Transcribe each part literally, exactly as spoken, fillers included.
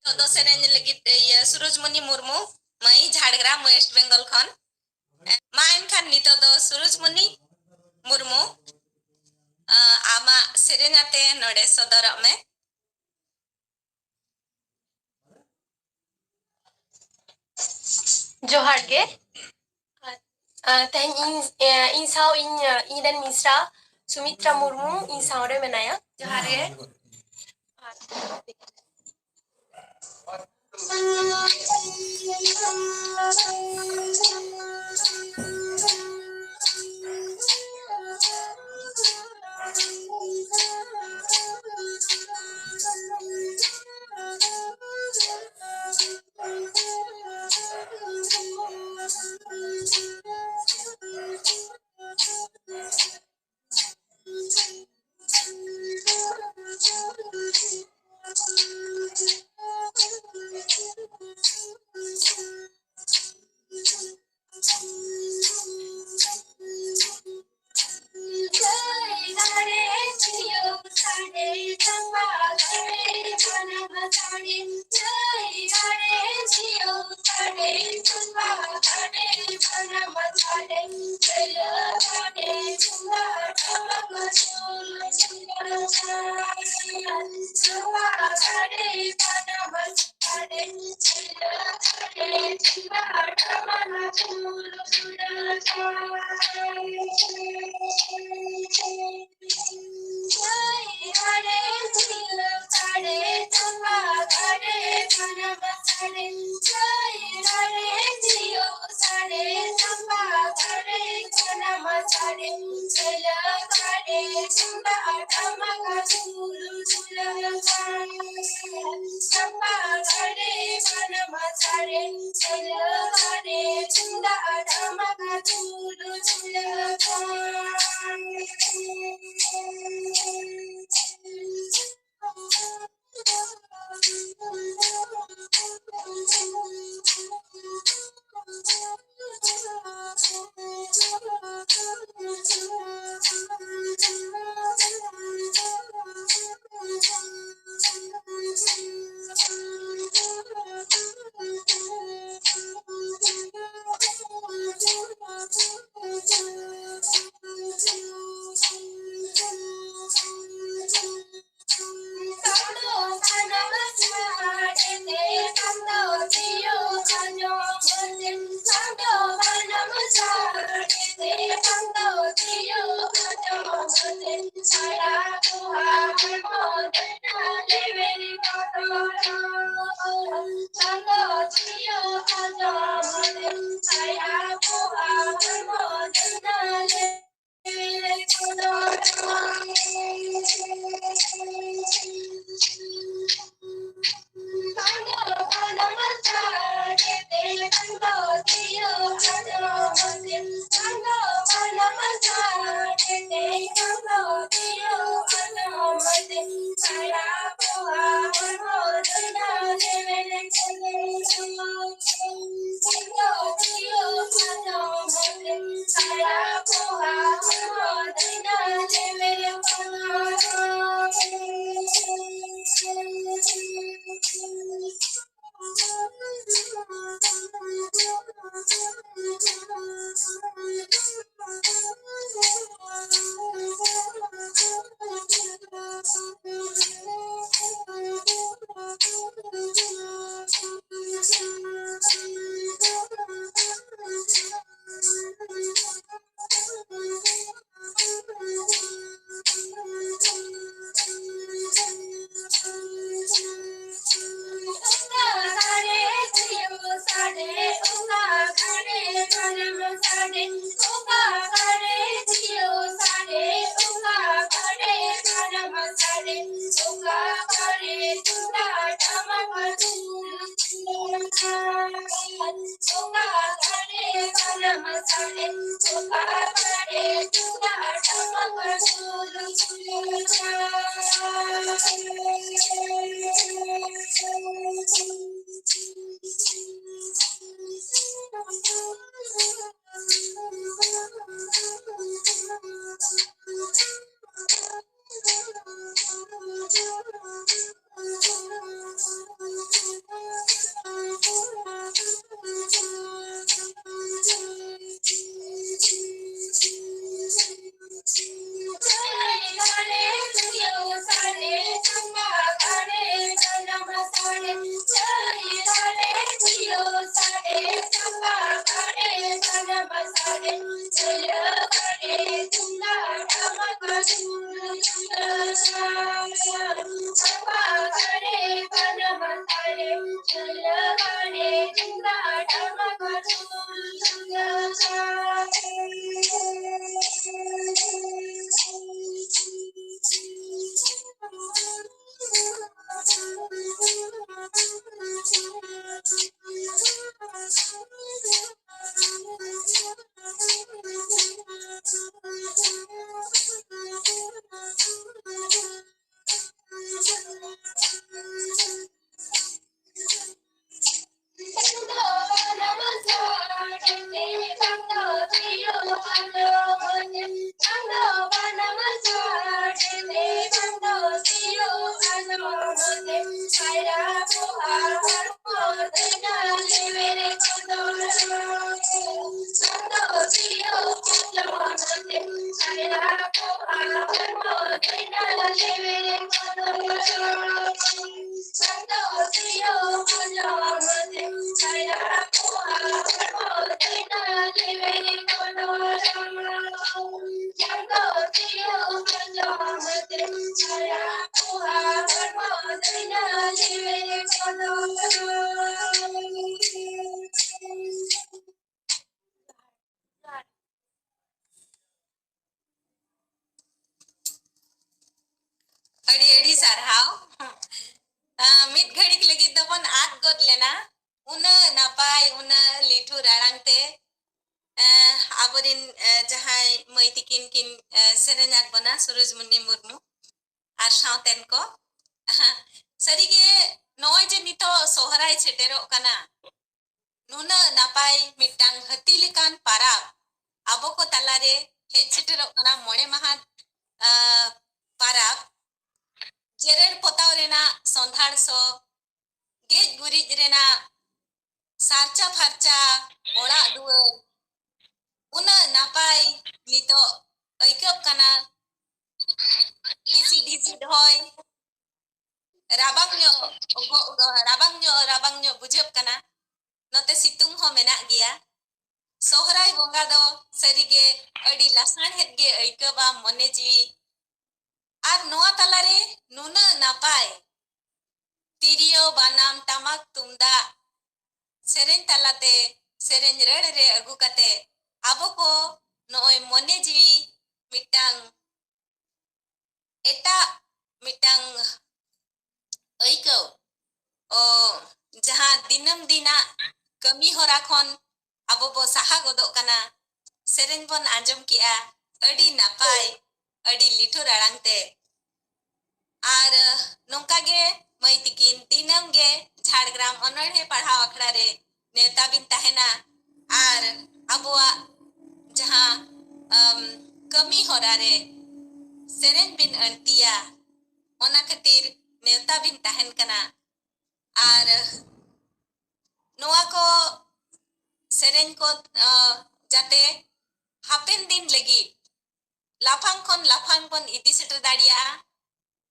ᱱᱤᱛᱚᱜ ᱫᱚ ᱥᱮᱨᱮᱧ ᱞᱟᱹᱜᱤᱫ ᱤᱭᱟᱹ ᱥᱩᱨᱩᱡᱽᱢᱩᱱᱤ ᱢᱩᱨᱢᱩ, ᱢᱟᱹᱭ, ᱡᱷᱟᱲᱜᱨᱟᱢ, ᱳᱭᱮᱥᱴ ᱵᱮᱝᱜᱚᱞ ᱠᱷᱚᱱ᱾ ᱢᱟ ᱮᱱᱠᱷᱟᱱ ᱱᱤᱛᱚᱜ ᱫᱚ ᱥᱩᱨᱩᱡᱽᱢᱩᱱᱤ ᱢᱩᱨᱢᱩ, ᱟᱢᱟᱜ ᱥᱮᱨᱮᱧ ᱟᱛᱮ ᱱᱚᱰᱮ ᱥᱚᱫᱚᱨᱚᱜ ᱢᱮ᱾ ᱡᱚᱦᱟᱨ ᱜᱮ᱾ ᱛᱮᱦᱮᱧ ᱤᱧ, ᱤᱧ ᱥᱟᱶ ᱤᱧ, ᱤᱧ ᱨᱮᱱ ᱢᱤᱥᱨᱟ ᱥᱩᱢᱤᱛᱨᱟ ᱢᱩᱨᱢᱩ ᱤᱧ ᱥᱟᱶᱨᱮ ᱢᱮᱱᱟᱭᱟ᱾ ᱡᱚᱦᱟᱨ ᱜᱮ᱾ ᱟᱹᱰᱤ ᱟᱹᱰᱤ ᱥᱟᱨᱦᱟᱣ᱾ ᱟᱸ, ᱢᱤᱫ ᱜᱷᱟᱹᱲᱤᱠ ᱞᱟᱹᱜᱤᱫ ᱫᱚᱵᱚᱱ ᱟᱫ ᱜᱚᱫ ᱞᱮᱱᱟ᱾ ᱩᱱᱟᱹᱜ ᱱᱟᱯᱟᱭ, ᱩᱱᱟᱹᱜ ᱞᱤᱴᱷᱩᱨ ᱟᱲᱟᱝ ᱛᱮ, ᱮᱸ, ᱟᱵᱚᱨᱤᱱ, ᱮᱸ, ᱡᱟᱦᱟᱸᱭ ᱢᱟᱹᱭ ᱛᱤᱠᱤᱱ ᱠᱤᱱ, ᱮᱸ, ᱥᱮᱨᱮᱧ ᱟᱫ ᱵᱚᱱᱟ, ᱥᱩᱨᱩᱡᱽᱢᱩᱱᱤ ᱢᱩᱨᱢᱩ ᱟᱨ ᱥᱟᱶᱛᱮᱱ ᱠᱚ᱾ ᱥᱟᱹᱨᱤᱜᱮ, ᱱᱚᱜᱼᱚᱭ ᱡᱮ ᱱᱤᱛᱚᱜ ᱥᱚᱦᱨᱟᱭ ᱥᱮᱴᱮᱨᱚᱜ ᱠᱟᱱᱟ, ᱱᱩᱱᱟᱹᱜ ᱱᱟᱯᱟᱭ ᱢᱤᱫᱴᱟᱝ ᱦᱟᱹᱛᱤ ᱞᱮᱠᱟᱱ ᱯᱟᱨᱟᱵᱽ ᱟᱵᱚ ᱠᱚ ᱛᱟᱞᱟᱨᱮ ᱦᱮᱡ ᱥᱮᱴᱮᱨᱚᱜ ᱠᱟᱱᱟ, ᱢᱚᱬᱮ ᱢᱟᱦᱟ, ᱟᱸ, ᱯᱟᱨᱟᱵᱽ᱾ ᱡᱮᱨᱮᱲ ᱯᱚᱛᱟᱣ ᱨᱮᱱᱟᱜ ᱥᱚᱸᱫᱷᱟᱲ ᱥᱚ, ᱜᱮᱡ ᱜᱩᱨᱤᱡ ᱨᱮᱱᱟᱜ ᱥᱟᱨᱪᱟ ᱯᱷᱟᱨᱪᱟ ᱚᱲᱟᱜ ᱫᱩᱣᱟᱹᱨ, ᱩᱱᱟᱹᱜ ᱱᱟᱯᱟᱭ ᱱᱤᱛᱚᱜ ᱟᱹᱭᱠᱟᱹᱜ ᱠᱟᱱᱟ᱾ ᱦᱤᱥᱤᱫ ᱦᱤᱥᱤᱫ ᱦᱚᱭ, ᱨᱟᱵᱟᱝ ᱧᱚᱜ, ᱨᱟᱵᱟᱝ ᱧᱚᱜ, ᱨᱟᱵᱟᱝ ᱧᱚᱜ ᱵᱩᱡᱷᱟᱹᱜ ᱠᱟᱱᱟ᱾ ᱱᱚᱛᱮ ᱥᱤᱛᱩᱝ ᱦᱚᱸ ᱢᱮᱱᱟᱜ ᱜᱮᱭᱟ᱾ ᱥᱚᱦᱨᱟᱭ ᱵᱚᱸᱜᱟ ᱫᱚ ᱥᱟᱹᱨᱤᱜᱮ ᱟᱹᱰᱤ ᱞᱟᱥᱟᱬᱦᱮᱫ ᱜᱮ ᱟᱹᱭᱠᱟᱹᱣᱟ ᱢᱚᱱᱮ ᱡᱤᱣᱤ᱾ ᱟᱨ ᱱᱚᱣᱟ ᱛᱟᱞᱟᱨᱮ ᱱᱩᱱᱟᱹᱜ ᱱᱟᱯᱟᱭ ᱛᱤᱨᱭᱳ, ᱵᱟᱱᱟᱢ, ᱴᱟᱢᱟᱠ, ᱛᱩᱢᱫᱟᱜ, ᱥᱮᱨᱮᱧ ᱛᱟᱞᱟᱛᱮ, ᱥᱮᱨᱮᱧ ᱨᱟᱹᱲ ᱨᱮ ᱟᱹᱜᱩ ᱠᱟᱛᱮ ᱟᱵᱚ ᱠᱚ ᱱᱚᱜᱼᱚᱭ ᱢᱚᱱᱮ ᱡᱤᱣᱤ ᱢᱤᱫᱴᱟᱝ ᱮᱴᱟᱜ ᱢᱤᱫᱴᱟᱝ ᱟᱹᱭᱠᱟᱹᱣ, ᱚ, ᱡᱟᱦᱟᱸ ᱫᱤᱱᱟᱹᱢ ᱫᱤᱱᱟᱜ ᱠᱟᱹᱢᱤ ᱦᱚᱨᱟ ᱠᱷᱚᱱ ᱟᱵᱚ ᱵᱚ ᱥᱟᱦᱟ ᱜᱚᱫᱚᱜ ᱠᱟᱱᱟ᱾ ᱥᱮᱨᱮᱧ ᱵᱚᱱ ᱟᱸᱡᱚᱢ ᱠᱮᱜᱼᱟ, ᱟᱹᱰᱤ ᱱᱟᱯᱟᱭ, ᱟᱹᱰᱤ ᱞᱤᱴᱷᱩᱨ ᱟᱲᱟᱝ ᱛᱮ᱾ ᱟᱨ, ᱟᱦ, ᱱᱚᱝᱠᱟ ᱜᱮ ᱢᱟᱹᱭ ᱛᱤᱠᱤᱱ ᱫᱤᱱᱟᱹᱢ ᱜᱮ ᱡᱷᱟᱲᱜᱨᱟᱢ ᱚᱱᱚᱬᱦᱮ ᱯᱟᱲᱦᱟᱣ ᱟᱠᱷᱲᱟ ᱨᱮ ᱱᱮᱣᱛᱟ ᱵᱤᱱ ᱛᱟᱦᱮᱱᱟ ᱟᱨ ᱟᱵᱚᱣᱟᱜ ᱡᱟᱦᱟᱸ, ᱟᱢ, ᱠᱟᱹᱢᱤ ᱦᱚᱨᱟ ᱨᱮ ᱥᱮᱨᱮᱧ ᱵᱤᱱ ᱟᱹᱲᱛᱤᱭᱟ, ᱚᱱᱟ ᱠᱷᱟᱹᱛᱤᱨ ᱱᱮᱣᱛᱟ ᱵᱤᱱ ᱛᱟᱦᱮᱱ ᱠᱟᱱᱟ᱾ ᱟᱨ ᱱᱚᱣᱟ ᱠᱚ ᱥᱮᱨᱮᱧ ᱠᱚ, ᱟᱸ, ᱡᱟᱛᱮ ᱦᱟᱯᱮᱱ ᱫᱤᱱ ᱞᱟᱹᱜᱤᱫ ᱞᱟᱯᱷᱟᱝ ᱠᱷᱚᱱ ᱞᱟᱯᱷᱟᱝ ᱵᱚᱱ ᱤᱫᱤ ᱥᱮᱴᱮᱨ ᱫᱟᱲᱮᱭᱟᱜᱼᱟ᱾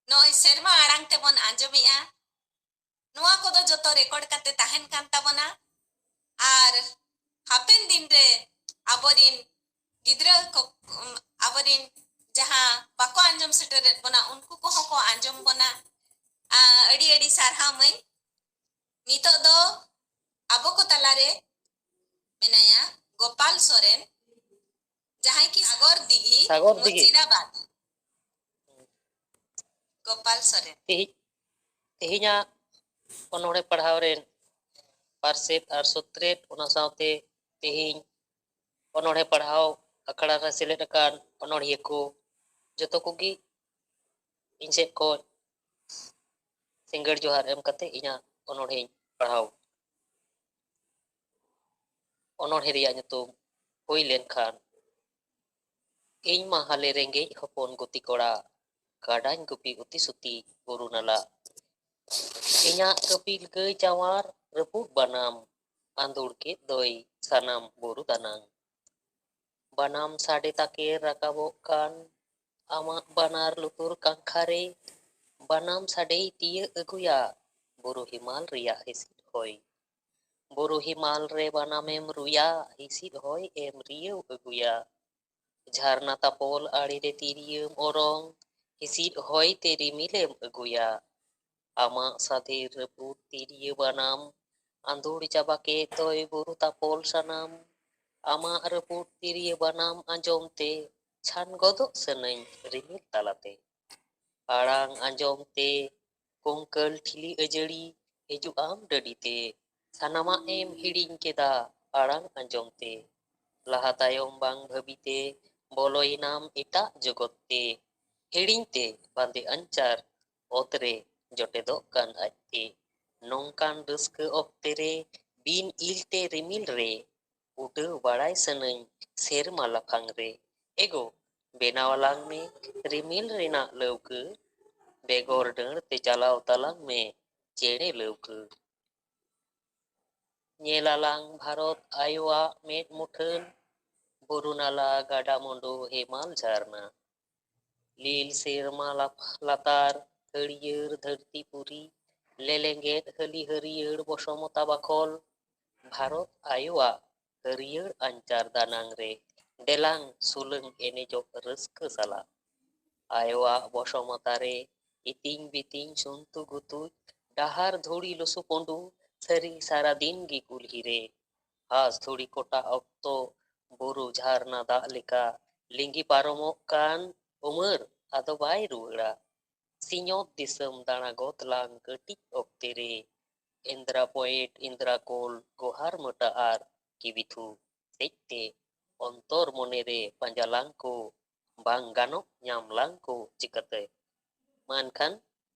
ᱱᱚᱜᱼᱚᱭ ᱥᱮᱨᱢᱟ ᱟᱲᱟᱝ ᱛᱮᱵᱚᱱ ᱟᱸᱡᱚᱢᱮᱜᱼᱟ᱾ ᱱᱚᱣᱟ ᱠᱚᱫᱚ ᱡᱚᱛᱚ ᱨᱮᱠᱚᱨᱰ ᱠᱟᱛᱮ ᱛᱟᱦᱮᱱ ᱠᱟᱱ ᱛᱟᱵᱚᱱᱟ᱾ ᱟᱨ ᱦᱟᱯᱮᱱ ᱫᱤᱱ ᱨᱮ ᱟᱵᱚᱨᱤᱱ ᱜᱤᱫᱽᱨᱟᱹ ᱠᱚ, ᱟᱵᱚᱨᱤᱱ ᱡᱟᱦᱟᱸ ᱵᱟᱠᱚ ᱟᱸᱡᱚᱢ ᱥᱮᱴᱮᱨᱮᱫ ᱵᱚᱱᱟ, ᱩᱱᱠᱩ ᱠᱚᱦᱚᱸ ᱠᱚ ᱟᱸᱡᱚᱢ ᱵᱚᱱᱟ᱾ ᱟᱹᱰᱤ ᱟᱹᱰᱤ ᱥᱟᱨᱦᱟᱣ ᱢᱟᱹᱭ᱾ ᱱᱤᱛᱚᱜ ᱫᱚ ᱟᱵᱚ ᱠᱚ ᱛᱟᱞᱟᱨᱮ ᱢᱮᱱᱟᱭᱟ ᱜᱳᱯᱟᱞ ᱥᱚᱨᱮᱱ, ᱡᱟᱦᱟᱸᱭ ᱠᱤ ᱥᱟᱜᱚᱨ ᱫᱤᱜᱷᱤ, ᱥᱟᱜᱚᱨ ᱫᱤᱜᱷᱤ᱾ ᱢᱩᱪᱤᱨᱟᱵᱟᱫᱽ᱾ ᱜᱳᱯᱟᱞ ᱥᱚᱨᱮᱱ᱾ ᱛᱮᱦᱮᱧ, ᱛᱮᱦᱮᱧᱟᱜ ᱚᱱᱚᱬᱦᱮ ᱯᱟᱲᱦᱟᱣ ᱨᱮᱱ ᱯᱟᱨᱥᱮᱛ ᱟᱨ ᱥᱚᱛᱨᱮᱛ, ᱚᱱᱟ ᱥᱟᱶᱛᱮ ᱛᱮᱦᱮᱧ ᱚᱱᱚᱬᱦᱮ ᱯᱟᱲᱦᱟᱣ ᱟᱠᱷᱲᱟ ᱨᱮ ᱥᱮᱞᱮᱫ ᱟᱠᱟᱱ ᱚᱱᱚᱬᱦᱤᱭᱟᱹ ᱠᱚ, ᱡᱚᱛᱚ ᱠᱚᱜᱮ ᱤᱧ ᱥᱮᱫ ᱠᱷᱚᱱ ᱥᱤᱸᱜᱟᱹᱲ ᱡᱚᱦᱟᱨ ᱮᱢ ᱠᱟᱛᱮ ᱤᱧᱟᱹᱜ ᱚᱱᱚᱬᱦᱮᱧ ᱯᱟᱲᱦᱟᱣ᱾ ᱚᱱᱚᱬᱦᱮ ᱨᱮᱭᱟᱜ ᱧᱩᱛᱩᱢ ᱦᱩᱭ ᱞᱮᱱᱠᱷᱟᱱ, ᱤᱧ ᱢᱟ ᱦᱟᱞᱮ ᱨᱮᱸᱜᱮᱡ ᱦᱚᱯᱚᱱ ᱜᱩᱛᱤ ᱠᱚᱲᱟ, ᱠᱟᱰᱟᱧ ᱜᱩᱯᱤ ᱩᱛᱤ ᱥᱩᱛᱤ ᱵᱩᱨᱩ ᱱᱟᱞᱟ᱾ ᱤᱧᱟᱹᱜ ᱠᱟᱹᱯᱤᱞ ᱜᱟᱹᱭ ᱪᱟᱶᱟᱨ ᱨᱟᱹᱯᱩᱫ ᱵᱟᱱᱟᱢ, ᱟᱸᱫᱳᱲ ᱠᱮᱫ ᱫᱚᱭ ᱥᱟᱱᱟᱢ ᱵᱩᱨᱩ ᱫᱟᱱᱟᱝ᱾ ᱵᱟᱱᱟᱢ ᱥᱟᱰᱮ ᱛᱟᱠᱮᱨ ᱨᱟᱠᱟᱵᱚᱜ ᱠᱟᱱ ᱟᱢᱟᱜ ᱵᱟᱱᱟᱨ ᱞᱩᱛᱩᱨ ᱠᱟᱝᱠᱷᱟ ᱨᱮ, ᱵᱟᱱᱟᱢ ᱥᱟᱰᱮᱭ ᱛᱤᱭᱟᱹᱜ ᱟᱹᱜᱩᱭᱟ ᱵᱩᱨᱩ ᱦᱤᱢᱟᱞ ᱨᱮᱭᱟᱜ ᱦᱤᱥᱤᱫ ᱦᱚᱭ᱾ ᱵᱩᱨᱩ ᱦᱤᱢᱟᱞ ᱨᱮ ᱵᱟᱱᱟᱢᱮᱢ ᱨᱩᱭᱟ, ᱦᱤᱥᱤᱫ ᱦᱚᱭ ᱮᱢ ᱨᱤᱭᱟᱹᱣ ᱟᱹᱜᱩᱭᱟ᱾ ᱡᱷᱟᱨᱱᱟ ᱛᱟᱯᱚᱞ ᱟᱲᱮ ᱨᱮ ᱛᱤᱨᱭᱟᱹᱢ ᱚᱨᱚᱝ, ᱦᱤᱥᱤᱫ ᱦᱚᱭ ᱛᱮ ᱨᱤᱢᱤᱞᱮᱢ ᱟᱹᱜᱩᱭᱟ᱾ ᱟᱢᱟᱜ ᱥᱟᱫᱷᱤᱨ ᱨᱟᱹᱯᱩᱫ ᱛᱤᱨᱭᱟᱹ ᱵᱟᱱᱟᱢ ᱟᱸᱫᱳᱲ ᱪᱟᱵᱟ ᱠᱮᱫ ᱫᱚᱭ ᱵᱩᱨᱩ ᱛᱟᱯᱚᱞ ᱥᱟᱱᱟᱢ᱾ ᱟᱢᱟᱜ ᱨᱟᱹᱯᱩᱫ ᱛᱤᱨᱭᱟᱹ ᱵᱟᱱᱟᱢ ᱟᱸᱡᱚᱢ ᱛᱮ ᱪᱷᱟᱱ ᱜᱚᱫᱚᱜ ᱥᱟᱹᱱᱟᱹᱧ ᱨᱤᱢᱤᱞ ᱛᱟᱞᱟᱛᱮ᱾ ᱟᱲᱟᱝ ᱟᱸᱡᱚᱢ ᱛᱮ ᱠᱩᱝᱠᱟᱹᱞ ᱴᱷᱤᱞᱤ ᱟᱹᱡᱟᱹᱲᱤ ᱦᱤᱡᱩᱜ ᱟᱢ ᱰᱟᱹᱰᱤ ᱛᱮ᱾ ᱥᱟᱱᱟᱢᱟᱜ ᱮᱢ ᱦᱤᱲᱤᱧ ᱠᱮᱫᱟ ᱟᱲᱟᱝ ᱟᱸᱡᱚᱢ ᱛᱮ᱾ ᱞᱟᱦᱟ ᱛᱟᱭᱚᱢ ᱵᱟᱝ ᱵᱷᱟᱹᱵᱤ ᱛᱮ ᱵᱚᱞᱚᱭᱮᱱᱟᱢ ᱮᱴᱟᱜ ᱡᱚᱜᱚᱛ ᱛᱮ᱾ ᱦᱤᱲᱤᱧ ᱛᱮ ᱵᱟᱸᱫᱮ ᱟᱧᱪᱟᱨ ᱚᱛ ᱨᱮ ᱡᱚᱴᱮᱫᱚᱜ ᱠᱟᱱ ᱟᱡᱛᱮ᱾ ᱱᱚᱝᱠᱟᱱ ᱨᱟᱹᱥᱠᱟᱹ ᱚᱠᱛᱮ ᱨᱮ ᱵᱤᱱ ᱤᱞ ᱛᱮ ᱨᱤᱢᱤᱞ ᱨᱮ ᱩᱰᱟᱹᱣ ᱵᱟᱲᱟᱭ ᱥᱟᱹᱱᱟᱹᱧ ᱥᱮᱨᱢᱟ ᱞᱟᱯᱷᱟᱝ ᱨᱮ᱾ ᱮᱜᱳ, ᱵᱮᱱᱟᱣ ᱟᱞᱟᱝ ᱢᱮ ᱨᱤᱢᱤᱞ ᱨᱮᱱᱟᱜ ᱞᱟᱹᱣᱠᱟᱹ, ᱵᱮᱜᱚᱨ ᱰᱟᱹᱬ ᱛᱮ ᱪᱟᱞᱟᱣ ᱛᱟᱞᱟᱝ ᱢᱮ ᱪᱮᱬᱮ ᱞᱟᱹᱣᱠᱟᱹ᱾ ᱧᱮᱞ ᱟᱞᱟᱝ ᱵᱷᱟᱨᱚᱛ ᱟᱭᱳᱣᱟᱜ ᱢᱮᱫ ᱢᱩᱴᱷᱟᱹᱱ, ᱵᱩᱨᱩ ᱱᱟᱞᱟ ᱜᱟᱰᱟ ᱢᱩᱸᱰᱩ ᱦᱮᱢᱟᱞ ᱡᱷᱟᱨᱱᱟ᱾ ᱞᱤᱞ ᱥᱮᱨᱢᱟ ᱞᱟᱯ-, ᱞᱟᱛᱟᱨ ᱦᱟᱹᱨᱭᱟᱹᱲ ᱫᱷᱟᱹᱨᱛᱤ ᱯᱩᱨᱤ, ᱞᱮᱞᱮᱸᱜᱮᱫ ᱦᱟᱹᱞᱤ ᱦᱟᱹᱨᱭᱟᱹᱲ ᱵᱚᱥᱚᱢᱚᱛᱟ ᱵᱟᱠᱷᱚᱞ᱾ ᱵᱷᱟᱨᱚᱛ ᱟᱭᱳᱣᱟᱜ ᱦᱟᱹᱨᱭᱟᱹᱲ ᱟᱧᱪᱟᱨ ᱫᱟᱱᱟᱝ ᱨᱮ ᱰᱮᱞᱟᱝ ᱥᱩᱞᱟᱹᱝ ᱮᱱᱮᱡᱚᱜ ᱨᱟᱹᱥᱠᱟᱹ ᱥᱟᱞᱟᱜ᱾ ᱟᱭᱳᱣᱟᱜ ᱵᱚᱥᱚᱢᱚᱛᱟ ᱨᱮ ᱤᱛᱤᱧ ᱵᱤᱛᱤᱧ ᱥᱩᱱᱛᱩ ᱜᱩᱛᱩᱡ ᱰᱟᱦᱟᱨ ᱫᱷᱩᱲᱤ ᱞᱩᱥᱩ ᱯᱩᱸᱰᱩ ᱥᱟᱹᱨᱤ ᱥᱟᱨᱟ ᱫᱤᱱ ᱜᱮ ᱠᱩᱞᱦᱤ ᱨᱮ᱾ ᱜᱷᱟᱥ ᱫᱷᱩᱲᱤ ᱠᱚᱴᱟ ᱚᱠᱛᱚ ᱵᱩᱨᱩ ᱡᱷᱟᱨᱱᱟ ᱫᱟᱜ ᱞᱮᱠᱟ ᱞᱤᱸᱜᱤ ᱯᱟᱨᱚᱢᱚᱜ ᱠᱟᱱ ᱩᱢᱟᱹᱨ ᱟᱫᱚ ᱵᱟᱭ ᱨᱩᱣᱟᱹᱲᱟ᱾ ᱥᱤᱧᱚᱛ ᱫᱤᱥᱚᱢ ᱫᱟᱬᱟ ᱜᱚᱫ ᱞᱟᱝ ᱠᱟᱹᱴᱤᱡ ᱚᱠᱛᱮ ᱨᱮ᱾ ᱮᱱᱫᱨᱟ ᱯᱚᱭᱮᱴ, ᱮᱱᱫᱨᱟ ᱠᱳᱞ, ᱜᱳᱦᱟᱨ ᱢᱟᱹᱴᱟ ᱟᱨ ᱠᱤᱵᱤᱛᱷᱩ ᱥᱮᱡ ᱛᱮ ᱚᱱᱛᱚᱨ ᱢᱚᱱᱮ ᱨᱮ ᱯᱟᱸᱡᱟ ᱞᱟᱝ ᱠᱚ ᱵᱟᱝ ᱜᱟᱱᱚᱜ ᱧᱟᱢ ᱞᱟᱝ ᱠᱚ ᱪᱤᱠᱟᱹᱛᱮ? ᱢᱟ ᱮᱱᱠᱷᱟᱱ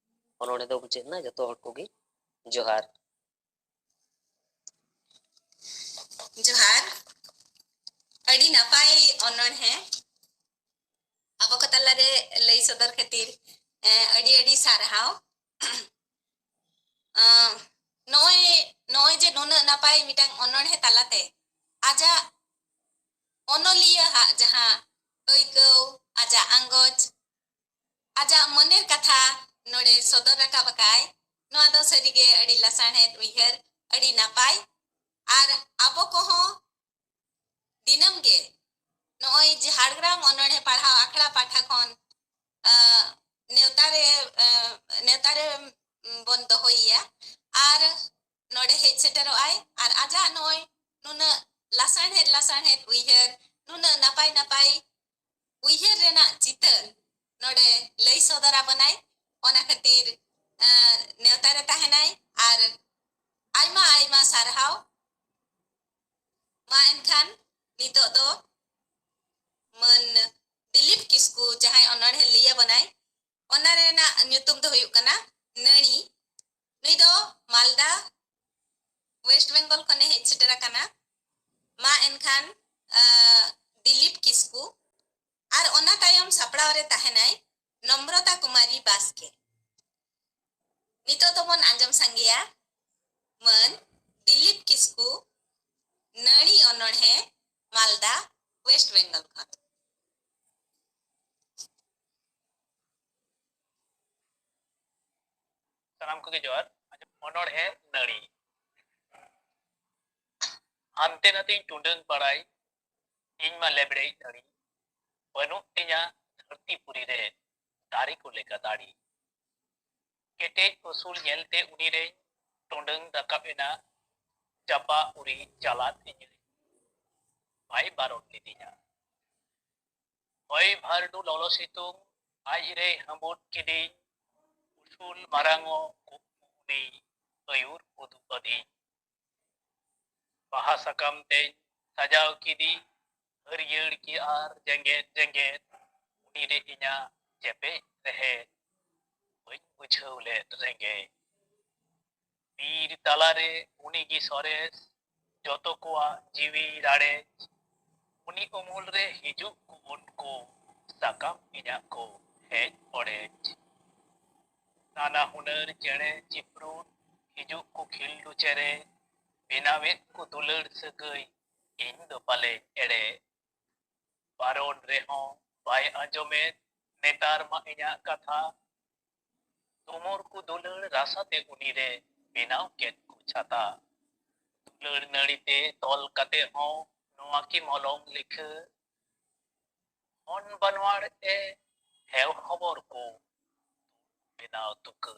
ᱚᱱᱚᱬᱦᱮ ᱫᱚ ᱢᱩᱪᱟᱹᱫ ᱮᱱᱟ᱾ ᱡᱚᱛᱚ ᱦᱚᱲ ᱠᱚᱜᱮ ᱡᱚᱦᱟᱨ᱾ ᱡᱚᱦᱟᱨ᱾ ᱟᱹᱰᱤ ᱱᱟᱯᱟᱭ ᱚᱱᱚᱬᱦᱮ ᱟᱵᱚ ᱠᱚ ᱛᱟᱞᱟᱨᱮ ᱞᱟᱹᱭ ᱥᱚᱫᱚᱨ ᱠᱷᱟᱹᱛᱤᱨ, ᱮ, ᱟᱹᱰᱤ ᱟᱹᱰᱤ ᱥᱟᱨᱦᱟᱣ᱾ ᱟᱸ, ᱱᱚᱜᱼᱚᱭ, ᱱᱚᱜᱼᱚᱭ ᱡᱮ ᱱᱩᱱᱟᱹᱜ ᱱᱟᱯᱟᱭ ᱢᱤᱫᱴᱟᱝ ᱚᱱᱚᱬᱦᱮ ᱛᱟᱞᱟᱛᱮ ᱟᱡᱟᱜ ᱚᱱᱚᱞᱤᱭᱟᱹ ᱦᱟᱜ ᱡᱟᱦᱟᱸ ᱟᱹᱭᱠᱟᱹᱣ, ᱟᱡᱟᱜ ᱟᱸᱜᱚᱪ, ᱟᱡᱟᱜ ᱢᱚᱱᱮᱨ ᱠᱟᱛᱷᱟ ᱱᱚᱰᱮ ᱥᱚᱫᱚᱨ ᱨᱟᱠᱟᱵ ᱟᱠᱟᱫᱼᱟᱭ, ᱱᱚᱣᱟ ᱫᱚ ᱥᱟᱹᱨᱤᱜᱮ ᱟᱹᱰᱤ ᱞᱟᱥᱟᱬᱦᱮᱫ ᱩᱭᱦᱟᱹᱨ, ᱟᱹᱰᱤ ᱱᱟᱯᱟᱭ᱾ ᱟᱨ ᱟᱵᱚ ᱠᱚᱦᱚᱸ ᱫᱤᱱᱟᱹᱢ ᱜᱮ ᱱᱚᱜᱼᱚᱭ ᱡᱮ ᱡᱷᱟᱲᱜᱨᱟᱢ ᱚᱱᱚᱬᱦᱮ ᱯᱟᱲᱦᱟᱣ ᱟᱠᱷᱲᱟ ᱯᱟᱦᱴᱟ ᱠᱷᱚᱱ, ᱟᱸ, ᱱᱮᱣᱛᱟ ᱨᱮ, ᱟᱸ, ᱱᱮᱣᱛᱟ ᱨᱮ ᱵᱚᱱ ᱫᱚᱦᱚᱭᱮᱭᱟ ᱟᱨ ᱱᱚᱰᱮ ᱦᱮᱡ ᱥᱮᱴᱮᱨᱚᱜ ᱟᱭ ᱟᱨ ᱟᱡᱟᱜ ᱱᱚᱜᱼᱚᱭ ᱱᱩᱱᱟᱹᱜ ᱞᱟᱥᱟᱬᱦᱮᱫ ᱞᱟᱥᱟᱬᱦᱮᱫ ᱩᱭᱦᱟᱹᱨ, ᱱᱩᱱᱟᱹᱜ ᱱᱟᱯᱟᱭ ᱱᱟᱯᱟᱭ ᱩᱭᱦᱟᱹᱨ ᱨᱮᱱᱟᱜ ᱪᱤᱛᱟᱹᱨ ᱱᱚᱰᱮ ᱞᱟᱹᱭ ᱥᱚᱫᱚᱨ ᱟᱵᱚᱱᱟᱭ᱾ ᱚᱱᱟ ᱠᱷᱟᱹᱛᱤᱨ, ᱟᱸ, ᱱᱮᱣᱛᱟ ᱨᱮ ᱛᱟᱦᱮᱱᱟᱭ ᱟᱨ ᱟᱭᱢᱟ ᱟᱭᱢᱟ ᱥᱟᱨᱦᱟᱣ᱾ ᱢᱟ ᱮᱱᱠᱷᱟᱱ ᱱᱤᱛᱚᱜ ᱫᱚ ᱢᱟᱹᱱ ᱫᱤᱞᱤᱯ ᱠᱤᱥᱠᱩ ᱡᱟᱦᱟᱸᱭ ᱚᱱᱚᱬᱦᱮ ᱞᱟᱹᱭ ᱟᱵᱚᱱᱟᱭ, ᱚᱱᱟ ᱨᱮᱱᱟᱜ ᱧᱩᱛᱩᱢ ᱫᱚ ᱦᱩᱭᱩᱜ ᱠᱟᱱᱟ ᱱᱟᱹᱲᱤ᱾ ᱱᱩᱭ ᱫᱚ ᱢᱟᱞᱫᱟ, ᱳᱭᱮᱥᱴ ᱵᱮᱝᱜᱚᱞ ᱠᱷᱚᱱᱮ ᱦᱮᱡ ᱥᱮᱴᱮᱨ ᱟᱠᱟᱱᱟ᱾ ᱢᱟ ᱮᱱᱠᱷᱟᱱ, ᱟᱸ, ᱫᱤᱞᱤᱯ ᱠᱤᱥᱠᱩ ᱟᱨ ᱚᱱᱟ ᱛᱟᱭᱚᱢ ᱥᱟᱯᱲᱟᱣ ᱨᱮ ᱛᱟᱦᱮᱱᱟᱭ ᱱᱚᱢᱨᱚᱛᱟ ᱠᱩᱢᱟᱨᱤ ᱵᱟᱥᱠᱮ᱾ ᱱᱤᱛᱚᱜ ᱫᱚᱵᱚᱱ ᱟᱸᱡᱚᱢ ᱥᱟᱸᱜᱮᱭᱟ ᱢᱟᱹᱱ ᱫᱤᱞᱤᱯ ᱠᱤᱥᱠᱩ, ᱱᱟᱹᱲᱤ ᱚᱱᱚᱬᱦᱮ, ᱢᱟᱞᱫᱟ, ᱳᱭᱮᱥᱴ ᱵᱮᱝᱜᱚᱞ ᱠᱷᱚᱱ᱾ ᱥᱟᱱᱟᱢ ᱠᱚᱜᱮ ᱡᱚᱦᱟᱨ᱾ ᱚᱱᱚᱬᱦᱮ ᱱᱟᱹᱲᱤ᱾ ᱦᱟᱱᱛᱮ ᱱᱟᱛᱮᱧ ᱴᱩᱰᱟᱹᱝ ᱵᱟᱲᱟᱭ, ᱤᱧ ᱢᱟ ᱞᱮᱵᱲᱮᱡ ᱫᱟᱲᱮ᱾ ᱵᱟᱹᱱᱩᱜ ᱛᱤᱧᱟ ᱫᱷᱟᱹᱨᱛᱤ ᱯᱩᱨᱤ ᱨᱮ ᱫᱟᱨᱮ ᱠᱚ ᱞᱮᱠᱟ ᱫᱟᱲᱮ᱾ ᱠᱮᱴᱮᱡ ᱩᱥᱩᱞ ᱧᱮᱞᱛᱮ ᱩᱱᱤ ᱨᱮᱧ ᱴᱩᱰᱟᱹᱝ ᱨᱟᱠᱟᱵ ᱮᱱᱟ᱾ ᱪᱟᱯᱟ ᱩᱨᱤ ᱪᱟᱞᱟᱫ ᱤᱧ ᱨᱮ ᱵᱟᱭ ᱵᱟᱨᱚᱱ ᱞᱤᱫᱤᱧᱟ᱾ ᱦᱚᱭ ᱵᱷᱟᱨᱰᱩ ᱞᱚᱞᱚ ᱥᱤᱛᱩᱝ ᱟᱡ ᱨᱮᱭ ᱦᱟᱹᱢᱵᱩᱫ ᱠᱤᱫᱤᱧ᱾ ᱩᱥᱩᱞ ᱢᱟᱨᱟᱝᱚᱜ ᱠᱩᱠᱢᱩ ᱩᱱᱤ ᱟᱹᱭᱩᱨ ᱩᱫᱩᱜ ᱟᱹᱫᱤᱧ᱾ ᱵᱟᱦᱟ ᱥᱟᱠᱟᱢ ᱛᱮᱧ ᱥᱟᱡᱟᱣ ᱠᱤᱫᱤᱧ ᱦᱟᱹᱨᱭᱟᱹᱲ ᱜᱮ ᱟᱨ ᱡᱮᱜᱮᱫ ᱡᱮᱜᱮᱫ᱾ ᱩᱱᱤ ᱨᱮ ᱤᱧᱟᱹᱜ ᱪᱮᱯᱮᱡ ᱨᱮᱦᱮᱫ ᱵᱟᱹᱧ ᱵᱩᱡᱷᱟᱹᱣ ᱞᱮᱫ ᱨᱮᱸᱜᱮᱡ᱾ ᱵᱤᱨ ᱛᱟᱞᱟᱨᱮ ᱩᱱᱤ ᱜᱮ ᱥᱚᱨᱮᱥ, ᱡᱚᱛᱚ ᱠᱚᱣᱟᱜ ᱡᱤᱣᱤ ᱨᱟᱲᱮᱡ᱾ ᱩᱱᱤ ᱩᱢᱩᱞ ᱨᱮ ᱦᱤᱡᱩᱜ ᱠᱚ ᱩᱱᱠᱩ ᱥᱟᱠᱟᱢ ᱤᱧᱟᱹᱜ ᱠᱚ ᱦᱮᱡ ᱚᱲᱮᱡ᱾ ᱱᱟᱱᱟ ᱦᱩᱱᱟᱹᱨ ᱪᱮᱬᱮ ᱪᱤᱯᱨᱩᱫ ᱦᱤᱡᱩᱜ ᱠᱚ ᱠᱷᱤᱞᱰᱩ ᱪᱮᱨᱮ, ᱵᱮᱱᱟᱣᱮᱫ ᱠᱚ ᱫᱩᱞᱟᱹᱲ ᱥᱟᱹᱜᱟᱹᱭ, ᱤᱧ ᱫᱚ ᱯᱟᱞᱮ ᱮᱲᱮ᱾ ᱵᱟᱨᱚᱱ ᱨᱮᱦᱚᱸ ᱵᱟᱭ ᱟᱸᱡᱚᱢᱮᱫ ᱱᱮᱛᱟᱨ ᱢᱟ ᱤᱧᱟᱹᱜ ᱠᱟᱛᱷᱟ᱾ ᱛᱩᱢᱩᱨ ᱠᱚ ᱫᱩᱞᱟᱹᱲ ᱨᱟᱥᱟᱛᱮ ᱩᱱᱤᱨᱮ ᱵᱮᱱᱟᱣ ᱠᱮᱫ ᱠᱚ ᱪᱷᱟᱛᱟ᱾ ᱫᱩᱞᱟᱹᱲ ᱱᱟᱹᱲᱤᱛᱮ ᱛᱚᱞ ᱠᱟᱛᱮ ᱦᱚᱸ ᱱᱚᱣᱟ ᱠᱤ ᱢᱚᱞᱚᱝ ᱞᱤᱠᱷᱟᱹ? ᱦᱚᱱ ᱵᱟᱱᱣᱟᱲ ᱮ ᱦᱮᱣ ᱦᱚᱵᱚᱨ ᱠᱚ ᱵᱮᱱᱟᱣ ᱛᱩᱠᱟᱹ᱾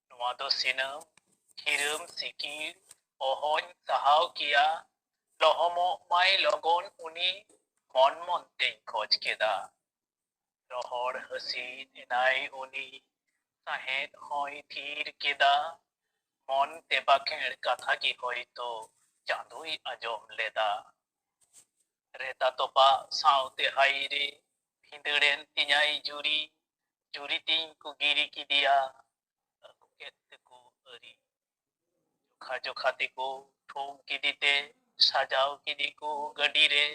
ᱱᱚᱣᱟ ᱫᱚ ᱥᱤᱱᱟᱹᱢ ᱦᱤᱨᱟᱹᱢ ᱥᱤᱠᱤᱲ ᱚᱦᱚᱧ ᱥᱟᱦᱟᱣ ᱠᱮᱭᱟ᱾ ᱞᱚᱦᱚᱢᱚᱜ ᱢᱟᱭ ᱞᱚᱜᱚᱱ ᱩᱱᱤ ᱢᱚᱱ ᱢᱚᱱ ᱛᱮᱧ ᱠᱷᱚᱡᱽ ᱠᱮᱫᱟ᱾ ᱨᱚᱦᱚᱲ ᱦᱟᱹᱥᱤᱫ ᱮᱱᱟᱭ ᱩᱱᱤ ᱥᱟᱦᱮᱫ ᱦᱚᱸᱭ ᱛᱷᱤᱨ ᱠᱮᱫᱟ᱾ ᱢᱚᱱ ᱛᱮ ᱵᱟᱠᱷᱮᱲ ᱠᱟᱛᱷᱟ ᱜᱮ ᱦᱚᱭᱛᱚ ᱪᱟᱸᱫᱚᱭ ᱟᱸᱡᱚᱢ ᱞᱮᱫᱟ᱾ ᱨᱮᱛᱟ ᱛᱚᱯᱟ ᱥᱟᱶᱛᱮ ᱦᱟᱭᱨᱮ ᱵᱷᱤᱸᱫᱟᱹᱲᱮᱱ ᱛᱤᱧᱟᱭ ᱡᱩᱨᱤ᱾ ᱡᱩᱨᱤ ᱛᱤᱧ ᱠᱚ ᱜᱤᱨᱤ ᱠᱮᱫᱮᱭᱟ᱾ ᱟᱹᱜᱩ ᱠᱮᱫ ᱛᱮᱠᱚ ᱟᱹᱨᱤ᱾ ᱡᱚᱠᱷᱟ ᱡᱚᱠᱷᱟ ᱛᱮᱠᱚ ᱴᱷᱩᱢ ᱠᱮᱫᱮ ᱛᱮ ᱥᱟᱡᱟᱣ ᱠᱮᱫᱮ ᱠᱚ ᱜᱟᱹᱰᱤ ᱨᱮ᱾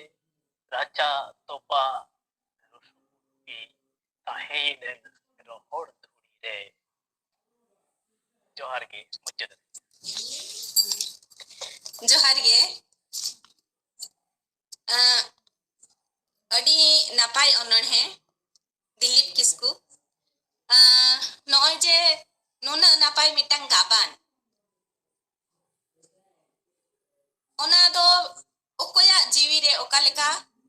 ᱨᱟᱪᱟ ᱛᱚᱯᱟ ᱨᱩᱥᱩᱱ ᱜᱮ ᱛᱟᱦᱮᱸᱭᱮᱱᱟᱹᱧ ᱨᱚᱦᱚᱲ ᱫᱷᱩᱲᱤ ᱨᱮ᱾ ᱡᱚᱦᱟᱨ ᱜᱮ, ᱢᱩᱪᱟᱹᱫ ᱨᱮ᱾ ᱡᱚᱦᱟᱨ ᱜᱮ᱾ ᱟᱸ, ᱟᱹᱰᱤ ᱱᱟᱯᱟᱭ ᱚᱱᱚᱬᱦᱮ, ᱫᱤᱞᱤᱯ ᱠᱤᱥᱠᱩ᱾ ᱟᱸ, ᱱᱚᱜᱼᱚᱭ ᱡᱮ ᱱᱩᱱᱟᱹᱜ ᱱᱟᱯᱟᱭ ᱢᱤᱫᱴᱟᱝ ᱜᱟᱵᱟᱱ, ᱚᱱᱟ ᱞᱮᱠᱟ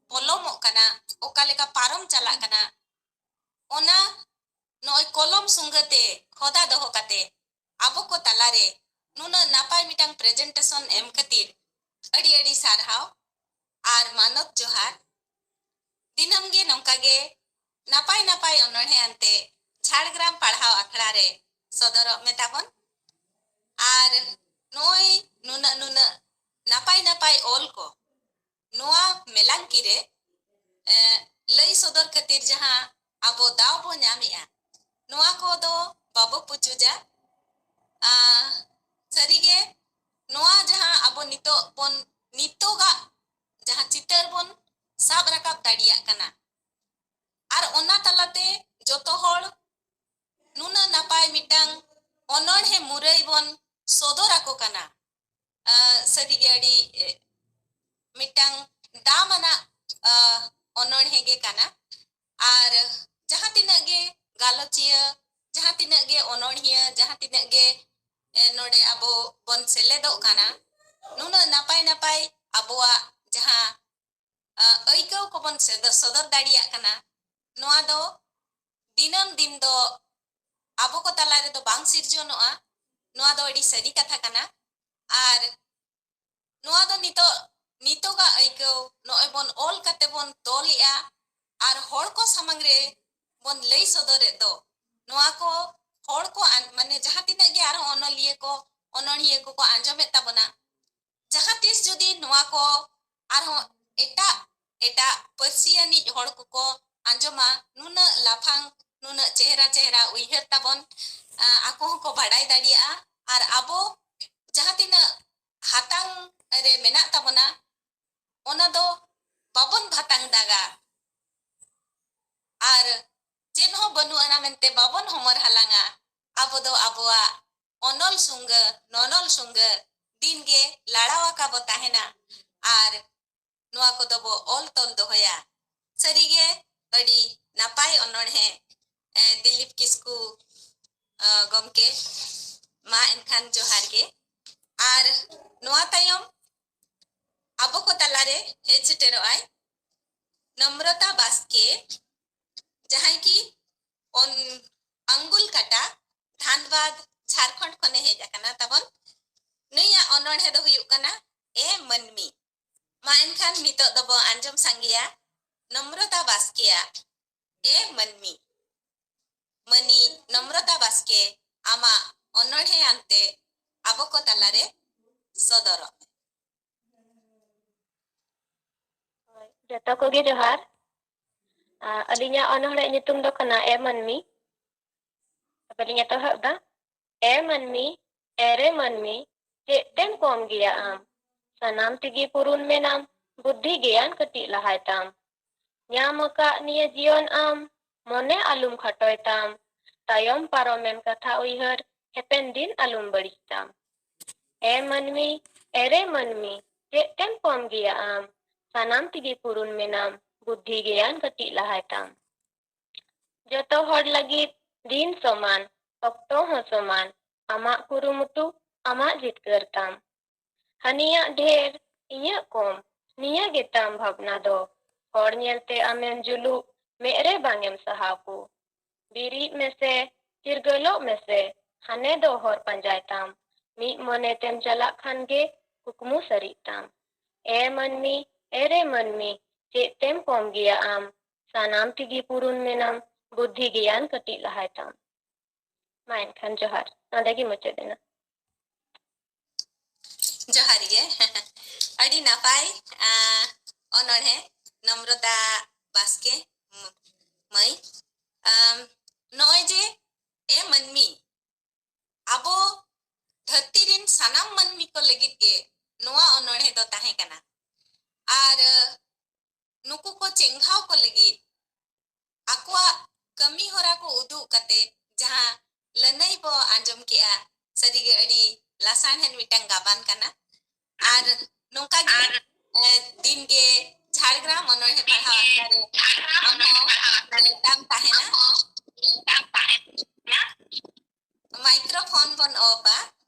ᱯᱚᱞᱚᱢᱚᱜ ᱠᱟᱱᱟ, ᱚᱠᱟ ᱞᱮᱠᱟ ᱯᱟᱨᱚᱢ ᱪᱟᱞᱟᱜ ᱠᱟᱱᱟ, ᱚᱱᱟ ᱱᱚᱜᱼᱚᱭ ᱠᱚᱞᱚᱢ ᱥᱩᱸᱜᱟᱹ ᱛᱮ ᱠᱷᱚᱫᱟ ᱫᱚᱦᱚ ᱠᱟᱛᱮ ᱟᱵᱚ ᱠᱚ ᱛᱟᱞᱟᱨᱮ ᱱᱩᱱᱟᱹᱜ ᱱᱟᱯᱟᱭ ᱢᱤᱫᱴᱟᱝ presentation ᱮᱢ ᱠᱷᱟᱹᱛᱤᱨ ᱟᱹᱰᱤ ᱟᱹᱰᱤ ᱥᱟᱨᱦᱟᱣ ᱟᱨ ᱢᱟᱱᱚᱛ ᱡᱚᱦᱟᱨ᱾ ᱫᱤᱱᱟᱹᱢ ᱜᱮ ᱱᱚᱝᱠᱟ ᱜᱮ ᱱᱟᱯᱟᱭ ᱱᱟᱯᱟᱭ ᱚᱱᱚᱬᱦᱮ ᱟᱱᱛᱮ ᱡᱷᱟᱲᱜᱨᱟᱢ ᱯᱟᱲᱦᱟᱣ ᱟᱠᱷᱲᱟ ᱨᱮ ᱥᱚᱫᱚᱨᱚᱜ ᱢᱮ ᱛᱟᱵᱚᱱ᱾ ᱟᱨ ᱱᱚᱜᱼᱚᱭ ᱱᱩᱱᱟᱹᱜ ᱱᱩᱱᱟᱹᱜ ᱱᱟᱯᱟᱭ ᱱᱟᱯᱟᱭ ᱚᱞ ᱠᱚ ᱱᱚᱣᱟ ᱢᱮᱞᱟᱝᱠᱤ ᱨᱮ, ᱮ, ᱞᱟᱹᱭ ᱥᱚᱫᱚᱨ ᱠᱷᱟᱹᱛᱤᱨ ᱡᱟᱦᱟᱸ ᱟᱵᱚ ᱫᱟᱣ ᱵᱚ ᱧᱟᱢᱮᱜᱼᱟ, ᱱᱚᱣᱟ ᱠᱚᱫᱚ ᱵᱟᱵᱚ ᱯᱩᱪᱩᱡᱟ᱾ ᱟ, ᱥᱟᱹᱨᱤᱜᱮ ᱱᱚᱣᱟ ᱡᱟᱦᱟᱸ ᱟᱵᱚ ᱱᱤᱛᱚᱜ ᱵᱚᱱ, ᱱᱤᱛᱚᱜᱟᱜ ᱡᱟᱦᱟᱸ ᱪᱤᱛᱟᱹᱨ ᱵᱚᱱ ᱥᱟᱵ ᱨᱟᱠᱟᱵ ᱫᱟᱲᱮᱭᱟᱜ ᱠᱟᱱᱟ, ᱟᱨ ᱚᱱᱟ ᱛᱟᱞᱟᱛᱮ ᱡᱚᱛᱚ ᱦᱚᱲ ᱱᱩᱱᱟᱹᱜ ᱱᱟᱯᱟᱭ ᱢᱤᱫᱴᱟᱝ ᱚᱱᱚᱬᱦᱮ ᱢᱩᱨᱟᱹᱭ ᱵᱚᱱ ᱥᱚᱫᱚᱨ ᱟᱠᱚ ᱠᱟᱱᱟ᱾ ᱟ, ᱥᱟᱹᱨᱤᱜᱮ ᱟᱹᱰᱤ, ᱮ, ᱢᱤᱫᱴᱟᱝ ᱫᱟᱢ ᱟᱱᱟᱜ, ᱟ, ᱚᱱᱚᱬᱦᱮ ᱜᱮ ᱠᱟᱱᱟ᱾ ᱟᱨ ᱡᱟᱦᱟᱸ ᱛᱤᱱᱟᱹᱜ ᱜᱮ ᱜᱟᱞᱚᱪᱤᱭᱟᱹ, ᱡᱟᱦᱟᱸ ᱛᱤᱱᱟᱹᱜ ᱜᱮ ᱚᱱᱚᱬᱦᱤᱭᱟᱹ, ᱡᱟᱦᱟᱸ ᱛᱤᱱᱟᱹᱜ ᱜᱮ, ᱮ, ᱱᱚᱰᱮ ᱟᱵᱚ ᱵᱚᱱ ᱥᱮᱞᱮᱫᱚᱜ ᱠᱟᱱᱟ, ᱱᱩᱱᱟᱹᱜ ᱱᱟᱯᱟᱭ ᱱᱟᱯᱟᱭ ᱟᱵᱚᱣᱟᱜ ᱡᱟᱦᱟᱸ, ᱟ, ᱟᱹᱭᱠᱟᱹᱣ ᱠᱚᱵᱚᱱ ᱥᱮᱫ-, ᱥᱚᱫᱚᱨ ᱫᱟᱲᱮᱭᱟᱜ ᱠᱟᱱᱟ, ᱱᱚᱣᱟ ᱫᱚ ᱫᱤᱱᱟᱹᱢ ᱫᱤᱱ ᱫᱚ ᱟᱵᱚ ᱠᱚ ᱛᱟᱞᱟ ᱨᱮᱫᱚ ᱵᱟᱝ ᱥᱤᱨᱡᱚᱱᱚᱜᱼᱟ᱾ ᱱᱚᱣᱟ ᱫᱚ ᱟᱹᱰᱤ ᱥᱟᱹᱨᱤ ᱠᱟᱛᱷᱟ ᱠᱟᱱᱟ᱾ ᱟᱨ ᱱᱚᱣᱟ ᱫᱚ ᱱᱤᱛᱚᱜ, ᱱᱤᱛᱚᱜᱟᱜ ᱟᱹᱭᱠᱟᱹᱣ ᱱᱚᱜᱼᱚᱭ ᱵᱚᱱ ᱚᱞ ᱠᱟᱛᱮ ᱵᱚᱱ ᱛᱚᱞᱮᱜᱼᱟ ᱟᱨ ᱦᱚᱲ ᱠᱚ ᱥᱟᱢᱟᱝ ᱨᱮ ᱵᱚᱱ ᱞᱟᱹᱭ ᱥᱚᱫᱚᱨᱮᱫ ᱫᱚ, ᱱᱚᱣᱟ ᱠᱚ ᱦᱚᱲ ᱠᱚ ᱟᱱ-, ᱢᱟᱱᱮ ᱡᱟᱦᱟᱸ ᱛᱤᱱᱟᱹᱜ ᱜᱮ ᱟᱨᱦᱚᱸ ᱚᱱᱚᱞᱤᱭᱟᱹ ᱠᱚ, ᱚᱱᱚᱬᱦᱤᱭᱟᱹ ᱠᱚᱠᱚ ᱟᱸᱡᱚᱢᱮᱫ ᱛᱟᱵᱚᱱᱟ, ᱡᱟᱦᱟᱸ ᱛᱤᱥ ᱡᱩᱫᱤ ᱱᱚᱣᱟ ᱠᱚ ᱟᱨᱦᱚᱸ ᱮᱴᱟᱜ ᱮᱴᱟᱜ ᱯᱟᱹᱨᱥᱤ ᱟᱹᱱᱤᱡ ᱦᱚᱲ ᱠᱚᱠᱚ ᱟᱸᱡᱚᱢᱟ, ᱱᱩᱱᱟᱹᱜ ᱞᱟᱯᱷᱟᱝ, ᱱᱩᱱᱟᱹᱜ ᱪᱮᱦᱨᱟ ᱪᱮᱦᱨᱟ ᱩᱭᱦᱟᱹᱨ ᱛᱟᱵᱚᱱ, ᱟ, ᱟᱠᱚ ᱦᱚᱸᱠᱚ ᱵᱟᱰᱟᱭ ᱫᱟᱲᱮᱭᱟᱜᱼᱟ᱾ ᱟᱨ ᱟᱵᱚ ᱡᱟᱦᱟᱸ ᱛᱤᱱᱟᱹᱜ ᱦᱟᱛᱟᱝ ᱨᱮ ᱢᱮᱱᱟᱜ ᱛᱟᱵᱚᱱᱟ, ᱚᱱᱟ ᱫᱚ ᱵᱟᱵᱚᱱ ᱵᱷᱟᱛᱟᱝ ᱫᱟᱜᱟ᱾ ᱟᱨ ᱪᱮᱫ ᱦᱚᱸ ᱵᱟᱹᱱᱩᱜ ᱟᱱᱟ ᱢᱮᱱᱛᱮ ᱵᱟᱵᱚᱱ ᱦᱚᱢᱚᱨ ᱦᱟᱞᱟᱝᱟ᱾ ᱟᱵᱚ ᱫᱚ ᱟᱵᱚᱣᱟᱜ ᱚᱱᱚᱞ ᱥᱩᱝᱜᱟᱹ, ᱱᱚᱱᱚᱞ ᱥᱩᱝᱜᱟᱹ ᱫᱤᱱ ᱜᱮ ᱞᱟᱲᱟᱣ ᱟᱠᱟ ᱵᱚ ᱛᱟᱦᱮᱱᱟ᱾ ᱟᱨ ᱱᱚᱣᱟ ᱠᱚᱫᱚ ᱵᱚ ᱚᱞ ᱛᱚᱞ ᱫᱚᱦᱚᱭᱟ᱾ ᱥᱟᱹᱨᱤᱜᱮ ᱟᱹᱰᱤ ᱱᱟᱯᱟᱭ ᱚᱱᱚᱬᱦᱮ, ᱮ, ᱫᱤᱞᱤᱯ ᱠᱤᱥᱠᱩ, ᱮ, ᱜᱚᱢᱠᱮ, ᱢᱟ ᱮᱱᱠᱷᱟᱱ ᱡᱚᱦᱟᱨ ᱜᱮ᱾ ᱟᱨ ᱱᱚᱣᱟ ᱛᱟᱭᱚᱢ ᱟᱵᱚ ᱠᱚ ᱛᱟᱞᱟᱨᱮ ᱦᱮᱡ ᱥᱮᱴᱮᱨᱚᱜ ᱟᱭ ᱱᱚᱢᱨᱚᱛᱟ ᱵᱟᱥᱠᱮ, ᱡᱟᱦᱟᱸᱭ ᱠᱤ ᱚᱱ-, ᱟᱝᱜᱩᱞ ᱠᱟᱴᱟ, ᱫᱷᱟᱱᱵᱟᱫᱽ, ᱡᱷᱟᱲᱠᱷᱚᱸᱰ ᱠᱷᱚᱱᱮ ᱦᱮᱡ ᱟᱠᱟᱱᱟ ᱛᱟᱵᱚᱱ᱾ ᱱᱩᱭᱟᱜ ᱚᱱᱚᱬᱦᱮ ᱫᱚ ᱦᱩᱭᱩᱜ ᱠᱟᱱᱟ ᱮ ᱢᱟᱹᱱᱢᱤ᱾ ᱢᱟ ᱮᱱᱠᱷᱟᱱ ᱱᱤᱛᱚᱜ ᱫᱚᱵᱚ ᱟᱸᱡᱚᱢ ᱥᱟᱸᱜᱮᱭᱟ ᱱᱚᱢᱨᱚᱛᱟ ᱵᱟᱥᱠᱮᱭᱟᱜ ᱮ ᱢᱟᱹᱱᱢᱤ᱾ ᱢᱟᱹᱱᱤᱡ ᱱᱚᱢᱨᱚᱛᱟ ᱵᱟᱥᱠᱮ, ᱟᱢᱟᱜ ᱚᱱᱚᱬᱦᱮ ᱟᱱᱛᱮ ᱟᱵᱚ ᱠᱚ ᱛᱟᱞᱟᱨᱮ ᱥᱚᱫᱚᱨᱚᱜ ᱢᱮ᱾ ᱦᱳᱭ, ᱡᱚᱛᱚ ᱠᱚᱜᱮ ᱡᱚᱦᱟᱨ᱾ ᱟ, ᱟᱹᱞᱤᱧᱟᱜ ᱚᱱᱚᱬᱦᱮ ᱧᱩᱛᱩᱢ ᱫᱚ ᱠᱟᱱᱟ ᱮ ᱢᱟᱹᱱᱢᱤ᱾ ᱛᱚᱵᱮ ᱞᱤᱧ ᱮᱛᱚᱦᱚᱵ ᱮᱫᱟ᱾ ᱮ ᱢᱟᱹᱱᱢᱤ, ᱮᱨᱮ ᱢᱟᱹᱱᱢᱤ, ᱪᱮᱫ ᱛᱮᱢ ᱠᱚᱢ ᱜᱮᱭᱟ ᱟᱢ? ᱥᱟᱱᱟᱢ ᱛᱮᱜᱮ ᱯᱩᱨᱩᱱ ᱢᱮᱱᱟᱢ, ᱵᱩᱫᱽᱫᱷᱤ ᱜᱮᱭᱟᱱ ᱠᱟᱹᱴᱤᱡ ᱞᱟᱦᱟᱭ ᱛᱟᱢ᱾ ᱧᱟᱢ ᱟᱠᱟᱫ ᱱᱤᱭᱟᱹ ᱡᱤᱭᱚᱱ ᱟᱢ, ᱢᱚᱱᱮ ᱟᱞᱚᱢ ᱠᱷᱟᱴᱚᱭ ᱛᱟᱢ᱾ ᱛᱟᱭᱚᱢ ᱯᱟᱨᱚᱢᱮᱱ ᱠᱟᱛᱷᱟ ᱩᱭᱦᱟᱹᱨ, ᱦᱮᱯᱮᱱ ᱫᱤᱱ ᱟᱞᱚᱢ ᱵᱟᱹᱲᱤᱡ ᱛᱟᱢ᱾ ᱮ ᱢᱟᱹᱱᱢᱤ, ᱮᱨᱮ ᱢᱟᱹᱱᱢᱤ, ᱪᱮᱫ ᱛᱮᱢ ᱠᱚᱢ ᱜᱮᱭᱟ ᱟᱢ? ᱥᱟᱱᱟᱢ ᱛᱮᱜᱮ ᱯᱩᱨᱩᱱ ᱢᱮᱱᱟᱢ, ᱵᱩᱫᱽᱫᱷᱤ ᱜᱮᱭᱟᱱ ᱠᱟᱹᱴᱤᱡ ᱞᱟᱦᱟᱭ ᱛᱟᱢ᱾ ᱡᱚᱛᱚ ᱦᱚᱲ ᱞᱟᱹᱜᱤᱫ ᱫᱤᱱ ᱥᱚᱢᱟᱱ, ᱚᱠᱛᱚ ᱦᱚᱸ ᱥᱚᱢᱟᱱ, ᱟᱢᱟᱜ ᱠᱩᱨᱩᱢᱩᱴᱩ, ᱟᱢᱟᱜ ᱡᱤᱛᱠᱟᱹᱨ ᱛᱟᱢ᱾ ᱦᱟᱹᱱᱤᱭᱟᱜ ᱰᱷᱮᱨ, ᱤᱧᱟᱹᱜ ᱠᱚᱢ, ᱱᱤᱭᱟᱹ ᱜᱮᱛᱟᱢ ᱵᱷᱟᱵᱽᱱᱟ ᱫᱚ᱾ ᱦᱚᱲ ᱧᱮᱞᱛᱮ ᱟᱢᱮᱢ ᱡᱩᱞᱩᱜ, ᱢᱮᱫ ᱨᱮ ᱵᱟᱝ ᱮᱢ ᱥᱟᱦᱟᱣ ᱠᱚ᱾ ᱵᱤᱨᱤᱫ ᱢᱮᱥᱮ, ᱪᱤᱨᱜᱟᱹᱞᱚᱜ ᱢᱮᱥᱮ, ᱦᱟᱱᱮ ᱫᱚ ᱦᱚᱨ ᱯᱟᱸᱡᱟᱭ ᱛᱟᱢ᱾ ᱢᱤᱫ ᱢᱚᱱᱮ ᱛᱮᱢ ᱪᱟᱞᱟᱜ ᱠᱷᱟᱱ ᱜᱮ ᱠᱩᱠᱢᱩ ᱥᱟᱹᱨᱤᱜ ᱛᱟᱢ᱾ ᱮ ᱢᱟᱹᱱᱢᱤ, ᱮᱨᱮ ᱢᱟᱹᱱᱢᱤ, ᱪᱮᱫ ᱛᱮᱢ ᱠᱚᱢ ᱜᱮᱭᱟ ᱟᱢ? ᱥᱟᱱᱟᱢ ᱛᱮᱜᱮ ᱯᱩᱨᱩᱱ ᱢᱮᱱᱟᱢ, ᱵᱩᱫᱽᱫᱷᱤ ᱜᱮᱭᱟᱱ ᱠᱟᱹᱴᱤᱡ ᱞᱟᱦᱟᱭ ᱛᱟᱢ᱾ ᱢᱟ ᱮᱱᱠᱷᱟᱱ ᱡᱚᱦᱟᱨ, ᱱᱚᱸᱰᱮ ᱜᱮ ᱢᱩᱪᱟᱹᱫ ᱮᱱᱟ᱾ ᱡᱚᱦᱟᱨ ᱜᱮ᱾ ᱟᱹᱰᱤ ᱱᱟᱯᱟᱭ, ᱟ, ᱚᱱᱚᱬᱦᱮ ᱱᱚᱢᱨᱚᱛᱟ ᱵᱟᱥᱠᱮ, ᱢ-, ᱢᱟᱹᱭ᱾ ᱟᱢ, ᱱᱚᱜᱼᱚᱭ ᱡᱮ ᱮ ᱢᱟᱹᱱᱢᱤ, ᱟᱵᱚ ᱫᱷᱟᱹᱨᱛᱤ ᱨᱮᱱ ᱥᱟᱱᱟᱢ ᱢᱟᱹᱱᱢᱤ ᱠᱚ ᱞᱟᱹᱜᱤᱫ ᱜᱮ ᱱᱚᱣᱟ ᱚᱱᱚᱬᱦᱮ ᱫᱚ ᱛᱟᱦᱮᱸ ᱠᱟᱱᱟ᱾ ᱟᱨ ᱱᱩᱠᱩ ᱠᱚ ᱪᱮᱸᱜᱷᱟᱣ ᱠᱚ ᱞᱟᱹᱜᱤᱫ ᱟᱠᱚᱣᱟᱜ ᱠᱟᱹᱢᱤ ᱦᱚᱨᱟ ᱠᱚ ᱩᱫᱩᱜ ᱠᱟᱛᱮ ᱡᱟᱦᱟᱸ ᱞᱟᱹᱱᱟᱹᱭ ᱵᱚ ᱟᱸᱡᱚᱢ ᱠᱮᱜᱼᱟ, ᱥᱟᱹᱨᱤᱜᱮ ᱟᱹᱰᱤ ᱞᱟᱥᱟᱲᱦᱮᱫ ᱢᱤᱫᱴᱟᱝ ᱜᱟᱵᱟᱱ ᱠᱟᱱᱟ᱾ ᱟᱨ ᱱᱚᱝᱠᱟ ᱜᱮ, ᱮ, ᱫᱤᱱ ᱜᱮ ᱡᱷᱟᱲᱜᱨᱟᱢ ᱚᱱᱚᱬᱦᱮ ᱯᱟᱲᱦᱟᱣ ᱟᱠᱷᱲᱟ ᱨᱮ ᱟᱢ ᱦᱚᱸ ᱱᱮᱣᱛᱟᱢ ᱛᱟᱦᱮᱱᱟ᱾ ᱢᱟᱭᱠᱨᱳᱯᱷᱳᱱ ᱵᱚᱱ ᱚᱯᱷᱟ᱾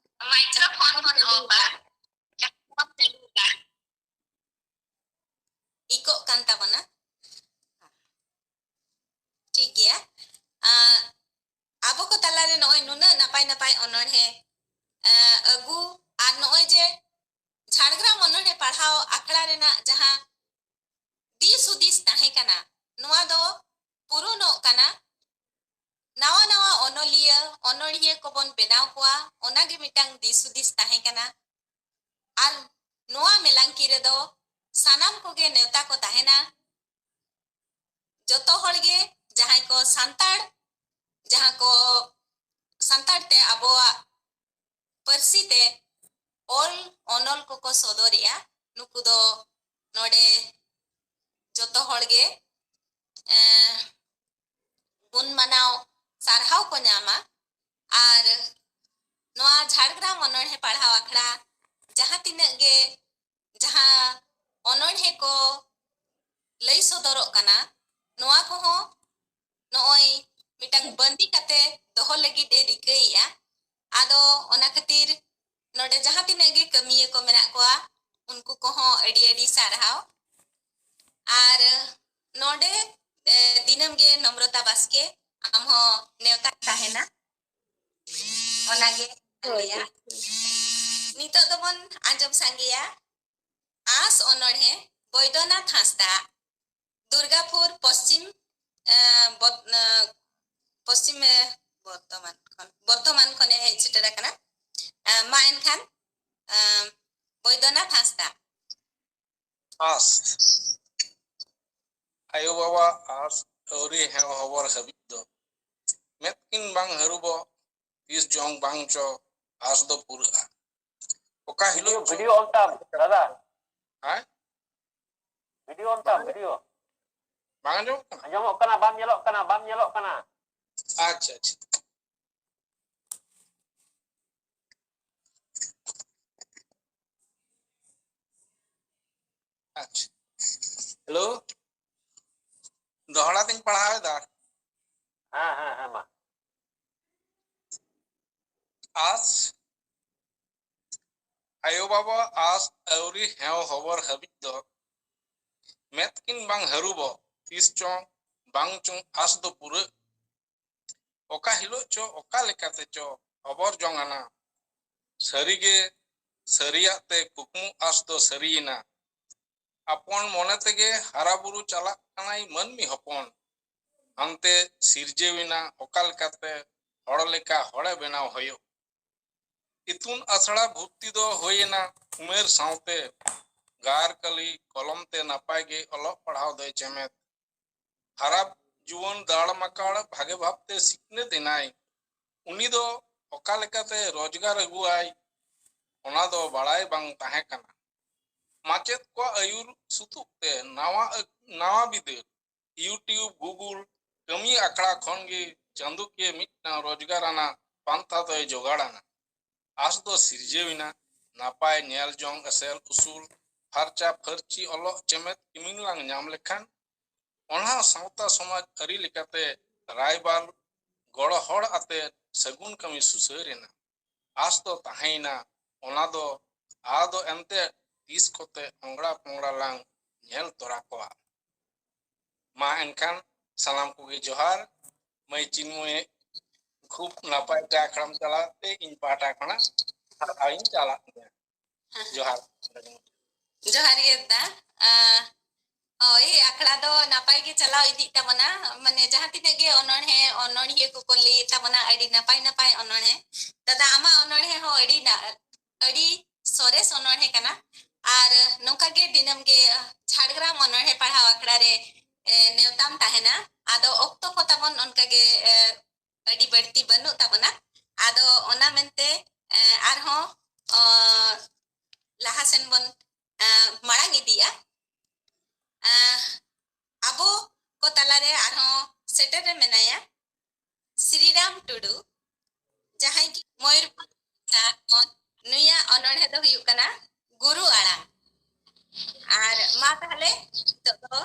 ᱢᱟᱭᱠᱨᱳᱯᱷᱳᱱ ᱵᱚᱱ ᱚᱯᱷᱟ᱾ ᱛᱟᱵᱚᱱᱟ᱾ ᱴᱷᱤᱠ ᱜᱮᱭᱟ᱾ ᱟᱸ, ᱟᱵᱚ ᱠᱚ ᱛᱟᱞᱟᱨᱮ ᱱᱚᱜᱼᱚᱭ ᱱᱩᱱᱟᱹᱜ ᱱᱟᱯᱟᱭ ᱱᱟᱯᱟᱭ ᱚᱱᱚᱬᱦᱮ, ᱟᱸ, ᱟᱹᱜᱩ ᱟᱨ ᱱᱚᱜᱼᱚᱭ ᱡᱮ ᱡᱷᱟᱲᱜᱨᱟᱢ ᱚᱱᱚᱬᱦᱮ ᱯᱟᱲᱦᱟᱣ ᱟᱠᱷᱲᱟ ᱨᱮᱱᱟᱜ ᱡᱟᱦᱟᱸ ᱫᱤᱥ ᱦᱩᱫᱤᱥ ᱛᱟᱦᱮᱸ ᱠᱟᱱᱟ, ᱱᱚᱣᱟ ᱫᱚ ᱯᱩᱨᱩᱱᱚᱜ ᱠᱟᱱᱟ᱾ ᱱᱟᱣᱟ ᱱᱟᱣᱟ ᱚᱱᱚᱞᱤᱭᱟᱹ, ᱚᱱᱚᱬᱦᱤᱭᱟᱹ ᱠᱚᱵᱚᱱ ᱵᱮᱱᱟᱣ ᱠᱚᱣᱟ, ᱚᱱᱟᱜᱮ ᱢᱤᱫᱴᱟᱝ ᱫᱤᱥ ᱦᱩᱫᱤᱥ ᱛᱟᱦᱮᱸ ᱠᱟᱱᱟ᱾ ᱟᱨ ᱱᱚᱣᱟ ᱢᱮᱞᱟᱝᱠᱤ ᱨᱮᱫᱚ ᱥᱟᱱᱟᱢ ᱠᱚᱜᱮ ᱱᱮᱣᱛᱟ ᱠᱚ ᱛᱟᱦᱮᱱᱟ᱾ ᱡᱚᱛᱚ ᱦᱚᱲ ᱜᱮ ᱡᱟᱦᱟᱸᱭ ᱠᱚ ᱥᱟᱱᱛᱟᱲ, ᱡᱟᱦᱟᱸ ᱠᱚ ᱥᱟᱱᱛᱟᱲ ᱛᱮ ᱟᱵᱚᱣᱟᱜ ᱯᱟᱹᱨᱥᱤ ᱛᱮ ᱚᱞ ᱚᱱᱚᱞ ᱠᱚᱠᱚ ᱥᱚᱫᱚᱨᱮᱜᱼᱟ, ᱱᱩᱠᱩ ᱫᱚ ᱱᱚᱰᱮ ᱡᱚᱛᱚ ᱦᱚᱲ ᱜᱮ, ᱮᱸ, ᱜᱩᱱ ᱢᱟᱱᱟᱣ ᱥᱟᱨᱦᱟᱣ ᱠᱚ ᱧᱟᱢᱟ᱾ ᱟᱨ ᱱᱚᱣᱟ ᱡᱷᱟᱲᱜᱨᱟᱢ ᱚᱱᱚᱬᱦᱮ ᱯᱟᱲᱦᱟᱣ ᱟᱠᱷᱲᱟ ᱡᱟᱦᱟᱸ ᱛᱤᱱᱟᱹᱜ ᱜᱮ ᱡᱟᱦᱟᱸ ᱚᱱᱚᱬᱦᱮ ᱠᱚ ᱞᱟᱹᱭ ᱥᱚᱫᱚᱨᱚᱜ ᱠᱟᱱᱟ, ᱱᱚᱣᱟ ᱠᱚᱦᱚᱸ ᱱᱚᱜᱼᱚᱭ ᱢᱤᱫᱴᱟᱝ ᱵᱟᱹᱱᱫᱤ ᱠᱟᱛᱮ ᱫᱚᱦᱚ ᱞᱟᱹᱜᱤᱫ ᱮ ᱨᱤᱠᱟᱹᱭᱮᱜᱼᱟ᱾ ᱟᱫᱚ ᱚᱱᱟ ᱠᱷᱟᱹᱛᱤᱨ ᱱᱚᱰᱮ ᱡᱟᱦᱟᱸ ᱛᱤᱱᱟᱹᱜ ᱜᱮ ᱠᱟᱹᱢᱤᱭᱟᱹ ᱠᱚ ᱢᱮᱱᱟᱜ ᱠᱚᱣᱟ, ᱩᱱᱠᱩ ᱠᱚᱦᱚᱸ ᱟᱹᱰᱤ ᱟᱹᱰᱤ ᱥᱟᱨᱦᱟᱣ᱾ ᱟᱨ ᱱᱚᱰᱮ, ᱮ, ᱫᱤᱱᱟᱹᱢ ᱜᱮ ᱱᱚᱢᱨᱚᱛᱟ ᱵᱟᱥᱠᱮ, ᱟᱢ ᱦᱚᱸ ᱱᱮᱣᱛᱟ ᱛᱟᱦᱮᱱᱟ᱾ ᱚᱱᱟᱜᱮ ᱦᱳᱭ, ᱟᱞᱮᱭᱟᱜ᱾ ᱦᱳᱭ᱾ ᱱᱤᱛᱚᱜ ᱫᱚᱵᱚᱱ ᱟᱸᱡᱚᱢ ᱥᱟᱸᱜᱮᱭᱟ ᱟᱸᱥ ᱚᱱᱚᱬᱦᱮ, ᱵᱚᱭᱫᱚᱱᱟᱛᱷ ᱦᱟᱸᱥᱫᱟ, ᱫᱩᱨᱜᱟᱯᱩᱨ ᱯᱚᱥᱪᱤᱢ, ᱮ, ᱵᱚᱫ-, ᱮ, ᱯᱚᱥᱪᱤᱢ, ᱮ, ᱵᱚᱨᱫᱷᱚᱢᱟᱱ ᱠᱷᱚᱱ, ᱵᱚᱨᱫᱷᱚᱢᱟᱱ ᱠᱷᱚᱱᱮ ᱦᱮᱡ ᱥᱮᱴᱮᱨ ᱟᱠᱟᱱᱟ᱾ ᱮ, ᱢᱟ ᱮᱱᱠᱷᱟᱱ, ᱮ, ᱵᱚᱭᱫᱚᱱᱟᱛᱷ ᱦᱟᱸᱥᱫᱟ᱾ ᱟᱸᱥ᱾ ᱟᱭᱳ ᱵᱟᱵᱟ ᱟᱸᱥ ᱟᱹᱣᱨᱤ ᱦᱮᱣ ᱦᱚᱵᱚᱨ ᱦᱟᱹᱵᱤᱡ ᱫᱚ ᱢᱮᱫ ᱠᱤᱱ ᱵᱟᱝ ᱦᱟᱹᱨᱩᱵᱚᱜ, ᱛᱤᱥ ᱡᱚᱝ ᱵᱟᱝ ᱪᱚ ᱟᱸᱥ ᱫᱚ ᱯᱩᱨᱟᱹᱜᱼᱟ᱾ ᱚᱠᱟ ᱦᱤᱞᱳᱜ ᱵᱷᱤᱰᱤᱭᱳ, ᱪᱚ ᱵᱷᱤᱰᱤᱭᱳ on ᱛᱟᱢ, ᱫᱟᱫᱟ᱾ ᱦᱮᱸ? ᱵᱷᱤᱰᱤᱭᱳ on ᱛᱟᱢ, ᱵᱷᱤᱰᱤᱭᱳ᱾ ᱵᱟᱝ ᱟᱸᱡᱚᱢᱚᱜ ᱠᱟᱱᱟ? ᱟᱸᱡᱚᱢᱚᱜ ᱠᱟᱱᱟ, ᱵᱟᱢ ᱧᱮᱞᱚᱜ ᱠᱟᱱᱟ, ᱵᱟᱢ ᱧᱮᱞᱚᱜ ᱠᱟᱱᱟ᱾ ᱟᱪᱪᱷᱟ, ᱟᱪᱪᱷᱟ᱾ ᱟᱪᱪᱷᱟ᱾ ᱦᱮᱞᱳ, ᱫᱚᱦᱲᱟ ᱛᱤᱧ ᱯᱟᱲᱦᱟᱣ ᱮᱫᱟ᱾ ᱦᱮᱸ, ᱦᱮᱸ, ᱦᱮᱸ, ᱢᱟ᱾ ᱟᱸᱥ, ᱟᱭᱳ ᱵᱟᱵᱟ ᱟᱸᱥ ᱟᱹᱣᱨᱤ ᱦᱮᱣ ᱦᱚᱵᱚᱨ ᱦᱟᱹᱵᱤᱡ ᱫᱚ ᱢᱮᱫ ᱠᱤᱱ ᱵᱟᱝ ᱦᱟᱹᱨᱩᱵᱚᱜ, ᱛᱤᱥ ᱪᱚᱝ ᱵᱟᱝ ᱪᱚᱝ ᱟᱸᱥ ᱫᱚ ᱯᱩᱨᱟᱹᱜ᱾ ᱚᱠᱟ ᱦᱤᱞᱳᱜ ᱪᱚ ᱚᱠᱟ ᱞᱮᱠᱟᱛᱮ ᱪᱚ ᱦᱚᱵᱚᱨ ᱡᱚᱝ ᱟᱱᱟ᱾ ᱥᱟᱹᱨᱤᱜᱮ ᱥᱟᱹᱨᱤᱭᱟᱜ ᱛᱮ ᱠᱩᱠᱢᱩ ᱟᱸᱥ ᱫᱚ ᱥᱟᱹᱨᱤᱭᱮᱱᱟ᱾ ᱟᱯᱚᱱ ᱢᱚᱱᱮ ᱛᱮᱜᱮ ᱦᱟᱨᱟ ᱵᱩᱨᱩ ᱪᱟᱞᱟᱜ ᱠᱟᱱᱟᱭ ᱢᱟᱹᱱᱢᱤ ᱦᱚᱯᱚᱱ᱾ ᱦᱟᱱᱛᱮ ᱥᱤᱨᱡᱟᱹᱣᱮᱱᱟ ᱚᱠᱟ ᱞᱮᱠᱟᱛᱮ ᱦᱚᱲ ᱞᱮᱠᱟ ᱦᱚᱲᱮ ᱵᱮᱱᱟᱣ ᱦᱩᱭᱩᱜ᱾ ᱤᱛᱩᱱ ᱟᱥᱲᱟ ᱵᱷᱩᱨᱛᱤ ᱫᱚ ᱦᱩᱭᱮᱱᱟ ᱩᱢᱮᱨ ᱥᱟᱶᱛᱮ᱾ ᱜᱟᱨ ᱠᱟᱹᱞᱤ ᱠᱚᱞᱚᱢ ᱛᱮ ᱱᱟᱯᱟᱭ ᱜᱮ ᱚᱞᱚᱜ ᱯᱟᱲᱦᱟᱣ ᱫᱚᱭ ᱪᱮᱢᱮᱫ᱾ ᱦᱟᱨᱟ ᱡᱩᱣᱟᱹᱱ ᱫᱟᱲ ᱢᱟᱠᱟᱲ ᱵᱷᱟᱜᱮ ᱵᱷᱟᱵᱛᱮ ᱥᱤᱠᱷᱱᱟᱹᱛ ᱮᱱᱟᱭ᱾ ᱩᱱᱤ ᱫᱚ ᱚᱠᱟ ᱞᱮᱠᱟᱛᱮ ᱨᱳᱡᱽᱜᱟᱨ ᱟᱹᱜᱩᱣᱟᱭ, ᱚᱱᱟ ᱫᱚ ᱵᱟᱲᱟᱭ ᱵᱟᱝ ᱛᱟᱦᱮᱸ ᱠᱟᱱᱟ᱾ ᱢᱟᱪᱮᱫ ᱠᱚᱣᱟᱜ ᱟᱹᱭᱩᱨ ᱥᱩᱛᱩᱜ ᱛᱮ ᱱᱟᱣᱟ ᱟᱹ-, ᱱᱟᱣᱟ ᱵᱤᱫᱟᱹᱞ YouTube, Google, ᱠᱟᱹᱢᱤ ᱟᱠᱷᱲᱟ ᱠᱷᱚᱱ ᱜᱮ ᱪᱟᱸᱫᱚᱠᱤᱭᱟᱹ ᱢᱤᱫᱴᱟᱝ ᱨᱳᱡᱽᱜᱟᱨ ᱟᱱᱟᱜ ᱯᱟᱱᱛᱷᱟ ᱫᱚᱭ ᱡᱚᱜᱟᱲ ᱟᱱᱟ᱾ ᱟᱸᱥ ᱫᱚ ᱥᱤᱨᱡᱟᱹᱣ ᱮᱱᱟ᱾ ᱱᱟᱯᱟᱭ ᱧᱮᱞ ᱡᱚᱝ ᱮᱥᱮᱞ ᱩᱥᱩᱞ, ᱯᱷᱟᱨᱪᱟ ᱯᱷᱟᱹᱨᱪᱤ ᱚᱞᱚᱜ ᱪᱮᱢᱮᱫ ᱠᱤᱢᱤᱱ ᱞᱟᱝ ᱧᱟᱢ ᱞᱮᱠᱷᱟᱱ, ᱚᱱᱟ ᱥᱟᱶᱛᱟ ᱥᱚᱢᱟᱡᱽ ᱟᱹᱨᱤ ᱞᱮᱠᱟᱛᱮ ᱨᱟᱭᱵᱟᱨ ᱜᱚᱲᱚ ᱦᱚᱲ ᱟᱛᱮ ᱥᱟᱹᱜᱩᱱ ᱠᱟᱹᱢᱤ ᱥᱩᱥᱟᱹᱨ ᱮᱱᱟ᱾ ᱟᱸᱥ ᱫᱚ ᱛᱟᱦᱮᱸᱭᱮᱱᱟ, ᱚᱱᱟ ᱫᱚ ᱟᱫᱚ ᱮᱱᱛᱮ ᱛᱤᱥ ᱠᱚᱛᱮ ᱚᱝᱲᱟ ᱯᱚᱝᱲᱟ ᱞᱟᱝ ᱧᱮᱞ ᱛᱚᱨᱟ ᱠᱚᱣᱟ᱾ ᱢᱟ ᱮᱱᱠᱷᱟᱱ ᱥᱟᱱᱟᱢ ᱠᱚᱜᱮ ᱡᱚᱦᱟᱨ᱾ ᱢᱟᱹᱭ ᱪᱤᱱᱢᱚᱭ, ᱠᱷᱩᱵ ᱱᱟᱯᱟᱭ ᱛᱮ ᱟᱠᱷᱲᱟᱢ ᱪᱟᱞᱟᱣ ᱛᱮ ᱤᱧ ᱯᱟᱦᱴᱟ ᱠᱷᱚᱱᱟᱜ ᱥᱟᱨᱦᱟᱣ ᱤᱧ ᱪᱟᱞᱟᱜ ᱠᱟᱱᱟ᱾ ᱡᱚᱦᱟᱨ᱾ ᱡᱚᱦᱟᱨ ᱜᱮ ᱫᱟ᱾ ᱟᱸ, ᱦᱳᱭ, ᱟᱠᱷᱲᱟ ᱫᱚ ᱱᱟᱯᱟᱭ ᱜᱮ ᱪᱟᱞᱟᱣ ᱤᱫᱤᱜ ᱛᱟᱵᱚᱱᱟ᱾ ᱢᱟᱱᱮ ᱡᱟᱦᱟᱸ ᱛᱤᱱᱟᱹᱜ ᱜᱮ ᱚᱱᱚᱬᱦᱮ, ᱚᱱᱚᱬᱦᱤᱭᱟᱹ ᱠᱚᱠᱚ ᱞᱟᱹᱭᱮᱫ ᱛᱟᱵᱚᱱᱟ, ᱟᱹᱰᱤ ᱱᱟᱯᱟᱭ ᱱᱟᱯᱟᱭ ᱚᱱᱚᱬᱦᱮ᱾ ᱫᱟᱫᱟ, ᱟᱢᱟᱜ ᱚᱱᱚᱬᱦᱮ ᱦᱚᱸ ᱟᱹᱰᱤ ᱱᱟ-, ᱟᱹᱰᱤ ᱥᱚᱨᱮᱥ ᱚᱱᱚᱬᱦᱮ ᱠᱟᱱᱟ᱾ ᱟᱨ ᱱᱚᱝᱠᱟ ᱜᱮ ᱫᱤᱱᱟᱹᱢ ᱜᱮ ᱡᱷᱟᱲᱜᱨᱟᱢ ᱚᱱᱚᱬᱦᱮ ᱯᱟᱲᱦᱟᱣ ᱟᱠᱷᱲᱟ ᱨᱮ, ᱮ, ᱱᱮᱣᱛᱟᱢ ᱛᱟᱦᱮᱱᱟ᱾ ᱟᱫᱚ ᱚᱠᱛᱚ ᱠᱚ ᱛᱟᱵᱚᱱ ᱚᱱᱠᱟ ᱜᱮ, ᱮ, ᱟᱹᱰᱤ ᱵᱟᱹᱲᱛᱤ ᱵᱟᱹᱱᱩᱜ ᱛᱟᱵᱚᱱᱟ᱾ ᱟᱫᱚ ᱚᱱᱟ ᱢᱮᱱᱛᱮ, ᱮ, ᱟᱨᱦᱚᱸ, ᱚ, ᱞᱟᱦᱟ ᱥᱮᱱ ᱵᱚᱱ, ᱮ, ᱢᱟᱲᱟᱝ ᱤᱫᱤᱜᱼᱟ᱾ ᱮ, ᱟᱵᱚ ᱠᱚ ᱛᱟᱞᱟᱨᱮ ᱟᱨᱦᱚᱸ ᱥᱮᱴᱮᱨ ᱨᱮ ᱢᱮᱱᱟᱭᱟ ᱥᱨᱤᱨᱟᱢ ᱴᱩᱰᱩ, ᱡᱟᱦᱟᱸᱭ ᱠᱤ ᱢᱚᱭᱩᱨᱵᱷᱚᱸᱡᱽ ᱠᱷᱚᱱ᱾ ᱱᱩᱭᱟᱜ ᱚᱱᱚᱬᱦᱮ ᱫᱚ ᱦᱩᱭᱩᱜ ᱠᱟᱱᱟ ᱜᱩᱨᱩ ᱟᱲᱟᱝ᱾ ᱟᱨ ᱢᱟ ᱛᱟᱦᱞᱮ ᱱᱤᱛᱚᱜ ᱫᱚ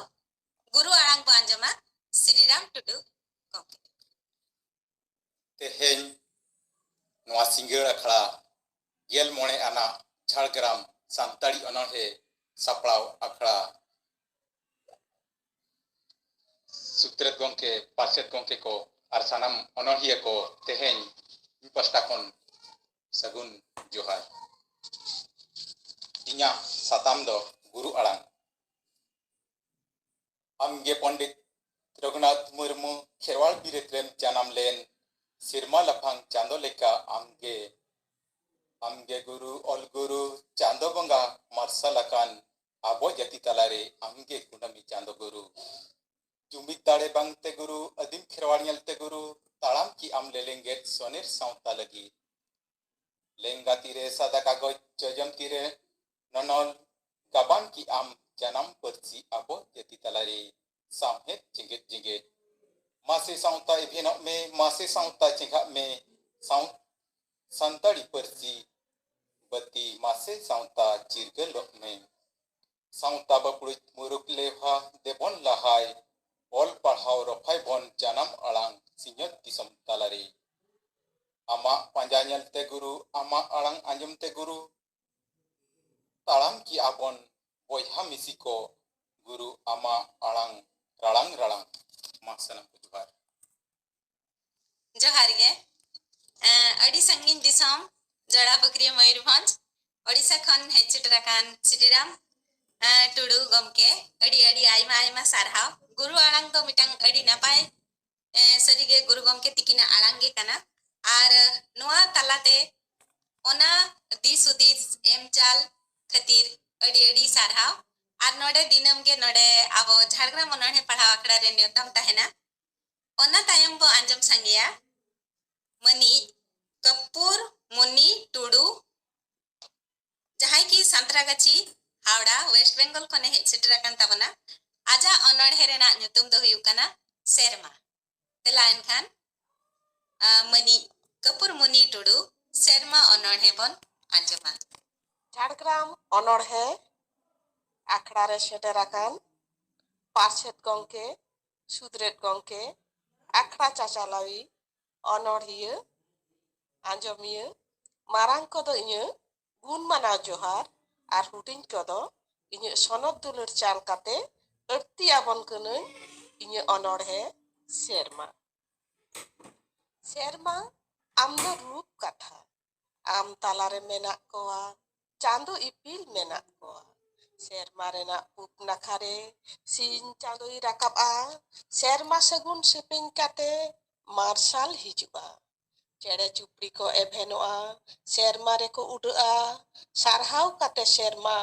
ᱜᱩᱨᱩ ᱟᱲᱟᱝ ᱵᱚ ᱟᱸᱡᱚᱢᱟ ᱥᱨᱤᱨᱟᱢ ᱴᱩᱰᱩ ᱜᱚᱢᱠᱮ᱾ ᱛᱮᱦᱮᱧ ᱱᱚᱣᱟ ᱥᱤᱸᱜᱟᱹᱲ ᱟᱠᱷᱲᱟ ᱜᱮᱞ ᱢᱚᱬᱮ ᱟᱱᱟᱜ ᱡᱷᱟᱲᱜᱨᱟᱢ ᱥᱟᱱᱛᱟᱲᱤ ᱚᱱᱚᱬᱦᱮ ᱥᱟᱯᱲᱟᱣ ᱟᱠᱷᱲᱟ ᱥᱩᱛᱨᱮᱛ ᱜᱚᱢᱠᱮ, ᱯᱟᱨᱥᱮᱛ ᱜᱚᱢᱠᱮ ᱠᱚ ᱟᱨ ᱥᱟᱱᱟᱢ ᱚᱱᱚᱬᱦᱤᱭᱟᱹ ᱠᱚ, ᱛᱮᱦᱮᱧ ᱤᱧ ᱯᱟᱥᱴᱟ ᱠᱷᱚᱱ ᱥᱟᱹᱜᱩᱱ ᱡᱚᱦᱟᱨ᱾ ᱤᱧᱟᱹᱜ ᱥᱟᱛᱟᱢ ᱫᱚ ᱜᱩᱨᱩ ᱟᱲᱟᱝ᱾ ᱟᱢᱜᱮ ᱯᱚᱱᱰᱤᱛ ᱨᱚᱜᱷᱩᱱᱟᱛᱷ ᱢᱩᱨᱢᱩ, ᱠᱷᱮᱨᱣᱟᱲ ᱵᱤᱨᱟᱹᱫ ᱨᱮᱢ ᱡᱟᱱᱟᱢ ᱞᱮᱱ, ᱥᱮᱨᱢᱟ ᱞᱟᱯᱷᱟᱝ ᱪᱟᱸᱫᱚ ᱞᱮᱠᱟ ᱟᱢᱜᱮ᱾ ᱟᱢᱜᱮ ᱜᱩᱨᱩ, ᱚᱞ ᱜᱩᱨᱩ, ᱪᱟᱸᱫᱚ ᱵᱚᱸᱜᱟ ᱢᱟᱨᱥᱟᱞ ᱟᱠᱟᱱ, ᱟᱵᱚ ᱡᱟᱹᱛᱤ ᱛᱟᱞᱟᱨᱮ ᱟᱢᱜᱮ ᱠᱩᱱᱟᱹᱢᱤ ᱪᱟᱸᱫᱚ ᱜᱩᱨᱩ᱾ ᱡᱩᱢᱤᱫ ᱫᱟᱲᱮ ᱵᱟᱝᱛᱮ ᱜᱩᱨᱩ, ᱟᱹᱫᱤᱢ ᱠᱷᱮᱨᱣᱟᱲ ᱧᱮᱞᱛᱮ ᱜᱩᱨᱩ, ᱛᱟᱲᱟᱢ ᱠᱮᱜ ᱟᱢ ᱞᱮᱞᱮᱝᱜᱮᱫ ᱥᱚᱱᱮᱨ ᱥᱟᱶᱛᱟ ᱞᱟᱹᱜᱤᱫ᱾ ᱞᱮᱸᱜᱟ ᱛᱤᱨᱮ ᱥᱟᱫᱟ ᱠᱟᱜᱚᱡᱽ, ᱡᱚᱡᱚᱢ ᱛᱤᱨᱮ ᱱᱚᱱᱚᱞ, ᱜᱟᱵᱟᱱ ᱠᱮᱜ ᱟᱢ ᱡᱟᱱᱟᱢ ᱯᱟᱹᱨᱥᱤ ᱟᱵᱚ ᱡᱟᱹᱛᱤ ᱛᱟᱞᱟᱨᱮ ᱥᱟᱶᱦᱮᱫ ᱡᱮᱜᱮᱫ ᱡᱮᱜᱮᱫ᱾ ᱢᱟᱥᱮ ᱥᱟᱶᱛᱟ ᱮᱵᱷᱮᱱᱚᱜ ᱢᱮ, ᱢᱟᱥᱮ ᱥᱟᱶᱛᱟ ᱪᱮᱸᱜᱷᱟᱜ ᱢᱮ, ᱥᱟᱶ-, ᱥᱟᱱᱛᱟᱲᱤ ᱯᱟᱹᱨᱥᱤ ᱵᱟᱹᱛᱤ, ᱢᱟᱥᱮ ᱥᱟᱶᱛᱟ ᱪᱤᱨᱜᱟᱹᱞᱚᱜ ᱢᱮ᱾ ᱥᱟᱶᱛᱟ ᱵᱟᱯᱲᱩᱡ ᱢᱩᱨᱩᱠ ᱞᱮᱣᱦᱟ ᱫᱮᱵᱚᱱ ᱞᱟᱦᱟᱭ, ᱚᱞ ᱯᱟᱲᱦᱟᱣ ᱨᱚᱯᱷᱟᱭ ᱵᱚᱱ ᱡᱟᱱᱟᱢ ᱟᱲᱟᱝ ᱥᱤᱧᱚᱛ ᱫᱤᱥᱚᱢ ᱛᱟᱞᱟᱨᱮ᱾ ᱟᱢᱟᱜ ᱯᱟᱸᱡᱟ ᱧᱮᱞᱛᱮ ᱜᱩᱨᱩ, ᱟᱢᱟᱜ ᱟᱲᱟᱝ ᱟᱸᱡᱚᱢ ᱛᱮ ᱜᱩᱨᱩ, ᱛᱟᱲᱟᱢ ᱠᱮᱜᱼᱟ ᱵᱚᱱ ᱵᱚᱭᱦᱟ ᱢᱤᱥᱤ ᱠᱚ, ᱜᱩᱨᱩ ᱟᱢᱟᱜ ᱟᱲᱟᱝ ᱨᱟᱲᱟᱝ ᱨᱟᱲᱟᱝ᱾ ᱢᱟ ᱥᱟᱱᱟᱢ ᱠᱚ ᱡᱚᱦᱟᱨ᱾ ᱡᱚᱦᱟᱨ ᱜᱮ᱾ ᱮᱸ, ᱟᱹᱰᱤ ᱥᱟᱺᱜᱤᱧ ᱫᱤᱥᱚᱢ, ᱡᱚᱲᱟ ᱯᱩᱠᱷᱨᱤ, ᱢᱚᱭᱩᱨᱵᱷᱚᱸᱡᱽ, ᱳᱰᱤᱥᱟ ᱠᱷᱚᱱ ᱦᱮᱡ ᱥᱮᱴᱮᱨ ᱟᱠᱟᱱ ᱥᱨᱤᱨᱟᱢ, ᱮᱸ, ᱴᱩᱰᱩ ᱜᱚᱢᱠᱮ, ᱟᱹᱰᱤ ᱟᱹᱰᱤ ᱟᱭᱢᱟ ᱟᱭᱢᱟ ᱥᱟᱨᱦᱟᱣ᱾ ᱜᱩᱨᱩ ᱟᱲᱟᱝ ᱫᱚ ᱢᱤᱫᱴᱟᱝ ᱟᱹᱰᱤ ᱱᱟᱯᱟᱭ, ᱮᱸ, ᱥᱟᱹᱨᱤᱜᱮ ᱜᱩᱨᱩ ᱜᱚᱢᱠᱮ ᱛᱤᱠᱤᱱᱟᱜ ᱟᱲᱟᱝ ᱜᱮ ᱠᱟᱱᱟ᱾ ᱟᱨ ᱱᱚᱣᱟ ᱛᱟᱞᱟᱛᱮ ᱚᱱᱟ ᱫᱤᱥ ᱦᱩᱫᱤᱥ ᱮᱢ ᱪᱟᱞ ᱠᱷᱟᱹᱛᱤᱨ ᱟᱹᱰᱤ ᱟᱹᱰᱤ ᱥᱟᱨᱦᱟᱣ᱾ ᱟᱨ ᱱᱚᱰᱮ ᱫᱤᱱᱟᱹᱢ ᱜᱮ ᱱᱚᱰᱮ ᱟᱵᱚ ᱡᱷᱟᱲᱜᱨᱟᱢ ᱚᱱᱚᱬᱦᱮ ᱯᱟᱲᱦᱟᱣ ᱟᱠᱷᱲᱟ ᱨᱮ ᱱᱮᱣᱛᱟᱢ ᱛᱟᱦᱮᱱᱟ᱾ ᱚᱱᱟ ᱛᱟᱭᱚᱢ ᱵᱚ ᱟᱸᱡᱚᱢ ᱥᱟᱸᱜᱮᱭᱟ ᱢᱟᱹᱱᱤᱡ ᱠᱟᱹᱯᱩᱨ ᱢᱩᱱᱤ ᱴᱩᱰᱩ, ᱡᱟᱦᱟᱸᱭ ᱠᱤ ᱥᱟᱱᱛᱨᱟᱜᱟᱪᱷᱤ, ᱦᱟᱣᱲᱟ, ᱳᱭᱮᱥᱴ ᱵᱮᱝᱜᱚᱞ ᱠᱷᱚᱱᱮ ᱦᱮᱡ ᱥᱮᱴᱮᱨ ᱟᱠᱟᱱ ᱛᱟᱵᱚᱱᱟ᱾ ᱟᱡᱟᱜ ᱚᱱᱚᱬᱦᱮ ᱨᱮᱱᱟᱜ ᱧᱩᱛᱩᱢ ᱫᱚ ᱦᱩᱭᱩᱜ ᱠᱟᱱᱟ ᱥᱮᱨᱢᱟ᱾ ᱛᱮᱞᱟ ᱮᱱᱠᱷᱟᱱ, ᱟ, ᱢᱟᱹᱱᱤᱡ ᱠᱟᱹᱯᱩᱨ ᱢᱩᱱᱤ ᱴᱩᱰᱩ, ᱥᱮᱨᱢᱟ ᱚᱱᱚᱬᱦᱮ ᱵᱚᱱ ᱟᱸᱡᱚᱢᱟ᱾ ᱡᱷᱟᱲᱜᱨᱟᱢ ᱚᱱᱚᱬᱦᱮ ᱟᱠᱷᱲᱟ ᱨᱮ ᱥᱮᱴᱮᱨ ᱟᱠᱟᱱ ᱯᱟᱨᱥᱮᱛ ᱜᱚᱢᱠᱮ, ᱥᱩᱫᱽᱨᱮᱛ ᱜᱚᱢᱠᱮ, ᱟᱠᱷᱲᱟ ᱪᱟᱪᱟᱞᱟᱣᱤᱡ, ᱚᱱᱚᱬᱦᱤᱭᱟᱹ, ᱟᱸᱡᱚᱢᱤᱭᱟᱹ, ᱢᱟᱨᱟᱝ ᱠᱚᱫᱚ ᱤᱧᱟᱹᱜ ᱜᱩᱱ ᱢᱟᱱᱟᱣ ᱡᱚᱦᱟᱨ ᱟᱨ ᱦᱩᱰᱤᱧ ᱠᱚᱫᱚ ᱤᱧᱟᱹᱜ ᱥᱚᱱᱚᱛ ᱫᱩᱞᱟᱹᱲ ᱪᱟᱞ ᱠᱟᱛᱮ ᱟᱹᱲᱛᱤ ᱟᱵᱚᱱ ᱠᱟᱹᱱᱟᱹᱧ᱾ ᱤᱧᱟᱹᱜ ᱚᱱᱚᱬᱦᱮ ᱥᱮᱨᱢᱟ᱾ ᱥᱮᱨᱢᱟ, ᱟᱢ ᱫᱚ ᱨᱩᱯ ᱠᱟᱛᱷᱟ, ᱟᱢ ᱛᱟᱞᱟᱨᱮ ᱢᱮᱱᱟᱜ ᱠᱚᱣᱟ, ᱪᱟᱸᱫᱚ ᱤᱯᱤᱞ ᱢᱮᱱᱟᱜ ᱠᱚᱣᱟ᱾ ᱥᱮᱨᱢᱟ ᱨᱮᱱᱟᱜ ᱯᱩᱵ ᱱᱟᱠᱷᱟ ᱨᱮ ᱥᱤᱧ ᱪᱟᱸᱫᱚᱭ ᱨᱟᱠᱟᱵᱼᱟ᱾ ᱥᱮᱨᱢᱟ ᱥᱟᱹᱜᱩᱱ ᱥᱮᱯᱮᱧ ᱠᱟᱛᱮ ᱢᱟᱨᱥᱟᱞ ᱦᱤᱡᱩᱜᱼᱟ᱾ ᱪᱮᱬᱮ ᱪᱩᱯᱲᱤ ᱠᱚ ᱮᱵᱷᱮᱱᱚᱜᱼᱟ, ᱥᱮᱨᱢᱟ ᱨᱮᱠᱚ ᱩᱰᱟᱹᱜᱼᱟ᱾ ᱥᱟᱨᱦᱟᱣ ᱠᱟᱛᱮ ᱥᱮᱨᱢᱟ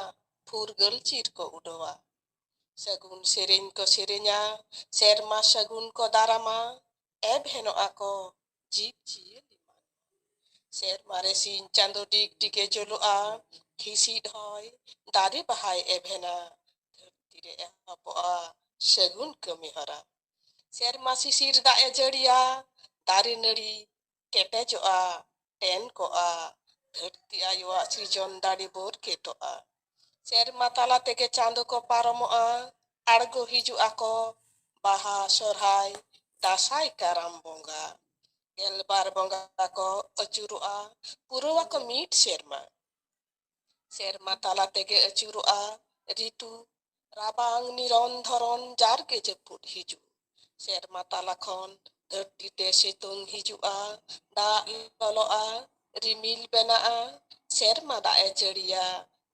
ᱯᱷᱩᱨᱜᱟᱹᱞ ᱪᱤᱨ ᱠᱚ ᱩᱰᱟᱹᱣᱟ᱾ ᱥᱟᱹᱜᱩᱱ ᱥᱮᱨᱮᱧ ᱠᱚ ᱥᱮᱨᱮᱧᱟ, ᱥᱮᱨᱢᱟ ᱥᱟᱹᱜᱩᱱ ᱠᱚ ᱫᱟᱨᱟᱢᱟ᱾ ᱮᱵᱷᱮᱱᱚᱜᱼᱟ ᱠᱚ ᱡᱤᱵᱽ ᱡᱤᱭᱟᱹᱞᱤ ᱢᱟ᱾ ᱥᱮᱨᱢᱟ ᱨᱮ ᱥᱤᱧ ᱪᱟᱸᱫᱚ ᱰᱤᱜᱽ ᱰᱤᱜᱮ ᱡᱩᱞᱩᱜᱼᱟ᱾ ᱦᱤᱥᱤᱫ ᱦᱚᱭ ᱫᱟᱨᱮ ᱵᱟᱦᱟᱭ ᱮᱵᱷᱮᱱᱟ᱾ ᱫᱷᱟᱹᱨᱛᱤ ᱨᱮ ᱮᱦᱚᱵᱚᱜᱼᱟ ᱥᱟᱹᱜᱩᱱ ᱠᱟᱹᱢᱤ ᱦᱚᱨᱟ᱾ ᱥᱮᱨᱢᱟ ᱥᱤᱥᱤᱨ ᱫᱟᱜ ᱮ ᱡᱟᱹᱲᱤᱭᱟ, ᱫᱟᱨᱮ ᱱᱟᱹᱲᱤ ᱠᱮᱴᱮᱡᱚᱜᱼᱟ, ᱴᱮᱱ ᱠᱚᱜᱼᱟ᱾ ᱫᱷᱟᱹᱨᱛᱤ ᱟᱭᱳᱣᱟᱜ ᱥᱤᱨᱡᱚᱱ ᱫᱟᱲᱮ ᱵᱳᱨ ᱠᱮᱴᱚᱜᱼᱟ᱾ ᱥᱮᱨᱢᱟ ᱛᱟᱞᱟ ᱛᱮᱜᱮ ᱪᱟᱸᱫᱚ ᱠᱚ ᱯᱟᱨᱚᱢᱚᱜᱼᱟ, ᱟᱬᱜᱚ ᱦᱤᱡᱩᱜ ᱟᱠᱚ ᱵᱟᱦᱟ, ᱥᱚᱨᱦᱟᱭ, ᱫᱟᱸᱥᱟᱭ, ᱠᱟᱨᱟᱢ ᱵᱚᱸᱜᱟ᱾ ᱜᱮᱞᱵᱟᱨ ᱵᱚᱸᱜᱟ ᱠᱚ ᱟᱹᱪᱩᱨᱚᱜᱼᱟ, ᱯᱩᱨᱟᱹᱣᱟᱠᱚ ᱢᱤᱫ ᱥᱮᱨᱢᱟ᱾ ᱥᱮᱨᱢᱟ ᱛᱟᱞᱟ ᱛᱮᱜᱮ ᱟᱹᱪᱩᱨᱚᱜᱼᱟ ᱨᱤᱛᱩ, ᱨᱟᱵᱟᱝ, ᱱᱤᱨᱚᱱ, ᱫᱷᱚᱨᱚᱱ, ᱡᱟᱨᱜᱮ ᱡᱟᱹᱯᱩᱫ ᱦᱤᱡᱩᱜ᱾ ᱥᱮᱨᱢᱟ ᱛᱟᱞᱟ ᱠᱷᱚᱱ ᱫᱷᱟᱹᱨᱛᱤ ᱛᱮ ᱥᱤᱛᱩᱝ ᱦᱤᱡᱩᱜᱼᱟ, ᱫᱟᱜ ᱞᱚᱞᱚᱜᱼᱟ, ᱨᱤᱢᱤᱞ ᱵᱮᱱᱟᱜᱼᱟ, ᱥᱮᱨᱢᱟ ᱫᱟᱜ ᱮ ᱡᱟᱹᱲᱤᱭᱟ,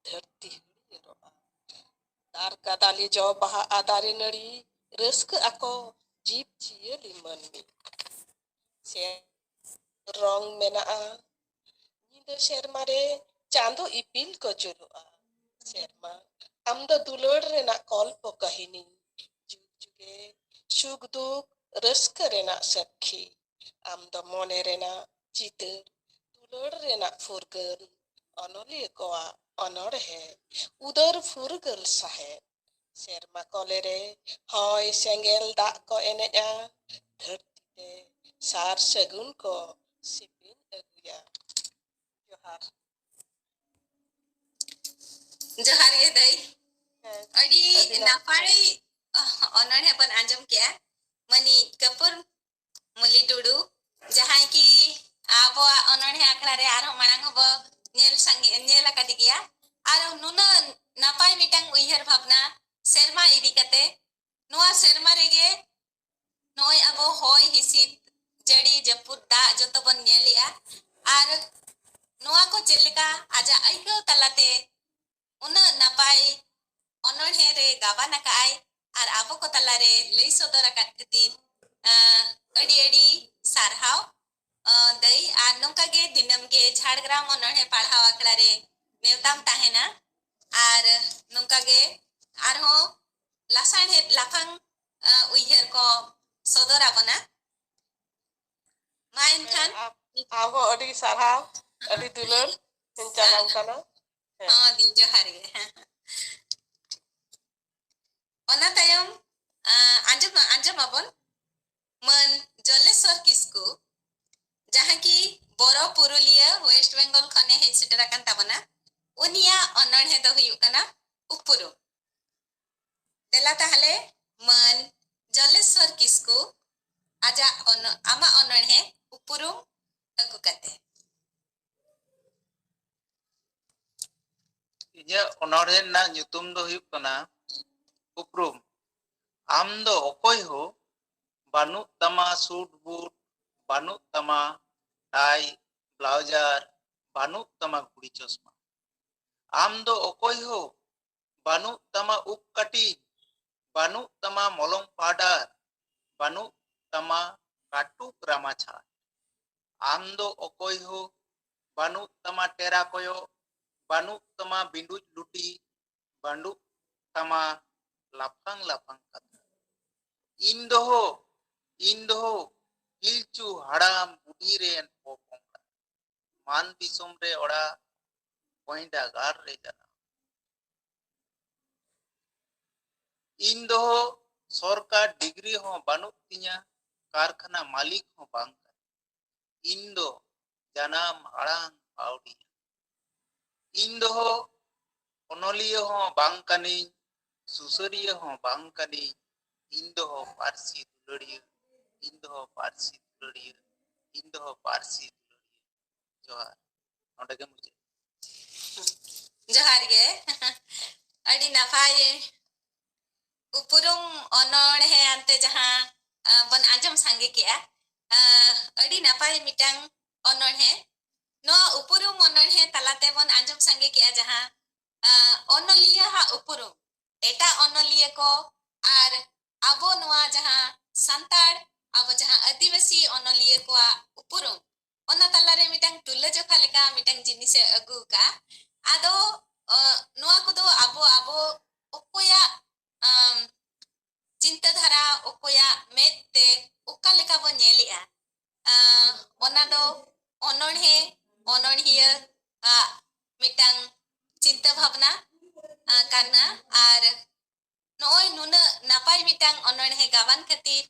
ᱫᱷᱟᱹᱨᱛᱤ ᱦᱟᱹᱨᱭᱟᱹᱲᱚᱜᱼᱟ᱾ ᱫᱟᱨ ᱜᱟᱫᱟᱞᱤ ᱡᱚ ᱵᱟᱦᱟᱜᱼᱟ ᱫᱟᱨᱮ ᱱᱟᱹᱲᱤ, ᱨᱟᱹᱥᱠᱟᱹᱜ ᱟᱠᱚ ᱡᱤᱵᱽ ᱡᱤᱭᱟᱹᱞᱤ ᱢᱟᱹᱱᱢᱤ᱾ ᱥᱮ ᱨᱚᱝ ᱢᱮᱱᱟᱜᱼᱟ᱾ ᱧᱤᱫᱟᱹ ᱥᱮᱨᱢᱟ ᱨᱮ ᱪᱟᱸᱫᱚ ᱤᱯᱤᱞ ᱠᱚ ᱡᱩᱞᱩᱜᱼᱟ᱾ ᱥᱮᱨᱢᱟ, ᱟᱢ ᱫᱚ ᱫᱩᱞᱟᱹᱲ ᱨᱮᱱᱟᱜ ᱠᱚᱞᱯᱚ ᱠᱟᱹᱦᱤᱱᱤ, ᱡᱩᱜᱽ ᱡᱩᱜᱮ ᱥᱩᱠ ᱫᱩᱠ ᱨᱟᱹᱥᱠᱟᱹ ᱨᱮᱱᱟᱜ ᱥᱟᱹᱠᱷᱤ᱾ ᱟᱢ ᱫᱚ ᱢᱚᱱᱮ ᱨᱮᱱᱟᱜ ᱪᱤᱛᱟᱹᱨ, ᱫᱩᱞᱟᱹᱲ ᱨᱮᱱᱟᱜ ᱯᱷᱩᱨᱜᱟᱹᱞ, ᱚᱱᱚᱞᱤᱭᱟᱹ ᱠᱚᱣᱟᱜ ᱚᱱᱚᱬᱦᱮ, ᱩᱫᱟᱹᱨ ᱯᱷᱩᱨᱜᱟᱹᱞ ᱥᱟᱦᱮᱫ᱾ ᱥᱮᱨᱢᱟ ᱠᱚᱞᱮ ᱨᱮ ᱦᱚᱭ ᱥᱮᱸᱜᱮᱞ ᱫᱟᱜ ᱠᱚ ᱮᱱᱮᱡᱼᱟ, ᱫᱷᱟᱹᱨᱛᱤ ᱛᱮ ᱥᱟᱨ ᱥᱟᱹᱜᱩᱱ ᱠᱚ ᱥᱮᱯᱮᱧ ᱟᱹᱜᱩᱭᱟ᱾ ᱡᱚᱦᱟᱨ᱾ ᱡᱚᱦᱟᱨ ᱜᱮ ᱫᱟᱹᱭ᱾ ᱦᱮᱸ, ᱟᱹᱰᱤ ᱟᱹᱰᱤ ᱱᱟᱯᱟᱭ᱾ ᱱᱟᱯᱟᱭ ᱚᱱᱚᱬᱦᱮ ᱵᱚᱱ ᱟᱸᱡᱚᱢ ᱠᱮᱜᱼᱟ᱾ ᱢᱟᱹᱱᱤᱡ ᱠᱟᱹᱯᱩᱨ ᱢᱚᱞᱤ ᱴᱩᱰᱩ, ᱡᱟᱦᱟᱸᱭ ᱠᱤ ᱟᱵᱚᱣᱟᱜ ᱚᱱᱚᱬᱦᱮ ᱟᱠᱷᱲᱟ ᱨᱮ ᱟᱨᱦᱚᱸ ᱢᱟᱲᱟᱝ ᱦᱚᱸᱵᱚ ᱧᱮᱞ ᱥᱟᱸᱜᱮ, ᱧᱮᱞ ᱟᱠᱟᱫᱮ ᱜᱮᱭᱟ᱾ ᱟᱨ ᱱᱩᱱᱟᱹᱜ ᱱᱟᱯᱟᱭ ᱢᱤᱫᱴᱟᱝ ᱩᱭᱦᱟᱹᱨ ᱵᱷᱟᱵᱽᱱᱟ ᱥᱮᱨᱢᱟ ᱤᱫᱤ ᱠᱟᱛᱮ ᱱᱚᱣᱟ ᱥᱮᱨᱢᱟ ᱨᱮᱜᱮ ᱱᱚᱜᱼᱚᱭ ᱟᱵᱚ ᱦᱚᱭ ᱦᱤᱸᱥᱤᱫ, ᱡᱟᱹᱲᱤ ᱡᱟᱹᱯᱩᱫ, ᱫᱟᱜ ᱡᱚᱛᱚ ᱵᱚᱱ ᱧᱮᱞᱮᱜᱼᱟ᱾ ᱟᱨ ᱱᱚᱣᱟ ᱠᱚ ᱪᱮᱫ ᱞᱮᱠᱟ ᱟᱡᱟᱜ ᱟᱹᱭᱠᱟᱹᱣ ᱛᱟᱞᱟᱛᱮ ᱩᱱᱟᱹᱜ ᱱᱟᱯᱟᱭ ᱚᱱᱚᱬᱦᱮ ᱨᱮ ᱜᱟᱵᱟᱱ ᱟᱠᱟᱫᱼᱟᱭ ᱟᱨ ᱟᱵᱚ ᱠᱚ ᱛᱟᱞᱟᱨᱮ ᱞᱟᱹᱭ ᱥᱚᱫᱚᱨ ᱟᱠᱟᱫ ᱠᱷᱟᱹᱛᱤᱨ, ᱟᱸ, ᱟᱹᱰᱤ ᱟᱹᱰᱤ ᱥᱟᱨᱦᱟᱣ, ᱟᱸ, ᱫᱟᱹᱭ᱾ ᱟᱨ ᱱᱚᱝᱠᱟ ᱜᱮ ᱫᱤᱱᱟᱹᱢ ᱜᱮ ᱡᱷᱟᱲᱜᱨᱟᱢ ᱚᱱᱚᱬᱦᱮ ᱯᱟᱲᱦᱟᱣ ᱟᱠᱷᱲᱟ ᱨᱮ ᱱᱮᱣᱛᱟᱢ ᱛᱟᱦᱮᱱᱟ᱾ ᱟᱨ ᱱᱚᱝᱠᱟ ᱜᱮ ᱟᱨᱦᱚᱸ ᱞᱟᱥᱟᱲᱦᱮᱫ ᱞᱟᱯᱷᱟᱝ, ᱟᱸ, ᱩᱭᱦᱟᱹᱨ ᱠᱚ ᱥᱚᱫᱚᱨ ᱟᱵᱚᱱᱟ᱾ ᱢᱟ ᱮᱱᱠᱷᱟᱱ᱾ ᱦᱮᱸ, ᱟᱢ-, ᱟᱢ ᱦᱚᱸ ᱟᱹᱰᱤ ᱥᱟᱨᱦᱟᱣ, ᱟᱹᱰᱤ ᱫᱩᱞᱟᱹᱲ ᱤᱧ ᱪᱟᱞᱟᱢ ᱠᱟᱱᱟ᱾ ᱦᱮᱸ᱾ ᱦᱚᱸ ᱫᱤ, ᱡᱚᱦᱟᱨ ᱜᱮ᱾ ᱚᱱᱟ ᱛᱟᱭᱚᱢ, ᱟᱸ, ᱟᱸᱡᱚᱢ, ᱟᱸᱡᱚᱢ ᱟᱵᱚᱱ ᱢᱟᱹᱱ ᱡᱚᱞᱮᱥᱣᱚᱨ ᱠᱤᱥᱠᱩ, ᱡᱟᱦᱟᱸ ᱠᱤ ᱵᱚᱨᱚ ᱯᱩᱨᱩᱞᱤᱭᱟᱹ, ᱳᱭᱮᱥᱴ ᱵᱮᱝᱜᱚᱞ ᱠᱷᱚᱱᱮ ᱦᱮᱡ ᱥᱮᱴᱮᱨ ᱟᱠᱟᱱ ᱛᱟᱵᱚᱱᱟ᱾ ᱩᱱᱤᱭᱟᱜ ᱚᱱᱚᱬᱦᱮ ᱫᱚ ᱦᱩᱭᱩᱜ ᱠᱟᱱᱟ ᱩᱯᱨᱩᱢ᱾ ᱫᱮᱞᱟ ᱛᱟᱦᱞᱮ ᱢᱟᱹᱱ ᱡᱚᱞᱮᱥᱣᱚᱨ ᱠᱤᱥᱠᱩ ᱟᱡᱟᱜ ᱚᱱ-, ᱟᱢᱟᱜ ᱚᱱᱚᱬᱦᱮ ᱩᱯᱨᱩᱢ ᱟᱹᱜᱩ ᱠᱟᱛᱮ᱾ ᱤᱧᱟᱹᱜ ᱚᱱᱚᱬᱦᱮ ᱨᱮᱱᱟᱜ ᱧᱩᱛᱩᱢ ᱫᱚ ᱦᱩᱭᱩᱜ ᱠᱟᱱᱟ ᱩᱯᱨᱩᱢ᱾ ᱟᱢ ᱫᱚ ᱚᱠᱚᱭ ᱦᱚᱸ ᱵᱟᱹᱱᱩᱜ ᱛᱟᱢᱟ ᱥᱩᱴ ᱵᱩᱴ, ᱵᱟᱹᱱᱩᱜ ᱛᱟᱢᱟ ᱴᱟᱭ ᱵᱞᱟᱣᱡᱟᱨ, ᱵᱟᱹᱱᱩᱜ ᱛᱟᱢᱟ ᱜᱷᱩᱲᱤ ᱪᱚᱥᱢᱟ᱾ ᱟᱢ ᱫᱚ ᱚᱠᱚᱭ ᱦᱚᱸ ᱵᱟᱹᱱᱩᱜ ᱛᱟᱢᱟ ᱩᱵ ᱠᱟᱹᱴᱤᱡ, ᱵᱟᱹᱱᱩᱜ ᱛᱟᱢᱟ ᱢᱚᱞᱚᱝ ᱯᱟᱣᱰᱟᱨ, ᱵᱟᱹᱱᱩᱜ ᱛᱟᱢᱟ ᱠᱟᱹᱴᱩᱵ ᱨᱟᱢᱟ ᱪᱷᱟᱴ᱾ ᱟᱢ ᱫᱚ ᱚᱠᱚᱭ ᱦᱚᱸ ᱵᱟᱹᱱᱩᱜ ᱛᱟᱢᱟ ᱴᱮᱨᱟ ᱠᱚᱭᱚᱜ, ᱵᱟᱹᱱᱩᱜ ᱛᱟᱢᱟ ᱵᱤᱸᱰᱩᱡ ᱞᱩᱴᱤ, ᱵᱟᱹᱱᱩᱜ ᱛᱟᱢᱟ ᱞᱟᱯᱷᱟᱝ ᱞᱟᱯᱷᱟᱝ ᱠᱟᱛᱷᱟ᱾ ᱤᱧ ᱫᱚᱦᱚ, ᱤᱧ ᱫᱚᱦᱚ ᱯᱤᱞᱪᱩ ᱦᱟᱲᱟᱢ ᱵᱩᱰᱷᱤ ᱨᱮᱱ ᱯᱚᱯᱚᱝᱲᱟ᱾ ᱢᱟᱱ ᱫᱤᱥᱚᱢ ᱨᱮ ᱚᱲᱟᱜ, ᱠᱚᱸᱭᱰᱟ ᱜᱟᱲ ᱨᱮ ᱡᱟᱱᱟᱢ᱾ ᱤᱧ ᱫᱚᱦᱚ ᱥᱚᱨᱠᱟᱨ ᱰᱤᱜᱽᱨᱤ ᱦᱚᱸ ᱵᱟᱹᱱᱩᱜ ᱛᱤᱧᱟ, ᱠᱟᱨᱠᱷᱟᱱᱟ ᱢᱟᱹᱞᱤᱠ ᱦᱚᱸ ᱵᱟᱝ ᱠᱟᱹᱱᱟᱹᱧ᱾ ᱤᱧ ᱫᱚ ᱡᱟᱱᱟᱢ ᱟᱲᱟᱝ ᱯᱟᱹᱣᱲᱤᱭᱟᱹ᱾ ᱤᱧ ᱫᱚᱦᱚ ᱚᱱᱚᱞᱤᱭᱟᱹ ᱦᱚᱸ ᱵᱟᱝ ᱠᱟᱹᱱᱟᱹᱧ, ᱥᱩᱥᱟᱹᱨᱤᱭᱟᱹ ᱦᱚᱸ ᱵᱟᱝ ᱠᱟᱹᱱᱟᱹᱧ᱾ ᱤᱧ ᱫᱚᱦᱚ ᱯᱟᱹᱨᱥᱤ ᱫᱩᱞᱟᱹᱲᱤᱭᱟᱹ, ᱤᱧ ᱫᱚᱦᱚ ᱯᱟᱹᱨᱥᱤ ᱫᱩᱞᱟᱹᱲᱤᱭᱟᱹ, ᱤᱧ ᱫᱚᱦᱚ ᱯᱟᱹᱨᱥᱤ ᱫᱩᱞᱟᱹᱲᱤᱭᱟᱹ᱾ ᱡᱚᱦᱟᱨ᱾ ᱱᱚᱰᱮ ᱜᱮ ᱢᱩᱪᱟᱹᱫ᱾ ᱡᱚᱦᱟᱨ ᱜᱮ᱾ ᱟᱹᱰᱤ ᱱᱟᱯᱟᱭ ᱩᱯᱨᱩᱢ ᱚᱱᱚᱬᱦᱮ ᱟᱱᱛᱮ ᱡᱟᱦᱟᱸ, ᱟ, ᱵᱚᱱ ᱟᱸᱡᱚᱢ ᱥᱟᱸᱜᱮ ᱠᱮᱜᱼᱟ, ᱟ, ᱟᱹᱰᱤ ᱱᱟᱯᱟᱭ ᱢᱤᱫᱴᱟᱝ ᱚᱱᱚᱬᱦᱮ᱾ ᱱᱚᱣᱟ ᱩᱯᱨᱩᱢ ᱚᱱᱚᱬᱦᱮ ᱛᱟᱞᱟᱛᱮ ᱵᱚᱱ ᱟᱸᱡᱚᱢ ᱥᱟᱸᱜᱮ ᱠᱮᱜᱼᱟ ᱡᱟᱦᱟᱸ, ᱟ, ᱚᱱᱚᱞᱤᱭᱟᱹ ᱦᱟᱜ ᱩᱯᱨᱩᱢ, ᱮᱴᱟᱜ ᱚᱱᱚᱞᱤᱭᱟᱹ ᱠᱚ ᱟᱨ ᱟᱵᱚ ᱱᱚᱣᱟ ᱡᱟᱦᱟᱸ ᱥᱟᱱᱛᱟᱲ, ᱟᱵᱚ ᱡᱟᱦᱟᱸ ᱟᱹᱫᱤᱵᱟᱹᱥᱤ ᱚᱱᱚᱞᱤᱭᱟᱹ ᱠᱚᱣᱟᱜ ᱩᱯᱨᱩᱢ, ᱚᱱᱟ ᱛᱟᱞᱟᱨᱮ ᱢᱤᱫᱴᱟᱝ ᱛᱩᱞᱟᱹᱡᱚᱠᱷᱟ ᱞᱮᱠᱟ ᱢᱤᱫᱴᱟᱝ ᱡᱤᱱᱤᱥᱮ ᱟᱹᱜᱩ ᱟᱠᱟᱫᱼᱟ᱾ ᱟᱫᱚ, ᱟ, ᱱᱚᱣᱟ ᱠᱚᱫᱚ ᱟᱵᱚ, ᱟᱵᱚ ᱚᱠᱚᱭᱟᱜ, ᱟᱢ, ᱪᱤᱱᱛᱟᱹ ᱫᱷᱟᱨᱟ, ᱚᱠᱚᱭᱟᱜ ᱢᱮᱫ ᱛᱮ ᱚᱠᱟ ᱞᱮᱠᱟ ᱵᱚᱱ ᱧᱮᱞᱮᱜᱼᱟ, ᱟ, ᱚᱱᱟ ᱫᱚ ᱚᱱᱚᱬᱦᱮ, ᱚᱱᱚᱬᱦᱤᱭᱟᱹ ᱟᱜ ᱢᱤᱫᱴᱟᱝ ᱪᱤᱱᱛᱟᱹ ᱵᱷᱟᱵᱽᱱᱟ, ᱟ, ᱠᱟᱱᱟ᱾ ᱟᱨ ᱱᱚᱜᱼᱚᱭ ᱱᱩᱱᱟᱹᱜ ᱱᱟᱯᱟᱭ ᱢᱤᱫᱴᱟᱝ ᱚᱱᱚᱬᱦᱮ ᱜᱟᱵᱟᱱ ᱠᱷᱟᱹᱛᱤᱨ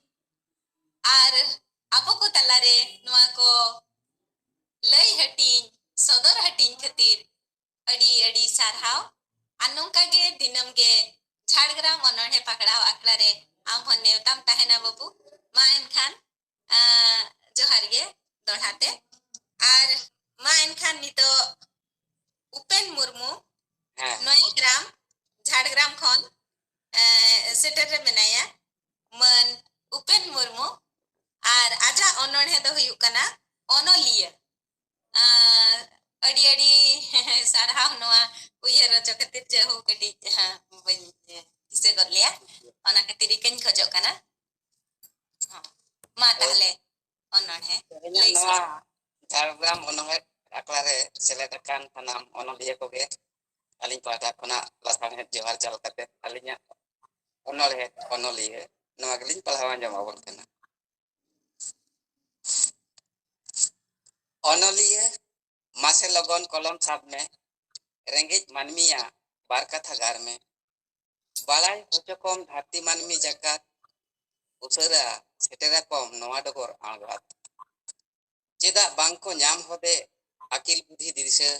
ᱟᱨ ᱟᱵᱚ ᱠᱚ ᱛᱟᱞᱟᱨᱮ ᱱᱚᱣᱟ ᱠᱚ ᱞᱟᱹᱭ ᱦᱟᱹᱴᱤᱧ, ᱥᱚᱫᱚᱨ ᱦᱟᱹᱴᱤᱧ ᱠᱷᱟᱹᱛᱤᱨ ᱟᱹᱰᱤ ᱟᱹᱰᱤ ᱥᱟᱨᱦᱟᱣ᱾ ᱟᱨ ᱱᱚᱝᱠᱟ ᱜᱮ ᱫᱤᱱᱟᱹᱢ ᱜᱮ ᱡᱷᱟᱲᱜᱨᱟᱢ ᱚᱱᱚᱬᱦᱮ ᱯᱟᱠᱲᱟᱣ ᱟᱠᱷᱲᱟ ᱨᱮ ᱟᱢ ᱦᱚᱸ ᱱᱮᱣᱛᱟᱢ ᱛᱟᱦᱮᱱᱟ ᱵᱟᱹᱵᱩ᱾ ᱢᱟ ᱮᱱᱠᱷᱟᱱ, ᱟᱸ, ᱡᱚᱦᱟᱨ ᱜᱮ ᱫᱚᱦᱲᱟ ᱛᱮ᱾ ᱟᱨ ᱢᱟ ᱮᱱᱠᱷᱟᱱ ᱱᱤᱛᱚᱜ ᱩᱯᱮᱱ ᱢᱩᱨᱢᱩ, ᱦᱮᱸ᱾ ᱱᱚᱭᱟᱜᱨᱟᱢ, ᱡᱷᱟᱲᱜᱨᱟᱢ ᱠᱷᱚᱱ, ᱮᱸ, ᱥᱮᱴᱮᱨ ᱨᱮ ᱢᱮᱱᱟᱭᱟ, ᱢᱟᱹᱱ ᱩᱯᱮᱱ ᱢᱩᱨᱢᱩ᱾ ᱟᱨ ᱟᱡᱟᱜ ᱚᱱᱚᱬᱦᱮ ᱫᱚ ᱦᱩᱭᱩᱜ ᱠᱟᱱᱟ ᱚᱱᱚᱞᱤᱭᱟᱹ᱾ ᱟᱸ, ᱟᱹᱰᱤ ᱟᱹᱰᱤ ᱥᱟᱨᱦᱟᱣ ᱱᱚᱣᱟ ᱩᱭᱦᱟᱹᱨ ᱦᱚᱪᱚ ᱠᱷᱟᱹᱛᱤᱨ, ᱡᱮ ᱦᱳ ᱠᱟᱹᱴᱤᱡ, ᱦᱮᱸ, ᱵᱟᱹᱧ ᱫᱤᱥᱟᱹ ᱜᱚᱫ ᱞᱮᱭᱟ, ᱚᱱᱟ ᱠᱷᱟᱹᱛᱤᱨ ᱤᱠᱟᱹᱧ ᱠᱷᱚᱡᱚᱜ ᱠᱟᱱᱟ᱾ ᱦᱚᱸ᱾ ᱢᱟ ᱛᱟᱦᱞᱮ ᱚᱱᱚᱬᱦᱮ ᱛᱮᱦᱮᱧᱟᱜ ᱞᱟᱹᱭ ᱱᱚᱣᱟ ᱥᱚᱫᱚᱨ᱾ ᱡᱷᱟᱲᱜᱨᱟᱢ ᱚᱱᱚᱬᱦᱮ ᱟᱠᱷᱲᱟ ᱨᱮ ᱥᱮᱞᱮᱫ ᱟᱠᱟᱱ ᱥᱟᱱᱟᱢ ᱚᱱᱚᱞᱤᱭᱟᱹ ᱠᱚᱜᱮ ᱟᱹᱞᱤᱧ ᱯᱟᱦᱴᱟ ᱠᱷᱚᱱᱟᱜ ᱞᱟᱥᱟᱲᱦᱮᱫ ᱡᱚᱦᱟᱨ ᱪᱟᱞ ᱠᱟᱛᱮ ᱟᱹᱞᱤᱧᱟᱜ ᱚᱱᱚᱬᱦᱮ, ᱚᱱᱚᱞᱤᱭᱟᱹ ᱱᱚᱣᱟ ᱜᱮᱞᱤᱧ ᱯᱟᱲᱦᱟᱣ ᱟᱸᱡᱚᱢ ᱟᱵᱚᱱ ᱠᱟᱱᱟ᱾ ᱚᱱᱚᱞᱤᱭᱟᱹ, ᱢᱟᱥᱮ ᱞᱚᱜᱚᱱ ᱠᱚᱞᱚᱢ ᱥᱟᱵ ᱢᱮ, ᱨᱮᱸᱜᱮᱡ ᱢᱟᱹᱱᱢᱤᱭᱟᱜ ᱵᱟᱨ ᱠᱟᱛᱷᱟ ᱜᱟᱨ ᱢᱮ᱾ ᱵᱟᱲᱟᱭ ᱦᱚᱪᱚ ᱠᱚᱢ ᱫᱷᱟᱹᱨᱛᱤ ᱢᱟᱹᱱᱢᱤ ᱡᱟᱠᱟᱛ, ᱩᱥᱟᱹᱨᱟ ᱥᱮᱴᱮᱨᱟ ᱠᱚᱢ ᱱᱚᱣᱟ ᱰᱚᱜᱚᱨ ᱟᱬᱜᱟᱛ᱾ ᱪᱮᱫᱟᱜ ᱵᱟᱝ ᱠᱚ ᱧᱟᱢ ᱦᱚᱫᱮ ᱟᱹᱠᱤᱞ ᱵᱩᱫᱷᱤ ᱫᱤᱥᱟᱹ?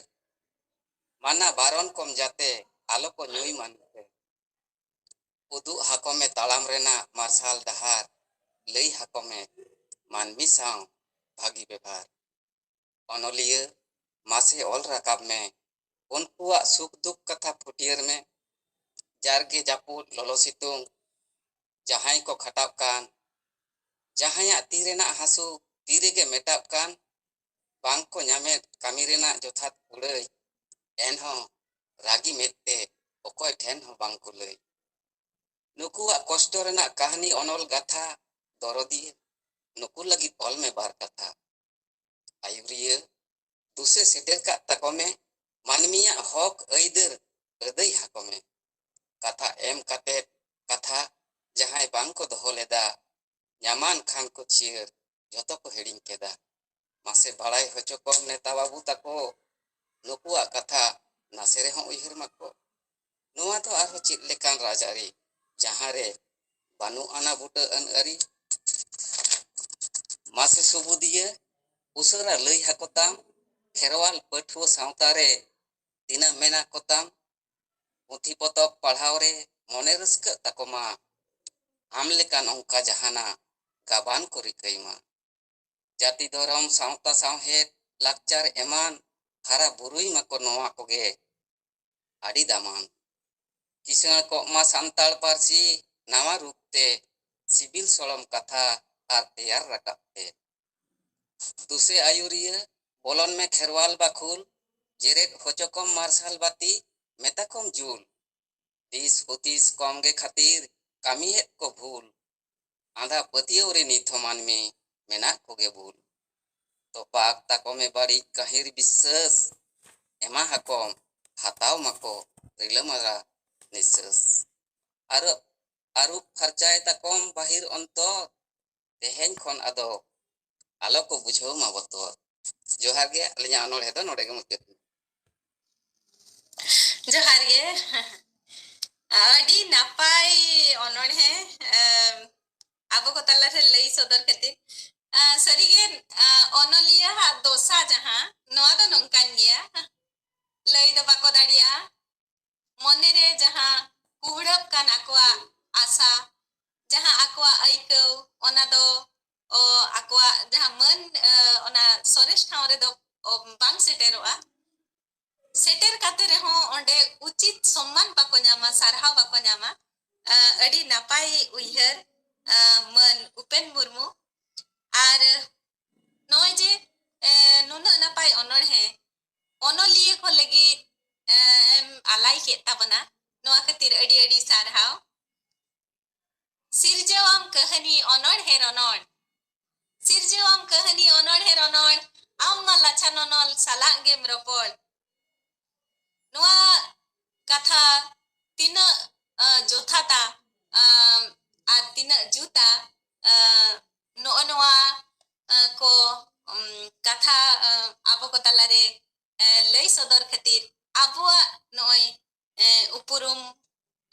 ᱢᱟᱱᱟ ᱵᱟᱨᱚᱱ ᱠᱚᱢ ᱡᱟᱛᱮ ᱟᱞᱚ ᱠᱚ ᱧᱩᱭ ᱢᱟ ᱱᱤᱥᱟᱹ᱾ ᱩᱫᱩᱜ ᱟᱠᱚ ᱢᱮ ᱛᱟᱲᱟᱢ ᱨᱮᱱᱟᱜ ᱢᱟᱨᱥᱟᱞ ᱰᱟᱦᱟᱨ, ᱞᱟᱹᱭ ᱟᱠᱚ ᱢᱮ ᱢᱟᱹᱱᱢᱤ ᱥᱟᱶ ᱵᱷᱟᱹᱜᱤ ᱵᱮᱵᱷᱟᱨ᱾ ᱚᱱᱚᱞᱤᱭᱟᱹ, ᱢᱟᱥᱮ ᱚᱞ ᱨᱟᱠᱟᱵ ᱢᱮ, ᱩᱱᱠᱩᱣᱟᱜ ᱥᱩᱠ ᱫᱩᱠ ᱠᱟᱛᱷᱟ ᱯᱷᱩᱴᱭᱟᱹᱨ ᱢᱮ᱾ ᱡᱟᱨᱜᱮ ᱡᱟᱹᱯᱩᱫ, ᱞᱚᱞᱚ ᱥᱤᱛᱩᱝ, ᱡᱟᱦᱟᱸᱭ ᱠᱚ ᱠᱷᱟᱴᱟᱜ ᱠᱟᱱ, ᱡᱟᱦᱟᱸᱭᱟᱜ ᱛᱤ ᱨᱮᱱᱟᱜ ᱦᱟᱹᱥᱩ ᱛᱤ ᱨᱮᱜᱮ ᱢᱮᱴᱟᱜ ᱠᱟᱱ, ᱵᱟᱝ ᱠᱚ ᱧᱟᱢᱮᱫ ᱠᱟᱹᱢᱤ ᱨᱮᱱᱟᱜ ᱡᱚᱛᱷᱟᱛ ᱠᱩᱲᱟᱹᱭ, ᱮᱱᱦᱚᱸ ᱨᱟᱹᱜᱤ ᱢᱮᱫ ᱛᱮ ᱚᱠᱚᱭ ᱴᱷᱮᱱ ᱦᱚᱸ ᱵᱟᱝ ᱠᱚ ᱞᱟᱹᱭ᱾ ᱱᱩᱠᱩᱣᱟᱜ ᱠᱚᱥᱴᱚ ᱨᱮᱱᱟᱜ ᱠᱟᱹᱦᱱᱤ ᱚᱱᱚᱞ ᱜᱟᱛᱷᱟ ᱫᱚᱨᱚᱫᱤᱭᱟᱹ, ᱱᱩᱠᱩ ᱞᱟᱹᱜᱤᱫ ᱚᱞ ᱢᱮ ᱵᱟᱨ ᱠᱟᱛᱷᱟ᱾ ᱟᱹᱭᱩᱨᱤᱭᱟᱹ, ᱫᱩᱥᱮ ᱥᱮᱴᱮᱨ ᱠᱟᱜ ᱛᱟᱠᱚ ᱢᱮ, ᱢᱟᱹᱱᱢᱤᱭᱟᱜ ᱦᱚᱠ ᱟᱹᱭᱫᱟᱹᱨ ᱟᱹᱫᱟᱹᱭ ᱦᱟᱠᱚ ᱢᱮ᱾ ᱠᱟᱛᱷᱟ ᱮᱢ ᱠᱟᱛᱮ ᱠᱟᱛᱷᱟ ᱡᱟᱦᱟᱸᱭ ᱵᱟᱝ ᱠᱚ ᱫᱚᱦᱚ ᱞᱮᱫᱟ, ᱧᱟᱢᱟᱱ ᱠᱷᱟᱱ ᱠᱚ ᱪᱤᱭᱟᱹᱨ, ᱡᱷᱚᱛᱚ ᱠᱚ ᱦᱤᱲᱤᱧ ᱠᱮᱫᱟ᱾ ᱢᱟᱥᱮ ᱵᱟᱲᱟᱭ ᱦᱚᱪᱚ ᱠᱚᱢ ᱱᱮᱛᱟ ᱵᱟᱹᱵᱩ ᱛᱟᱠᱚ, ᱱᱩᱠᱩᱣᱟᱜ ᱠᱟᱛᱷᱟ ᱱᱟᱥᱮ ᱨᱮᱦᱚᱸ ᱩᱭᱦᱟᱹᱨ ᱢᱟᱠᱚ᱾ ᱱᱚᱣᱟ ᱫᱚ ᱟᱨᱦᱚᱸ ᱪᱮᱫ ᱞᱮᱠᱟᱱ ᱨᱟᱡᱽᱟᱹᱨᱤ, ᱡᱟᱦᱟᱸ ᱨᱮ ᱵᱟᱹᱱᱩᱜ ᱟᱱᱟ ᱵᱩᱴᱟᱹ ᱟᱹᱱ ᱟᱹᱨᱤ? ᱢᱟᱥᱮ ᱥᱩᱵᱩᱫᱤᱭᱟᱹ, ᱩᱥᱟᱹᱨᱟ ᱞᱟᱹᱭ ᱦᱟᱠᱚ ᱛᱟᱢ, ᱠᱷᱮᱨᱣᱟᱞ ᱯᱟᱹᱴᱷᱩᱣᱟᱹ ᱥᱟᱶᱛᱟ ᱨᱮ ᱛᱤᱱᱟᱹᱜ ᱢᱮᱱᱟᱜ ᱠᱚᱛᱟᱢ? ᱯᱩᱛᱷᱤ ᱯᱚᱛᱚᱵ ᱯᱟᱲᱦᱟᱣ ᱨᱮ ᱢᱚᱱᱮ ᱨᱟᱹᱥᱠᱟᱹᱜ ᱛᱟᱠᱚ ᱢᱟ, ᱟᱢ ᱞᱮᱠᱟᱱ ᱚᱱᱠᱟ ᱡᱟᱦᱟᱱᱟᱜ ᱜᱟᱵᱟᱱ ᱠᱚ ᱨᱤᱠᱟᱹᱭ ᱢᱟ᱾ ᱡᱟᱹᱛᱤ ᱫᱷᱚᱨᱚᱢ ᱥᱟᱶᱛᱟ ᱥᱟᱶᱦᱮᱫ ᱞᱟᱠᱪᱟᱨ ᱮᱢᱟᱱ ᱦᱟᱨᱟ ᱵᱩᱨᱩᱭ ᱢᱟᱠᱚ ᱱᱚᱣᱟ ᱠᱚᱜᱮ ᱟᱹᱰᱤ ᱫᱟᱢᱟᱱ᱾ ᱠᱤᱥᱟᱹᱬ ᱠᱚᱜ ᱢᱟ ᱥᱟᱱᱛᱟᱲ ᱯᱟᱹᱨᱥᱤ ᱱᱟᱣᱟ ᱨᱩᱯ ᱛᱮ, ᱥᱤᱵᱤᱞ ᱥᱚᱲᱚᱢ ᱠᱟᱛᱷᱟ ᱟᱨ ᱛᱮᱭᱟᱨ ᱨᱟᱠᱟᱵ ᱛᱮ᱾ ᱫᱩᱥᱮ ᱟᱹᱭᱩᱨᱤᱭᱟᱹ, ᱵᱚᱞᱚᱱ ᱢᱮ ᱠᱷᱮᱨᱣᱟᱞ ᱵᱟᱠᱷᱩᱞ, ᱡᱮᱨᱮᱫ ᱦᱚᱪᱚ ᱠᱚᱢ ᱢᱟᱨᱥᱟᱞ ᱵᱟᱹᱛᱤ, ᱢᱮᱛᱟ ᱠᱚᱢ ᱡᱩᱞ᱾ ᱫᱤᱥ ᱦᱩᱫᱤᱥ ᱠᱚᱢ ᱜᱮ ᱠᱷᱟᱹᱛᱤᱨ ᱠᱟᱹᱢᱤᱭᱮᱫ ᱠᱚ ᱵᱷᱩᱞ᱾ ᱟᱸᱫᱷᱟ ᱯᱟᱹᱛᱭᱟᱹᱣ ᱨᱮ ᱱᱤᱛ ᱦᱚᱸ ᱢᱟᱹᱱᱢᱤ ᱢᱮᱱᱟᱜ ᱠᱚᱜᱮ ᱵᱩᱞ᱾ ᱛᱚᱯᱟᱜ ᱛᱟᱠᱚ ᱢᱮ ᱵᱟᱹᱲᱤᱡ ᱜᱟᱹᱦᱤᱨ ᱵᱤᱥᱥᱟᱹᱥ, ᱮᱢᱟ ᱦᱟᱠᱚᱢ ᱦᱟᱛᱟᱣ ᱢᱟᱠᱚ ᱨᱤᱞᱟᱹᱢᱟᱞᱟ ᱱᱤᱥᱥᱟᱹᱥ᱾ ᱟᱨ ᱟᱹᱨᱩᱵ ᱯᱷᱟᱨᱪᱟᱭ ᱛᱟᱠᱚᱢ ᱵᱟᱹᱦᱤᱨ ᱚᱱᱛᱚᱨ, ᱛᱮᱦᱮᱧ ᱠᱷᱚᱱ ᱟᱫᱚ ᱟᱞᱚ ᱠᱚ ᱵᱩᱡᱷᱟᱹᱣ ᱢᱟ ᱵᱚᱛᱚᱨ᱾ ᱡᱚᱦᱟᱨ ᱜᱮ, ᱟᱹᱞᱤᱧᱟᱜ ᱚᱱᱚᱬᱦᱮ ᱫᱚ ᱱᱚᱰᱮ ᱜᱮ ᱢᱩᱪᱟᱹᱫ ᱮᱱᱟ᱾ ᱡᱚᱦᱟᱨ ᱜᱮ᱾ ᱟᱹᱰᱤ ᱱᱟᱯᱟᱭ ᱚᱱᱚᱬᱦᱮ, ᱮᱢ, ᱟᱵᱚ ᱠᱚ ᱛᱟᱞᱟᱨᱮ ᱞᱟᱹᱭ ᱥᱚᱫᱚᱨ ᱠᱷᱟᱹᱛᱤᱨ᱾ ᱟ, ᱥᱟᱹᱨᱤᱜᱮ, ᱟ, ᱚᱱᱚᱞᱤᱭᱟᱹ ᱟᱜ ᱫᱚᱥᱟ ᱡᱟᱦᱟᱸ, ᱱᱚᱣᱟ ᱫᱚ ᱱᱚᱝᱠᱟᱱ ᱜᱮᱭᱟ, ᱞᱟᱹᱭ ᱫᱚ ᱵᱟᱠᱚ ᱫᱟᱲᱮᱭᱟᱜᱼᱟ, ᱢᱚᱱᱮᱨᱮ ᱡᱟᱦᱟᱸ ᱠᱩᱦᱲᱟᱹᱜ ᱠᱟᱱ ᱟᱠᱚᱣᱟᱜ ᱟᱥᱟ, ᱡᱟᱦᱟᱸ ᱟᱠᱚᱣᱟᱜ ᱟᱹᱭᱠᱟᱹᱣ, ᱚᱱᱟ ᱫᱚ, ᱚ, ᱟᱠᱚᱣᱟᱜ ᱡᱟᱦᱟᱸ ᱢᱟᱹᱱ, ᱮ, ᱚᱱᱟ ᱥᱚᱨᱮᱥ ᱴᱷᱟᱶ ᱨᱮᱫᱚ, ᱚ, ᱵᱟᱝ ᱥᱮᱴᱮᱨᱚᱜᱼᱟ᱾ ᱥᱮᱴᱮᱨ ᱠᱟᱛᱮ ᱨᱮᱦᱚᱸ ᱚᱸᱰᱮ ᱩᱪᱤᱛ ᱥᱚᱢᱢᱟᱱ ᱵᱟᱠᱚ ᱧᱟᱢᱟ, ᱥᱟᱨᱦᱟᱣ ᱵᱟᱠᱚ ᱧᱟᱢᱟ᱾ ᱟᱹᱰᱤ ᱱᱟᱯᱟᱭ ᱩᱭᱦᱟᱹᱨ ᱢᱟᱹᱱ ᱩᱯᱮᱱ ᱢᱩᱨᱢᱩ᱾ ᱟᱨ ᱱᱚᱜᱼᱚᱭ ᱡᱮ ᱱᱩᱱᱟᱹᱜ ᱱᱟᱯᱟᱭ ᱚᱱᱚᱬᱦᱮ ᱚᱱᱚᱞᱤᱭᱟᱹ ᱠᱚ ᱞᱟᱹᱜᱤᱫ ᱮᱢ ᱟᱞᱟᱭ ᱠᱮᱫ ᱛᱟᱵᱚᱱᱟ, ᱱᱚᱣᱟ ᱠᱷᱟᱹᱛᱤᱨ ᱟᱹᱰᱤ ᱟᱹᱰᱤ ᱥᱟᱨᱦᱟᱣ᱾ ᱥᱤᱨᱡᱟᱹᱣᱟᱢ ᱠᱟᱹᱦᱱᱤ ᱚᱱᱚᱬᱦᱮ ᱨᱚᱱᱚᱲ, ᱥᱤᱨᱡᱟᱹᱣᱟᱢ ᱠᱟᱹᱦᱱᱤ ᱚᱱᱚᱬᱦᱮ ᱨᱚᱱᱚᱲ, ᱟᱢ ᱢᱟ ᱞᱟᱪᱷᱟ ᱱᱚᱱᱚᱞ ᱥᱟᱞᱟᱜ ᱜᱮᱢ ᱨᱚᱯᱚᱲ᱾ ᱱᱚᱣᱟ ᱠᱟᱛᱷᱟ ᱛᱤᱱᱟᱹᱜ ᱡᱚᱛᱷᱟᱛᱟ ᱟᱨ ᱛᱤᱱᱟᱹᱜ ᱡᱩᱛᱟ, ᱱᱚᱜᱼᱚ ᱱᱚᱣᱟ ᱠᱚ ᱠᱟᱛᱷᱟ ᱟᱵᱚ ᱠᱚ ᱛᱟᱞᱟᱨᱮ ᱞᱟᱹᱭ ᱥᱚᱫᱚᱨ ᱠᱷᱟᱹᱛᱤᱨ, ᱟᱵᱚᱣᱟᱜ ᱱᱚᱜᱼᱚᱭ ᱩᱯᱨᱩᱢ,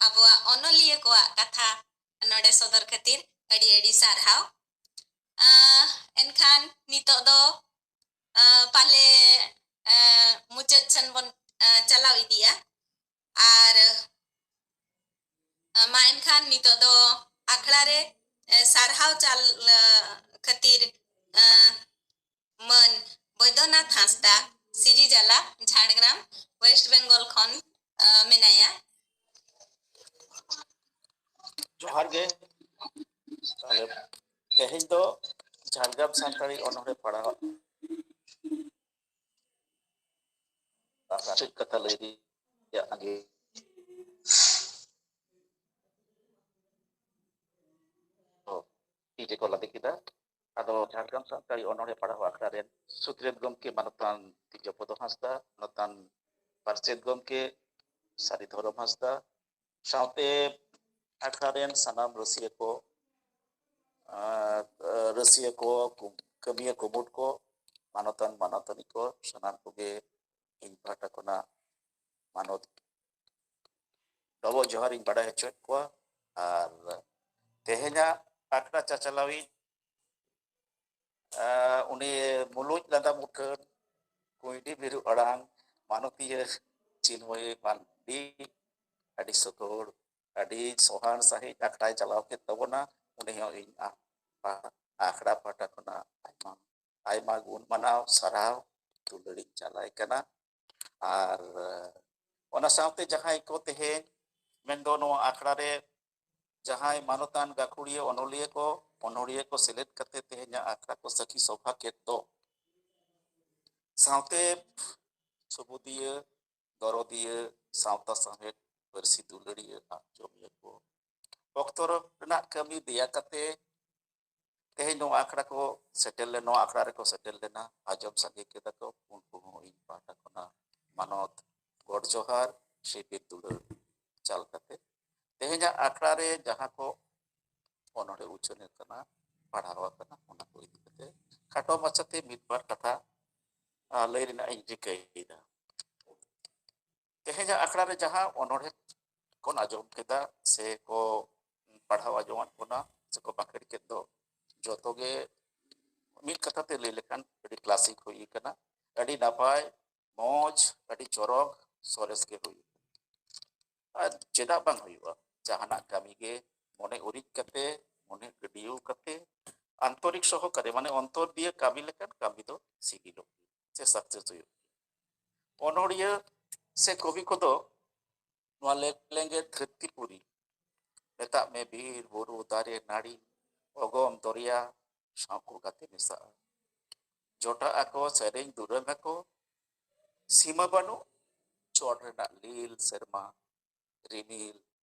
ᱟᱵᱚᱣᱟᱜ ᱚᱱᱚᱞᱤᱭᱟᱹ ᱠᱚᱣᱟᱜ ᱠᱟᱛᱷᱟ ᱱᱚᱰᱮ ᱥᱚᱫᱚᱨ ᱠᱷᱟᱹᱛᱤᱨ ᱟᱹᱰᱤ ᱟᱹᱰᱤ ᱥᱟᱨᱦᱟᱣ᱾ ᱮᱱᱠᱷᱟᱱ ᱱᱤᱛᱚᱜ ᱫᱚ ᱯᱟᱞᱮ ᱢᱩᱪᱟᱹᱫ ᱥᱮᱱ ᱵᱚᱱ ᱪᱟᱞᱟᱣ ᱤᱫᱤᱜᱼᱟ᱾ ᱟᱨ ᱢᱟ ᱮᱱᱠᱷᱟᱱ ᱱᱤᱛᱚᱜ ᱫᱚ ᱟᱠᱷᱲᱟ ᱨᱮ ᱥᱟᱨᱦᱟᱣ ᱪᱟᱞ ᱠᱷᱟᱹᱛᱤᱨ ᱢᱟᱹᱱ ᱵᱚᱭᱫᱚᱱᱟᱛᱷ ᱦᱟᱸᱥᱫᱟ, ᱥᱤᱨᱤᱡᱟᱞᱟ, ᱡᱷᱟᱲᱜᱨᱟᱢ, ᱳᱭᱮᱥᱴ ᱵᱮᱝᱜᱚᱞ ᱠᱷᱚᱱ ᱢᱮᱱᱟᱭᱟ᱾ ᱡᱚᱦᱟᱨ ᱜᱮ᱾ ᱛᱮᱦᱮᱧ ᱫᱚ ᱡᱷᱟᱲᱜᱨᱟᱢ ᱥᱟᱱᱛᱟᱲᱤ ᱚᱱᱚᱬᱦᱮ ᱯᱟᱲᱦᱟᱣ ᱪᱮᱫ ᱠᱟᱛᱷᱟ ᱞᱟᱹᱭ ᱨᱮᱭᱟᱜ ᱟᱸᱜᱤᱵᱷᱟᱨ ᱛᱤ ᱨᱮᱠᱚ ᱞᱟᱫᱮ ᱠᱮᱫᱟ᱾ ᱟᱫᱚ ᱡᱷᱟᱲᱜᱨᱟᱢ ᱥᱟᱱᱛᱟᱲᱤ ᱚᱱᱚᱬᱦᱮ ᱯᱟᱲᱦᱟᱣ ᱟᱠᱷᱲᱟ ᱨᱮᱱ ᱥᱩᱛᱨᱮᱛ ᱜᱚᱢᱠᱮ ᱢᱟᱱᱚᱛᱟᱱ ᱛᱮᱡᱚᱯᱚᱫᱚ ᱦᱟᱸᱥᱫᱟ, ᱢᱟᱱᱚᱛᱟᱱ ᱯᱟᱨᱥᱮᱛ ᱜᱚᱢᱠᱮ ᱥᱟᱹᱨᱤ ᱫᱷᱚᱨᱚᱢ ᱦᱟᱸᱥᱫᱟ, ᱥᱟᱶᱛᱮ ᱟᱠᱷᱲᱟ ᱨᱮᱱ ᱥᱟᱱᱟᱢ ᱨᱟᱹᱥᱤᱭᱟᱹ ᱠᱚ, ᱟᱨ, ᱨᱟᱹᱥᱤᱭᱟᱹ ᱠᱚ, ᱠᱟᱹᱢᱤᱭᱟᱹ ᱠᱩᱢᱩᱴ ᱠᱚ, ᱢᱟᱱᱚᱛᱟᱱ ᱢᱟᱱᱚᱛᱟᱱᱤ ᱠᱚ, ᱥᱟᱱᱟᱢ ᱠᱚᱜᱮ ᱤᱧ ᱯᱟᱦᱴᱟ ᱠᱷᱚᱱᱟᱜ ᱢᱟᱱᱚᱛ ᱰᱚᱵᱚᱜ ᱡᱚᱦᱟᱨ ᱤᱧ ᱵᱟᱰᱟᱭ ᱦᱚᱪᱚᱭᱮᱫ ᱠᱚᱣᱟ᱾ ᱟᱨ ᱛᱮᱦᱮᱧᱟᱜ ᱟᱠᱷᱲᱟ ᱪᱟᱪᱟᱞᱟᱣᱤᱡ ᱩᱱᱤ ᱢᱩᱞᱩᱡ ᱞᱟᱸᱫᱟ ᱢᱩᱴᱷᱟᱹᱱ, ᱠᱩᱸᱭᱰᱤ ᱵᱤᱨᱩ ᱟᱲᱟᱝ, ᱢᱟᱱᱚᱛᱤᱭᱟᱹ ᱪᱤᱱᱢᱚᱭ ᱢᱟᱱᱰᱤ ᱟᱹᱰᱤ ᱥᱚᱫᱚᱨ, ᱟᱹᱰᱤ ᱥᱚᱦᱟᱱ ᱥᱟᱹᱦᱤᱡ ᱟᱠᱷᱲᱟᱭ ᱪᱟᱞᱟᱣ ᱠᱮᱫ ᱛᱟᱵᱚᱱᱟ᱾ ᱩᱱᱤ ᱦᱚᱸ ᱤᱧ ᱟᱠᱷᱲᱟ ᱯᱟᱦᱴᱟ ᱠᱷᱚᱱᱟᱜ ᱟᱭᱢᱟ, ᱟᱭᱢᱟ ᱜᱩᱱ ᱢᱟᱱᱟᱣ ᱥᱟᱨᱦᱟᱣ ᱫᱩᱞᱟᱹᱲᱤᱧ ᱪᱟᱞᱟᱭ ᱠᱟᱱᱟ᱾ ᱟᱨ ᱚᱱᱟ ᱥᱟᱶᱛᱮ ᱡᱟᱦᱟᱸᱭ ᱠᱚ ᱛᱮᱦᱮᱧ ᱢᱮᱱᱫᱚ ᱱᱚᱣᱟ ᱟᱠᱷᱲᱟ ᱨᱮ ᱡᱟᱦᱟᱸᱭ ᱢᱟᱱᱚᱛᱟᱱ ᱜᱟᱹᱠᱷᱩᱲᱤᱭᱟᱹ, ᱚᱱᱚᱞᱤᱭᱟᱹ ᱠᱚ, ᱚᱱᱚᱲᱦᱤᱭᱟᱹ ᱠᱚ ᱥᱮᱞᱮᱫ ᱠᱟᱛᱮ ᱛᱮᱦᱮᱧᱟᱜ ᱟᱠᱷᱲᱟ ᱠᱚ ᱥᱟᱹᱠᱷᱤ ᱥᱚᱵᱷᱟ ᱠᱮᱫ ᱫᱚ, ᱥᱟᱶᱛᱮ ᱥᱩᱵᱩᱫᱤᱭᱟᱹ, ᱫᱚᱨᱚᱫᱤᱭᱟᱹ, ᱥᱟᱶᱛᱟ ᱥᱟᱶᱦᱮᱫ, ᱯᱟᱹᱨᱥᱤ ᱫᱩᱞᱟᱹᱲᱤᱭᱟᱹ, ᱟᱸᱡᱚᱢᱤᱭᱟᱹ ᱠᱚ ᱚᱠᱛᱚ ᱨᱮᱱᱟᱜ ᱠᱟᱹᱢᱤ ᱫᱮᱭᱟ ᱠᱟᱛᱮ ᱛᱮᱦᱮᱧ ᱱᱚᱣᱟ ᱟᱠᱷᱲᱟ ᱠᱚ ᱥᱮᱴᱮᱨ ᱞᱮᱱ, ᱱᱚᱣᱟ ᱟᱠᱷᱲᱟ ᱨᱮᱠᱚ ᱥᱮᱴᱮᱨ ᱞᱮᱱᱟ, ᱟᱸᱡᱚᱢ ᱥᱟᱸᱜᱮ ᱠᱮᱫᱟ ᱠᱚ, ᱩᱱᱠᱩ ᱦᱚᱸ ᱤᱧ ᱯᱟᱦᱴᱟ ᱠᱷᱚᱱᱟᱜ ᱢᱟᱱᱚᱛ, ᱜᱚᱰ ᱡᱚᱦᱟᱨ, ᱥᱤᱵᱤᱨ ᱫᱩᱞᱟᱹᱲ ᱪᱟᱞ ᱠᱟᱛᱮ ᱛᱮᱦᱮᱧᱟᱜ ᱟᱠᱷᱲᱟ ᱨᱮ ᱡᱟᱦᱟᱸ ᱠᱚ ᱚᱱᱚᱬᱦᱮ ᱩᱪᱷᱟᱹᱱ ᱟᱠᱟᱱᱟ, ᱯᱟᱲᱦᱟᱣ ᱟᱠᱟᱱᱟ, ᱚᱱᱟ ᱠᱚ ᱤᱫᱤ ᱠᱟᱛᱮ ᱠᱷᱟᱴᱚ ᱢᱟᱪᱷᱟᱛᱮ ᱢᱤᱫ ᱵᱟᱨ ᱠᱟᱛᱷᱟ, ᱟ, ᱞᱟᱹᱭ ᱨᱮᱱᱟᱜ ᱤᱧ ᱨᱤᱠᱟᱹᱭᱮᱫᱟ᱾ ᱛᱮᱦᱮᱧᱟᱜ ᱟᱠᱷᱲᱟ ᱨᱮ ᱡᱟᱦᱟᱸ ᱚᱱᱚᱬᱦᱮ ᱠᱚ ᱟᱸᱡᱚᱢ ᱠᱮᱫᱟ ᱥᱮ ᱠᱚ ᱯᱟᱲᱦᱟᱣ ᱟᱸᱡᱚᱢᱟᱫ ᱵᱚᱱᱟ ᱥᱮ ᱠᱚ ᱵᱟᱸᱠᱷᱮᱲ ᱠᱮᱫ ᱫᱚ, ᱡᱚᱛᱚ ᱜᱮ ᱢᱤᱫ ᱠᱟᱛᱷᱟ ᱛᱮ ᱞᱟᱹᱭ ᱞᱮᱠᱷᱟᱱ ᱟᱹᱰᱤ ᱠᱞᱟᱥᱤᱠ ᱦᱩᱭ ᱟᱠᱟᱱᱟ, ᱟᱹᱰᱤ ᱱᱟᱯᱟᱭ, ᱢᱚᱡᱽ, ᱟᱹᱰᱤ ᱪᱚᱨᱚᱠ, ᱥᱚᱨᱮᱥ ᱜᱮ ᱦᱩᱭ ᱟᱠᱟᱱᱟ᱾ ᱟᱨ ᱪᱮᱫᱟᱜ ᱵᱟᱝ ᱦᱩᱭᱩᱜᱼᱟ? ᱡᱟᱦᱟᱱᱟᱜ ᱠᱟᱹᱢᱤ ᱜᱮ ᱢᱚᱱᱮ ᱩᱨᱤᱡ ᱠᱟᱛᱮ, ᱢᱚᱱᱮ ᱜᱟᱹᱰᱭᱟᱹᱣ ᱠᱟᱛᱮ, ᱟᱱᱛᱚᱨᱤᱠ ᱥᱚᱦᱚᱠᱟᱨᱮ, ᱢᱟᱱᱮ ᱚᱱᱛᱚᱨ ᱫᱤᱭᱮ ᱠᱟᱹᱢᱤ ᱞᱮᱠᱷᱟᱱ ᱠᱟᱹᱢᱤ ᱫᱚ ᱥᱤᱜᱤᱞᱚᱜ ᱜᱮᱭᱟ ᱥᱮ ᱥᱟᱠᱥᱮᱥ ᱦᱩᱭᱩᱜ ᱜᱮᱭᱟ᱾ ᱚᱱᱚᱲᱦᱤᱭᱟᱹ ᱥᱮ ᱠᱚᱵᱤ ᱠᱚᱫᱚ ᱱᱚᱣᱟ ᱞᱮ-, ᱞᱮᱸᱜᱮᱫ ᱫᱷᱟᱹᱨᱛᱤ ᱯᱩᱨᱤ, ᱢᱮᱛᱟᱜ ᱢᱮ ᱵᱤᱨ, ᱵᱩᱨᱩ, ᱫᱟᱨᱮ, ᱱᱟᱹᱲᱤ, ᱚᱜᱚᱢ, ᱫᱚᱨᱭᱟ ᱥᱟᱶ ᱠᱚ ᱜᱟᱛᱮ ᱢᱮᱥᱟᱜᱼᱟ᱾ ᱡᱚᱴᱟᱜ ᱟᱠᱚ, ᱥᱮᱨᱮᱧ ᱫᱩᱨᱟᱹᱝ ᱟᱠᱚ, ᱥᱤᱢᱟᱹ ᱵᱟᱹᱱᱩᱜ ᱪᱚᱴ ᱨᱮᱱᱟᱜ ᱞᱤᱞ ᱥᱮᱨᱢᱟ, ᱨᱤᱢᱤᱞ,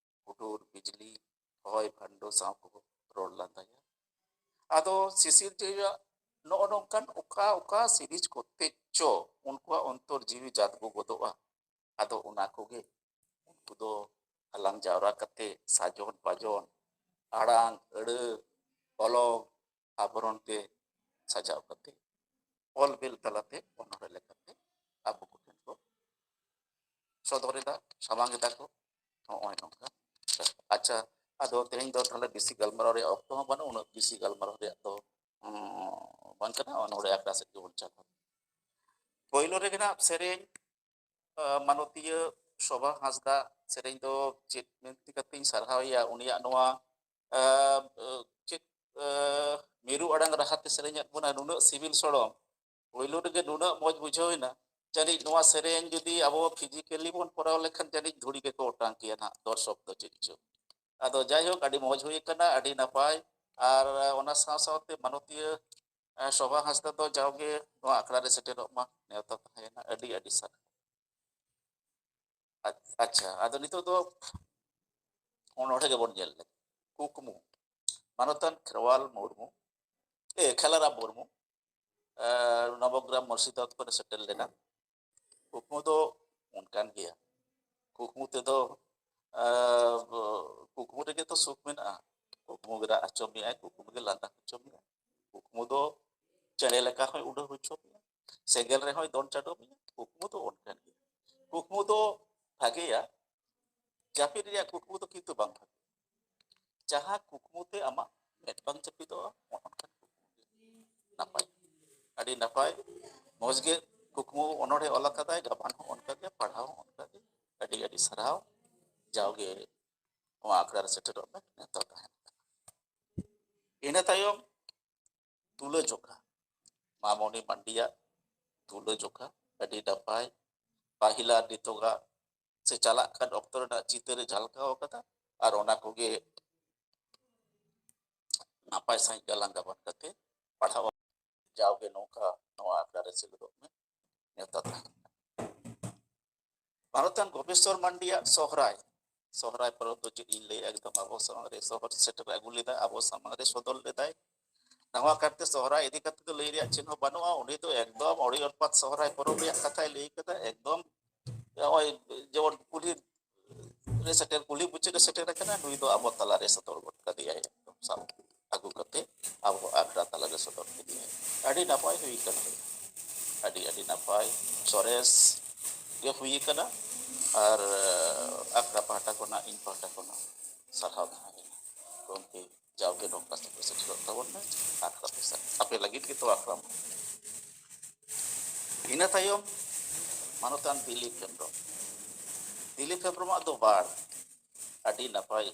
ᱦᱩᱰᱩᱨ, ᱵᱤᱡᱽᱞᱤ, ᱦᱚᱭ ᱵᱷᱟᱱᱰᱚ ᱥᱟᱶ ᱠᱚ ᱨᱚᱲ ᱞᱟᱸᱫᱟᱭᱟ᱾ ᱟᱫᱚ ᱥᱤᱥᱤᱨᱡᱟᱹᱣᱤᱡᱟᱜ ᱱᱚᱜᱼᱚ ᱱᱚᱝᱠᱟᱱ ᱚᱠᱟ ᱚᱠᱟ ᱥᱤᱨᱤᱡᱽ ᱠᱚᱛᱮ ᱪᱚ ᱩᱱᱠᱩᱣᱟᱜ ᱚᱱᱛᱚᱨ ᱡᱤᱣᱤ ᱡᱟᱫᱽᱜᱚ ᱜᱚᱫᱚᱜᱼᱟ᱾ ᱟᱫᱚ ᱚᱱᱟ ᱠᱚᱜᱮ ᱩᱱᱠᱩ ᱫᱚ ᱦᱟᱞᱟᱝ ᱡᱟᱣᱨᱟ ᱠᱟᱛᱮ ᱥᱟᱡᱚᱱ ᱯᱟᱡᱚᱱ, ᱟᱲᱟᱝ, ᱟᱹᱲᱟᱹ, ᱚᱞᱚᱝ, ᱟᱵᱷᱨᱚᱱ ᱛᱮ ᱥᱟᱡᱟᱣ ᱠᱟᱛᱮ ᱚᱞ ᱵᱤᱞ ᱛᱟᱞᱟᱛᱮ ᱚᱱᱚᱬᱦᱮ ᱞᱮᱠᱟᱛᱮ ᱟᱵᱚ ᱠᱚᱴᱷᱮᱱ ᱠᱚ ᱥᱚᱫᱚᱨ ᱮᱫᱟ, ᱥᱟᱢᱟᱝ ᱮᱫᱟ ᱠᱚ᱾ ᱱᱚᱜᱼᱚᱭ ᱱᱚᱝᱠᱟ᱾ ᱟᱪᱪᱷᱟ, ᱟᱫᱚ ᱛᱮᱦᱮᱧ ᱫᱚ ᱛᱟᱦᱞᱮ ᱵᱮᱥᱤ ᱜᱟᱞᱢᱟᱨᱟᱣ ᱨᱮᱭᱟᱜ ᱚᱠᱛᱚ ᱦᱚᱸ ᱵᱟᱹᱱᱩᱜ, ᱩᱱᱟᱹᱜ ᱵᱮᱥᱤ ᱜᱟᱞᱢᱟᱨᱟᱣ ᱨᱮᱭᱟᱜ ᱫᱚ, ᱩᱸ, ᱵᱟᱝ ᱠᱟᱱᱟ᱾ ᱚᱱᱚᱬᱦᱮ ᱟᱠᱷᱲᱟ ᱥᱮᱫ ᱜᱮᱵᱚᱱ ᱪᱟᱞᱟᱜᱼᱟ᱾ ᱯᱳᱭᱞᱳ ᱨᱮᱜᱮ ᱱᱟᱜ ᱥᱮᱨᱮᱧ, ᱟᱸ, ᱢᱟᱱᱚᱛᱤᱭᱟᱹ ᱥᱳᱵᱷᱟ ᱦᱟᱸᱥᱫᱟ ᱥᱮᱨᱮᱧ ᱫᱚ ᱪᱮᱫ ᱢᱮᱱᱛᱮ ᱠᱟᱛᱮᱧ ᱥᱟᱨᱦᱟᱣᱮᱭᱟ? ᱩᱱᱤᱭᱟᱜ ᱱᱚᱣᱟ, ᱟᱸ, ᱪᱮᱫ, ᱟᱸ, ᱢᱤᱨᱩ ᱟᱲᱟᱝ ᱨᱟᱦᱟᱛᱮ ᱥᱮᱨᱮᱧᱟᱫ ᱵᱚᱱᱟ, ᱱᱩᱱᱟᱹᱜ ᱥᱤᱵᱤᱞ ᱥᱚᱲᱚᱢ᱾ ᱯᱳᱭᱞᱳ ᱨᱮᱜᱮ ᱱᱩᱱᱟᱹᱜ ᱢᱚᱡᱽ ᱵᱩᱡᱷᱟᱹᱣ ᱮᱱᱟ᱾ ᱡᱟᱹᱱᱤᱡ ᱱᱚᱣᱟ ᱥᱮᱨᱮᱧ ᱡᱩᱫᱤ ᱟᱵᱚ physically ᱵᱚᱱ ᱠᱚᱨᱟᱣ ᱞᱮᱠᱷᱟᱱ ᱡᱟᱹᱱᱤᱡ ᱫᱷᱩᱲᱤ ᱜᱮᱠᱚ ᱚᱴᱟᱝ ᱠᱮᱭᱟ ᱱᱟᱦᱟᱜ ᱫᱚᱨᱥᱚᱠ ᱫᱚ, ᱪᱮᱫ ᱪᱚ᱾ ᱟᱫᱚ ᱡᱟᱭᱦᱳᱠ, ᱟᱹᱰᱤ ᱢᱚᱡᱽ ᱦᱩᱭ ᱟᱠᱟᱱᱟ, ᱟᱹᱰᱤ ᱱᱟᱯᱟᱭ᱾ ᱟᱨ ᱚᱱᱟ ᱥᱟᱶ ᱥᱟᱶᱛᱮ ᱢᱟᱱᱚᱛᱤᱭᱟᱹ, ᱮ, ᱥᱳᱵᱷᱟ ᱦᱟᱸᱥᱫᱟ ᱫᱚ ᱡᱟᱣᱜᱮ ᱱᱚᱣᱟ ᱟᱠᱷᱲᱟ ᱨᱮ ᱥᱮᱴᱮᱨᱚᱜ ᱢᱟ ᱱᱮᱣᱛᱟ ᱛᱟᱦᱮᱸᱭᱮᱱᱟ᱾ ᱟᱹᱰᱤ ᱟᱹᱰᱤ ᱥᱟᱨᱦᱟᱣ᱾ ᱟᱪ-, ᱟᱪᱪᱷᱟ, ᱟᱫᱚ ᱱᱤᱛᱚᱜ ᱫᱚ ᱚᱱᱚᱬᱦᱮ ᱜᱮᱵᱚᱱ ᱧᱮᱞ ᱞᱮᱜᱮ᱾ ᱠᱩᱠᱢᱩ, ᱢᱟᱱᱚᱛᱟᱱ ᱠᱷᱮᱨᱣᱟᱞ ᱢᱩᱨᱢᱩ, ᱮ, ᱠᱷᱮᱞᱟᱨᱟᱢ ᱢᱩᱨᱢᱩ, ᱮ, ᱱᱚᱵᱚᱜᱨᱟᱢ ᱢᱩᱨᱥᱤᱫᱟᱵᱟᱫᱽ ᱠᱷᱚᱱᱮ ᱥᱮᱴᱮᱨ ᱞᱮᱱᱟ᱾ ᱠᱩᱠᱢᱩ ᱫᱚ ᱚᱱᱠᱟᱱ ᱜᱮᱭᱟ᱾ ᱠᱩᱠᱢᱩ ᱛᱮᱫᱚ, ᱮ, ᱠᱩᱠᱢᱩ ᱨᱮᱜᱮ ᱛᱚ ᱥᱩᱠ ᱢᱮᱱᱟᱜᱼᱟ᱾ ᱠᱩᱠᱢᱩ ᱜᱮ ᱨᱟᱜ ᱦᱚᱪᱚ ᱢᱮᱭᱟᱭ, ᱠᱩᱠᱢᱩ ᱜᱮ ᱞᱟᱸᱫᱟ ᱦᱚᱪᱚ ᱢᱮᱭᱟᱭ᱾ ᱠᱩᱠᱢᱩ ᱫᱚ ᱪᱮᱬᱮ ᱞᱮᱠᱟ ᱦᱚᱸᱭ ᱩᱰᱟᱹᱣ ᱦᱚᱪᱚ ᱢᱮᱭᱟ, ᱥᱮᱸᱜᱮᱞ ᱨᱮᱦᱚᱸᱭ ᱫᱚᱱ ᱪᱟᱰᱚ ᱢᱮᱭᱟ᱾ ᱠᱩᱠᱢᱩ ᱫᱚ ᱚᱱᱠᱟᱱ ᱜᱮᱭᱟ᱾ ᱠᱩᱠᱢᱩ ᱫᱚ ᱵᱷᱟᱜᱮᱭᱟ, ᱡᱟᱹᱯᱤᱫ ᱨᱮᱭᱟᱜ ᱠᱩᱠᱢᱩ ᱫᱚ ᱠᱤᱱᱛᱩ ᱵᱟᱝ ᱵᱷᱟᱜᱮᱭᱟ᱾ ᱡᱟᱦᱟᱸ ᱠᱩᱠᱢᱩ ᱛᱮ ᱟᱢᱟᱜ ᱢᱮᱫ ᱵᱟᱝ ᱡᱟᱹᱯᱤᱫᱚᱜᱼᱟ, ᱚᱱ-, ᱚᱱᱠᱟᱱ ᱠᱩᱠᱢᱩ ᱜᱮ ᱱᱟᱯᱟᱭ᱾ ᱟᱹᱰᱤ ᱱᱟᱯᱟᱭ, ᱢᱚᱡᱽ ᱜᱮ ᱠᱩᱠᱢᱩ ᱚᱱᱚᱬᱦᱮ ᱚᱞ ᱟᱠᱟᱫᱟᱭ, ᱜᱟᱵᱟᱱ ᱦᱚᱸ ᱚᱱᱠᱟ ᱜᱮ, ᱯᱟᱲᱦᱟᱣ ᱦᱚᱸ ᱚᱱᱠᱟ ᱜᱮ᱾ ᱟᱹᱰᱤ ᱟᱹᱰᱤ ᱥᱟᱨᱦᱟᱣ᱾ ᱡᱟᱣᱜᱮ ᱱᱚᱣᱟ ᱟᱠᱷᱲᱟ ᱨᱮ ᱥᱮᱴᱮᱨᱚᱜ ᱢᱮ, ᱱᱮᱣᱛᱟ ᱛᱟᱦᱮᱱ ᱠᱟᱱᱟ᱾ ᱤᱱᱟᱹ ᱛᱟᱭᱚᱢ ᱛᱩᱞᱟᱹᱡᱚᱠᱷᱟ, ᱢᱟᱢᱚᱱᱤ ᱢᱟᱱᱰᱤᱭᱟᱜ ᱛᱩᱞᱟᱹᱡᱚᱠᱷᱟ, ᱟᱹᱰᱤ ᱱᱟᱯᱟᱭ᱾ ᱯᱟᱹᱦᱤᱞ ᱟᱨ ᱱᱤᱛᱚᱜᱟᱜ ᱥᱮ ᱪᱟᱞᱟᱜ ᱠᱟᱱ ᱚᱠᱛᱚ ᱨᱮᱱᱟᱜ ᱪᱤᱛᱟᱹᱨ ᱮ ᱡᱷᱟᱞᱠᱟᱣ ᱟᱠᱟᱫᱟ, ᱟᱨ ᱚᱱᱟ ᱠᱚᱜᱮ ᱱᱟᱯᱟᱭ ᱥᱟᱺᱦᱤᱡ ᱜᱟᱞᱟᱝ ᱜᱟᱵᱟᱱ ᱠᱟᱛᱮ ᱯᱟᱲᱦᱟᱣ᱾ ᱡᱟᱣᱜᱮ ᱱᱚᱝᱠᱟ ᱱᱚᱣᱟ ᱟᱠᱷᱲᱟ ᱨᱮ ᱥᱮᱞᱮᱫᱚᱜ ᱢᱮ, ᱱᱮᱣᱛᱟ ᱛᱟᱦᱮᱱ ᱠᱟᱱᱟ᱾ ᱵᱷᱟᱨᱚᱛᱟᱱ ᱜᱚᱵᱮᱥᱚᱨ ᱢᱟᱱᱰᱤᱭᱟᱜ ᱥᱚᱦᱨᱟᱭ, ᱥᱚᱦᱨᱟᱭ ᱯᱚᱨᱚᱵᱽ ᱫᱚ ᱪᱮᱫ ᱤᱧ ᱞᱟᱹᱭᱟ, ᱮᱠᱫᱚᱢ ᱟᱵᱚ ᱥᱟᱢᱟᱝ ᱨᱮ ᱥᱚᱦᱚᱨ ᱥᱮᱴᱮᱨ ᱟᱹᱜᱩ ᱞᱮᱫᱟ, ᱟᱵᱚ ᱥᱟᱢᱟᱝ ᱨᱮ ᱥᱚᱫᱚᱨ ᱞᱮᱫᱟᱭ᱾ ᱱᱟᱣᱟ ᱠᱟᱨᱛᱮ ᱥᱚᱦᱨᱟᱭ ᱤᱫᱤ ᱠᱟᱛᱮ ᱫᱚ ᱞᱟᱹᱭ ᱨᱮᱭᱟᱜ ᱪᱮᱫ ᱦᱚᱸ ᱵᱟᱹᱱᱩᱜᱼᱟ᱾ ᱩᱱᱤ ᱫᱚ ᱮᱠᱫᱚᱢ ᱟᱹᱰᱤ ᱚᱨᱯᱟᱛ ᱥᱚᱦᱨᱟᱭ ᱯᱚᱨᱚᱵᱽ ᱨᱮᱭᱟᱜ ᱠᱟᱛᱷᱟᱭ ᱞᱟᱹᱭ ᱠᱟᱫᱟ, ᱮᱠᱫᱚᱢ ᱱᱚᱜᱼᱚᱭ ᱡᱮᱢᱚᱱ ᱠᱩᱞᱦᱤ ᱨᱮ ᱥᱮᱴᱮᱨ, ᱠᱩᱞᱦᱤ ᱢᱩᱪᱟᱹᱫ ᱨᱮ ᱥᱮᱴᱮᱨ ᱟᱠᱟᱱᱟ, ᱱᱩᱭ ᱫᱚ ᱟᱵᱚ ᱛᱟᱞᱟᱨᱮ ᱥᱚᱫᱚᱨ ᱜᱚᱫ ᱠᱟᱫᱮᱭᱟᱭ, ᱮᱠᱫᱚᱢ ᱥᱟᱵ ᱟᱹᱜᱩ ᱠᱟᱛᱮ ᱟᱵᱚ ᱟᱠᱷᱲᱟ ᱛᱟᱞᱟᱨᱮ ᱥᱚᱫᱚᱨ ᱠᱮᱫᱮᱭᱟᱭ᱾ ᱟᱹᱰᱤ ᱱᱟᱯᱟᱭ ᱦᱩᱭ ᱠᱟᱱᱟ, ᱟᱹᱰᱤ ᱟᱹᱰᱤ ᱱᱟᱯᱟᱭ ᱥᱚᱨᱮᱥ ᱜᱮ ᱦᱩᱭ ᱠᱟᱱᱟ᱾ ᱟᱨ ᱟᱠᱷᱲᱟ ᱯᱟᱦᱴᱟ ᱠᱷᱚᱱᱟᱜ, ᱤᱧ ᱯᱟᱦᱴᱟ ᱠᱷᱚᱱᱟᱜ ᱥᱟᱨᱦᱟᱣ ᱛᱟᱦᱮᱸᱭᱮᱱᱟ᱾ ᱜᱚᱢᱠᱮ, ᱡᱟᱣᱜᱮ ᱱᱚᱝᱠᱟ ᱥᱮᱴᱮᱨ ᱥᱮᱴᱮᱨᱚᱜ ᱛᱟᱵᱚᱱ ᱢᱮ᱾ ᱟᱠᱷᱲᱟ ᱯᱮ ᱥᱮ-, ᱟᱯᱮ ᱞᱟᱹᱜᱤᱫ ᱜᱮᱛᱚ ᱟᱠᱷᱲᱟ ᱢᱟ᱾ ᱤᱱᱟᱹ ᱛᱟᱭᱚᱢ ᱢᱟᱱᱚᱛᱟᱱ ᱫᱤᱞᱤᱯ ᱦᱮᱢᱵᱨᱚᱢ᱾ ᱫᱤᱞᱤᱯ ᱦᱮᱢᱵᱨᱚᱢᱟᱜ ᱫᱚ ᱵᱟᱲ, ᱟᱹᱰᱤ ᱱᱟᱯᱟᱭ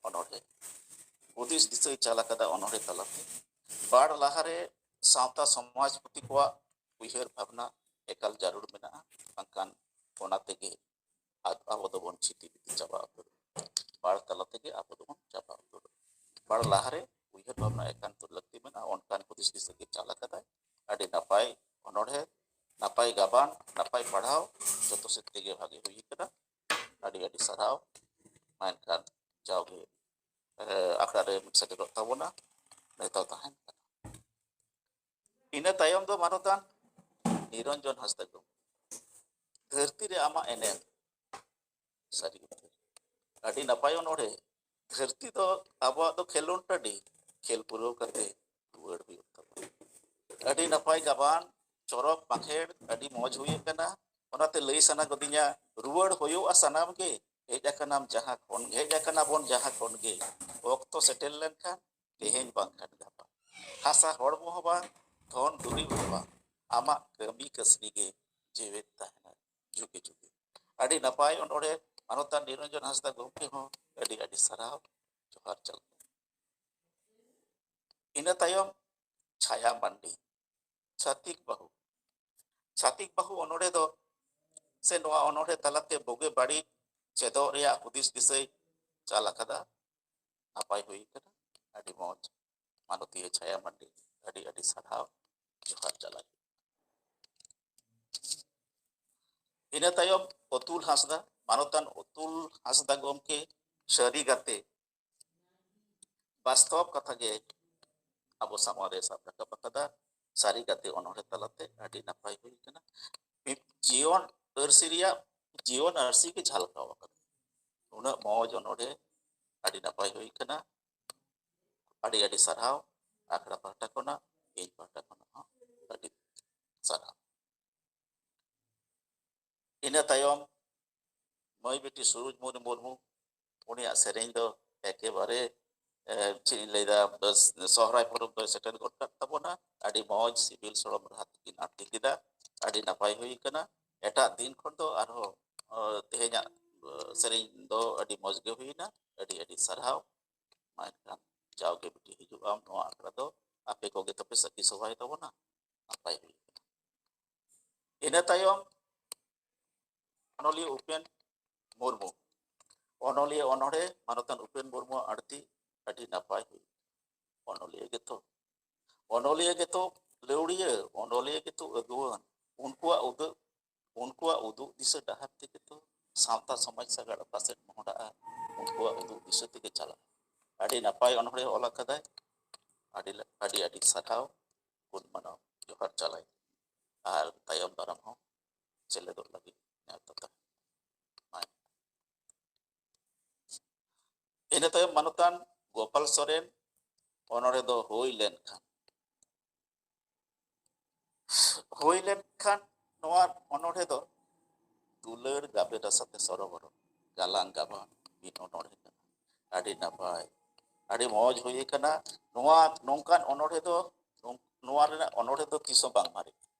ᱚᱱᱚᱬᱦᱮ᱾ ᱦᱩᱫᱤᱥ ᱫᱤᱥᱟᱹᱭ ᱪᱟᱞ ᱟᱠᱟᱫᱟ ᱚᱱᱚᱬᱦᱮ ᱛᱟᱞᱟᱛᱮ᱾ ᱵᱟᱲ ᱞᱟᱦᱟᱨᱮ ᱥᱟᱶᱛᱟ ᱥᱚᱢᱟᱡᱽ ᱯᱩᱛᱷᱤ ᱠᱚᱣᱟᱜ ᱩᱭᱦᱟᱹᱨ ᱵᱷᱟᱵᱽᱱᱟ ᱮᱠᱟᱞ ᱡᱟᱹᱨᱩᱲ ᱢᱮᱱᱟᱜᱼᱟ, ᱵᱟᱝᱠᱷᱟᱱ ᱚᱱᱟ ᱛᱮᱜᱮ ᱟᱫ-, ᱟᱵᱚ ᱫᱚᱵᱚᱱ ᱪᱷᱤᱛᱤ ᱵᱤᱛᱤ ᱪᱟᱵᱟ ᱩᱛᱟᱹᱨᱚᱜᱼᱟ᱾ ᱵᱟᱲ ᱛᱟᱞᱟ ᱛᱮᱜᱮ ᱟᱵᱚ ᱫᱚᱵᱚᱱ ᱪᱟᱵᱟ ᱩᱛᱟᱹᱨᱚᱜᱼᱟ᱾ ᱵᱟᱲ ᱞᱟᱦᱟᱨᱮ ᱩᱭᱦᱟᱹᱨ ᱵᱷᱟᱵᱽᱱᱟ ᱮᱠᱟᱱᱛᱚ ᱞᱟᱹᱠᱛᱤ ᱢᱮᱱᱟᱜᱼᱟ᱾ ᱚᱱᱠᱟᱱ ᱦᱩᱫᱤᱥ ᱫᱤᱥᱟᱹ ᱜᱮ ᱪᱟᱞ ᱟᱠᱟᱫᱟᱭ᱾ ᱟᱹᱰᱤ ᱱᱟᱯᱟᱭ ᱚᱱᱚᱬᱦᱮ, ᱱᱟᱯᱟᱭ ᱜᱟᱵᱟᱱ, ᱱᱟᱯᱟᱭ ᱯᱟᱲᱦᱟᱣ, ᱡᱚᱛᱚ ᱥᱮᱫ ᱛᱮᱜᱮ ᱵᱷᱟᱜᱮ ᱦᱩᱭ ᱟᱠᱟᱱᱟ᱾ ᱟᱹᱰᱤ ᱟᱹᱰᱤ ᱥᱟᱨᱦᱟᱣ᱾ ᱢᱟ ᱮᱱᱠᱷᱟᱱ ᱡᱟᱣᱜᱮ, ᱮ, ᱟᱠᱷᱲᱟ ᱨᱮ ᱢᱤᱫ ᱥᱮᱴᱮᱨᱚᱜ ᱛᱟᱵᱚᱱᱟ᱾ ᱱᱮᱣᱛᱟ ᱛᱟᱦᱮᱱ ᱠᱟᱱᱟ᱾ ᱤᱱᱟᱹ ᱛᱟᱭᱚᱢ ᱫᱚ ᱢᱟᱱᱚᱛᱟᱱ ᱱᱤᱨᱚᱧᱡᱚᱱ ᱦᱟᱸᱥᱫᱟ ᱜᱚᱢᱠᱮ, ᱫᱷᱟᱹᱨᱛᱤ ᱨᱮ ᱟᱢᱟᱜ ᱮᱱᱮᱢ᱾ ᱥᱟᱹᱨᱤ ᱩᱛᱟᱹᱨ᱾ ᱟᱹᱰᱤ ᱱᱟᱯᱟᱭ ᱚᱱᱚᱬᱦᱮ᱾ ᱫᱷᱟᱹᱨᱛᱤ ᱫᱚ ᱟᱵᱚᱣᱟᱜ ᱫᱚ ᱠᱷᱮᱞᱳᱰ ᱴᱟᱺᱰᱤ, ᱠᱷᱮᱞ ᱯᱩᱨᱟᱹᱣ ᱠᱟᱛᱮ ᱨᱩᱣᱟᱹᱲ ᱦᱩᱭᱩᱜ ᱛᱟᱵᱚᱱᱟ᱾ ᱟᱹᱰᱤ ᱱᱟᱯᱟᱭ ᱜᱟᱵᱟᱱ, ᱪᱚᱨᱚᱠ ᱵᱟᱸᱠᱷᱮᱲ, ᱟᱹᱰᱤ ᱢᱚᱡᱽ ᱦᱩᱭ ᱟᱠᱟᱱᱟ᱾ ᱚᱱᱟᱛᱮ ᱞᱟᱹᱭ ᱥᱟᱱᱟ ᱜᱚᱫᱤᱧᱟ, ᱨᱩᱣᱟᱹᱲ ᱦᱩᱭᱩᱜᱼᱟ ᱥᱟᱱᱟᱢ ᱜᱮ᱾ ᱦᱮᱡ ᱟᱠᱟᱱᱟᱢ ᱡᱟᱦᱟᱸ ᱠᱷᱚᱱ, ᱦᱮᱡ ᱟᱠᱟᱱᱟ ᱵᱚᱱ ᱡᱟᱦᱟᱸ ᱠᱷᱚᱱ ᱜᱮ, ᱚᱠᱛᱚ ᱥᱮᱴᱮᱨ ᱞᱮᱱᱠᱷᱟᱱ ᱛᱮᱦᱮᱧ ᱵᱟᱝᱠᱷᱟᱱ ᱜᱟᱯᱟ᱾ ᱦᱟᱥᱟ ᱦᱚᱲᱢᱚ ᱦᱚᱸ ᱵᱟᱝ, ᱫᱷᱚᱱ ᱫᱩᱨᱤᱵᱽ ᱦᱚᱸ ᱵᱟᱝ, ᱟᱢᱟᱜ ᱠᱟᱹᱢᱤ ᱠᱟᱹᱥᱱᱤ ᱜᱮ ᱡᱤᱣᱮᱫ ᱛᱟᱦᱮᱱᱟ ᱡᱩᱜᱮ ᱡᱩᱜᱮ᱾ ᱟᱹᱰᱤ ᱱᱟᱯᱟᱭ ᱚᱱᱚᱬᱦᱮ ᱢᱟᱱᱚᱛᱟᱱ ᱱᱤᱨᱚᱧᱡᱚᱱ ᱦᱟᱸᱥᱫᱟ ᱜᱚᱢᱠᱮ ᱦᱚᱸ ᱟᱹᱰᱤ ᱟᱹᱰᱤ ᱥᱟᱨᱦᱟᱣ, ᱡᱚᱦᱟᱨ ᱪᱟᱞ᱾ ᱤᱱᱟᱹ ᱛᱟᱭᱚᱢ ᱪᱷᱟᱭᱟ ᱢᱟᱱᱰᱤ, ᱪᱷᱟᱛᱤᱠ ᱵᱟᱹᱦᱩ᱾ ᱪᱷᱟᱛᱤᱠ ᱵᱟᱹᱦᱩ ᱚᱱᱚᱬᱦᱮ ᱫᱚ, ᱥᱮ ᱱᱚᱣᱟ ᱚᱱᱚᱬᱦᱮ ᱛᱟᱞᱟᱛᱮ ᱵᱩᱜᱤ ᱵᱟᱹᱲᱤᱡ ᱪᱮᱫᱚᱜ ᱨᱮᱭᱟᱜ ᱦᱩᱫᱤᱥ ᱫᱤᱥᱟᱹᱭ ᱪᱟᱞ ᱟᱠᱟᱫᱟ᱾ ᱱᱟᱯᱟᱭ ᱦᱩᱭ ᱟᱠᱟᱱᱟ, ᱟᱹᱰᱤ ᱢᱚᱡᱽ᱾ ᱢᱟᱱᱚᱛᱤᱭᱟᱹ ᱪᱷᱟᱭᱟ ᱢᱟᱱᱰᱤ, ᱟᱹᱰᱤ ᱟᱹᱰᱤ ᱥᱟᱨᱦᱟᱣ, ᱡᱚᱦᱟᱨ ᱪᱟᱞᱟᱜ᱾ ᱤᱱᱟᱹ ᱛᱟᱭᱚᱢ ᱚᱛᱩᱞ ᱦᱟᱸᱥᱫᱟ, ᱢᱟᱱᱚᱛᱟᱱ ᱚᱛᱩᱞ ᱦᱟᱸᱥᱫᱟ ᱜᱚᱢᱠᱮ, ᱥᱟᱹᱨᱤ ᱜᱟᱛᱮ, ᱵᱟᱥᱛᱚᱵ ᱠᱟᱛᱷᱟ ᱜᱮ ᱟᱵᱚ ᱥᱟᱢᱟᱝ ᱨᱮ ᱥᱟᱵ ᱨᱟᱠᱟᱵ ᱟᱠᱟᱫᱟ᱾ ᱥᱟᱹᱨᱤ ᱜᱟᱛᱮ ᱚᱱᱚᱬᱦᱮ ᱛᱟᱞᱟᱛᱮ ᱟᱹᱰᱤ ᱱᱟᱯᱟᱭ ᱦᱩᱭ ᱟᱠᱟᱱᱟ᱾ ᱢᱤᱫ ᱡᱤᱭᱚᱱ ᱟᱹᱨᱥᱤ ᱨᱮᱭᱟᱜ, ᱡᱤᱭᱚᱱ ᱟᱹᱨᱥᱤ ᱜᱮ ᱡᱷᱟᱞᱠᱟᱣ ᱟᱠᱟᱫᱟ᱾ ᱩᱱᱟᱹᱜ ᱢᱚᱡᱽ ᱚᱱᱚᱬᱦᱮ, ᱟᱹᱰᱤ ᱱᱟᱯᱟᱭ ᱦᱩᱭ ᱟᱠᱟᱱᱟ᱾ ᱟᱹᱰᱤ ᱟᱹᱰᱤ ᱥᱟᱨᱦᱟᱣ ᱟᱠᱷᱲᱟ ᱯᱟᱦᱴᱟ ᱠᱷᱚᱱᱟᱜ, ᱤᱧ ᱯᱟᱦᱴᱟ ᱠᱷᱚᱱᱟᱜ ᱦᱚᱸ ᱟᱹᱰᱤ ᱥᱟᱨᱦᱟᱣ᱾ ᱤᱱᱟᱹ ᱛᱟᱭᱚᱢ ᱢᱟᱹᱭ ᱵᱤᱴᱤ ᱥᱩᱨᱩᱡᱽ ᱢᱩᱨᱢᱩ, ᱩᱱᱤᱭᱟᱜ ᱥᱮᱨᱮᱧ ᱫᱚ ᱮᱠᱮᱵᱟᱨᱮ, ᱮ, ᱪᱮᱫ ᱤᱧ ᱞᱟᱹᱭᱫᱟ, ᱵᱟᱥ, ᱥᱚᱦᱨᱟᱭ ᱯᱚᱨᱚᱵᱽ ᱫᱚᱭ ᱥᱮᱴᱮᱨ ᱜᱚᱫ ᱠᱟᱜ ᱛᱟᱵᱚᱱᱟ᱾ ᱟᱹᱰᱤ ᱢᱚᱡᱽ ᱥᱤᱵᱤᱞ ᱥᱚᱲᱚᱢ ᱨᱟᱦᱟ ᱛᱮᱠᱤᱱ ᱟᱸᱴᱤ ᱠᱮᱫᱟ᱾ ᱟᱹᱰᱤ ᱱᱟᱯᱟᱭ ᱦᱩᱭ ᱠᱟᱱᱟ᱾ ᱮᱴᱟᱜ ᱫᱤᱱ ᱠᱷᱚᱱ ᱫᱚ ᱟᱨᱦᱚᱸ, ᱚ, ᱛᱮᱦᱮᱧᱟᱜ, ᱚ, ᱥᱮᱨᱮᱧ ᱫᱚ ᱟᱹᱰᱤ ᱢᱚᱡᱽ ᱜᱮ ᱦᱩᱭᱱᱟ᱾ ᱟᱹᱰᱤ ᱟᱹᱰᱤ ᱥᱟᱨᱦᱟᱣ᱾ ᱢᱟ ᱮᱱᱠᱷᱟᱱ ᱡᱟᱣᱜᱮ ᱵᱤᱴᱤ ᱦᱤᱡᱩᱜ ᱟᱢ ᱱᱚᱣᱟ ᱟᱠᱷᱲᱟ ᱫᱚ ᱟᱯᱮ ᱠᱚᱜᱮ ᱛᱟᱯᱮ ᱥᱟᱹᱠᱷᱤ ᱥᱚᱵᱷᱟᱭ ᱛᱟᱵᱚᱱᱟ᱾ ᱱᱟᱯᱟᱭ ᱦᱩᱭ ᱠᱟᱱᱟ᱾ ᱤᱱᱟᱹ ᱛᱟᱭᱚᱢ ᱚᱱᱚᱞᱤᱭᱟᱹ ᱩᱯᱮᱱ ᱢᱩᱨᱢᱩ, ᱚᱱᱚᱞᱤᱭᱟᱹ ᱚᱱᱚᱬᱦᱮ ᱢᱟᱱᱚᱛᱟᱱ ᱩᱯᱮᱱ ᱢᱩᱨᱢᱩᱣᱟᱜ ᱟᱹᱲᱛᱤ ᱟᱹᱰᱤ ᱱᱟᱯᱟᱭ ᱦᱩᱭ᱾ ᱚᱱᱚᱞᱤᱭᱟᱹ ᱜᱮᱛᱚ, ᱚᱱᱚᱞᱤᱭᱟᱹ ᱜᱮᱛᱚ ᱞᱟᱹᱣᱲᱤᱭᱟᱹ, ᱚᱱᱚᱞᱤᱭᱟᱹ ᱜᱮᱛᱚ ᱟᱹᱜᱩᱣᱟᱹᱱ᱾ ᱩᱱᱠᱩᱣᱟᱜ ᱩᱫᱩᱜ, ᱩᱱᱠᱩᱣᱟᱜ ᱩᱫᱩᱜ ᱫᱤᱥᱟᱹ ᱰᱟᱦᱟᱨ ᱛᱮᱜᱮ ᱛᱚ ᱥᱟᱶᱛᱟ ᱥᱚᱢᱟᱡᱽ ᱥᱟᱜᱟᱲ ᱚᱠᱟ ᱥᱮᱫ ᱢᱚᱦᱰᱟᱜᱼᱟ, ᱩᱱᱠᱩᱣᱟᱜ ᱩᱫᱩᱜ ᱫᱤᱥᱟᱹ ᱛᱮᱜᱮ ᱪᱟᱞᱟᱜᱼᱟ᱾ ᱟᱹᱰᱤ ᱱᱟᱯᱟᱭ ᱚᱱᱚᱬᱦᱮ ᱚᱞ ᱟᱠᱟᱫᱟᱭ᱾ ᱟᱹᱰᱤ ᱞᱮ-, ᱟᱹᱰᱤ ᱟᱹᱰᱤ ᱥᱟᱨᱦᱟᱣ, ᱜᱩᱱ ᱢᱟᱱᱟᱣ ᱡᱚᱦᱟᱨ ᱪᱟᱞᱟᱭ᱾ ᱟᱨ ᱛᱟᱭᱚᱢ ᱫᱟᱨᱟᱢ ᱦᱚᱸ ᱥᱮᱞᱮᱫᱚᱜ ᱞᱟᱹᱜᱤᱫ ᱱᱮᱣᱛᱟ ᱛᱟᱦᱮᱸ᱾ ᱤᱱᱟᱹ ᱛᱟᱭᱚᱢ ᱢᱟᱱᱚᱛᱟᱱ ᱜᱳᱯᱟᱞ ᱥᱚᱨᱮᱱ ᱚᱱᱚᱬᱦᱮ ᱫᱚ ᱦᱩᱭ ᱞᱮᱱᱠᱷᱟᱱ, ᱦᱩᱭ ᱞᱮᱱᱠᱷᱟᱱ ᱱᱚᱣᱟ ᱚᱱᱚᱬᱦᱮ ᱫᱚ ᱫᱩᱞᱟᱹᱲ ᱜᱟᱵᱮ ᱨᱟᱥᱟᱛᱮ ᱥᱚᱨᱚᱵᱚᱨᱚ ᱜᱟᱞᱟᱝ ᱜᱟᱵᱟᱱ ᱢᱤᱫ ᱚᱱᱚᱬᱦᱮ ᱠᱟᱱᱟ᱾ ᱟᱹᱰᱤ ᱱᱟᱯᱟᱭ, ᱟᱹᱰᱤ ᱢᱚᱡᱽ ᱦᱩᱭ ᱟᱠᱟᱱᱟ᱾ ᱱᱚᱣᱟ ᱱᱚᱝᱠᱟᱱ ᱚᱱᱚᱬᱦᱮ ᱫᱚ, ᱱᱚᱣᱟ ᱨᱮᱱᱟᱜ ᱚᱱᱚᱬᱦᱮ ᱫᱚ ᱛᱤᱥ ᱦᱚᱸ ᱵᱟᱝ ᱢᱟᱨᱮ᱾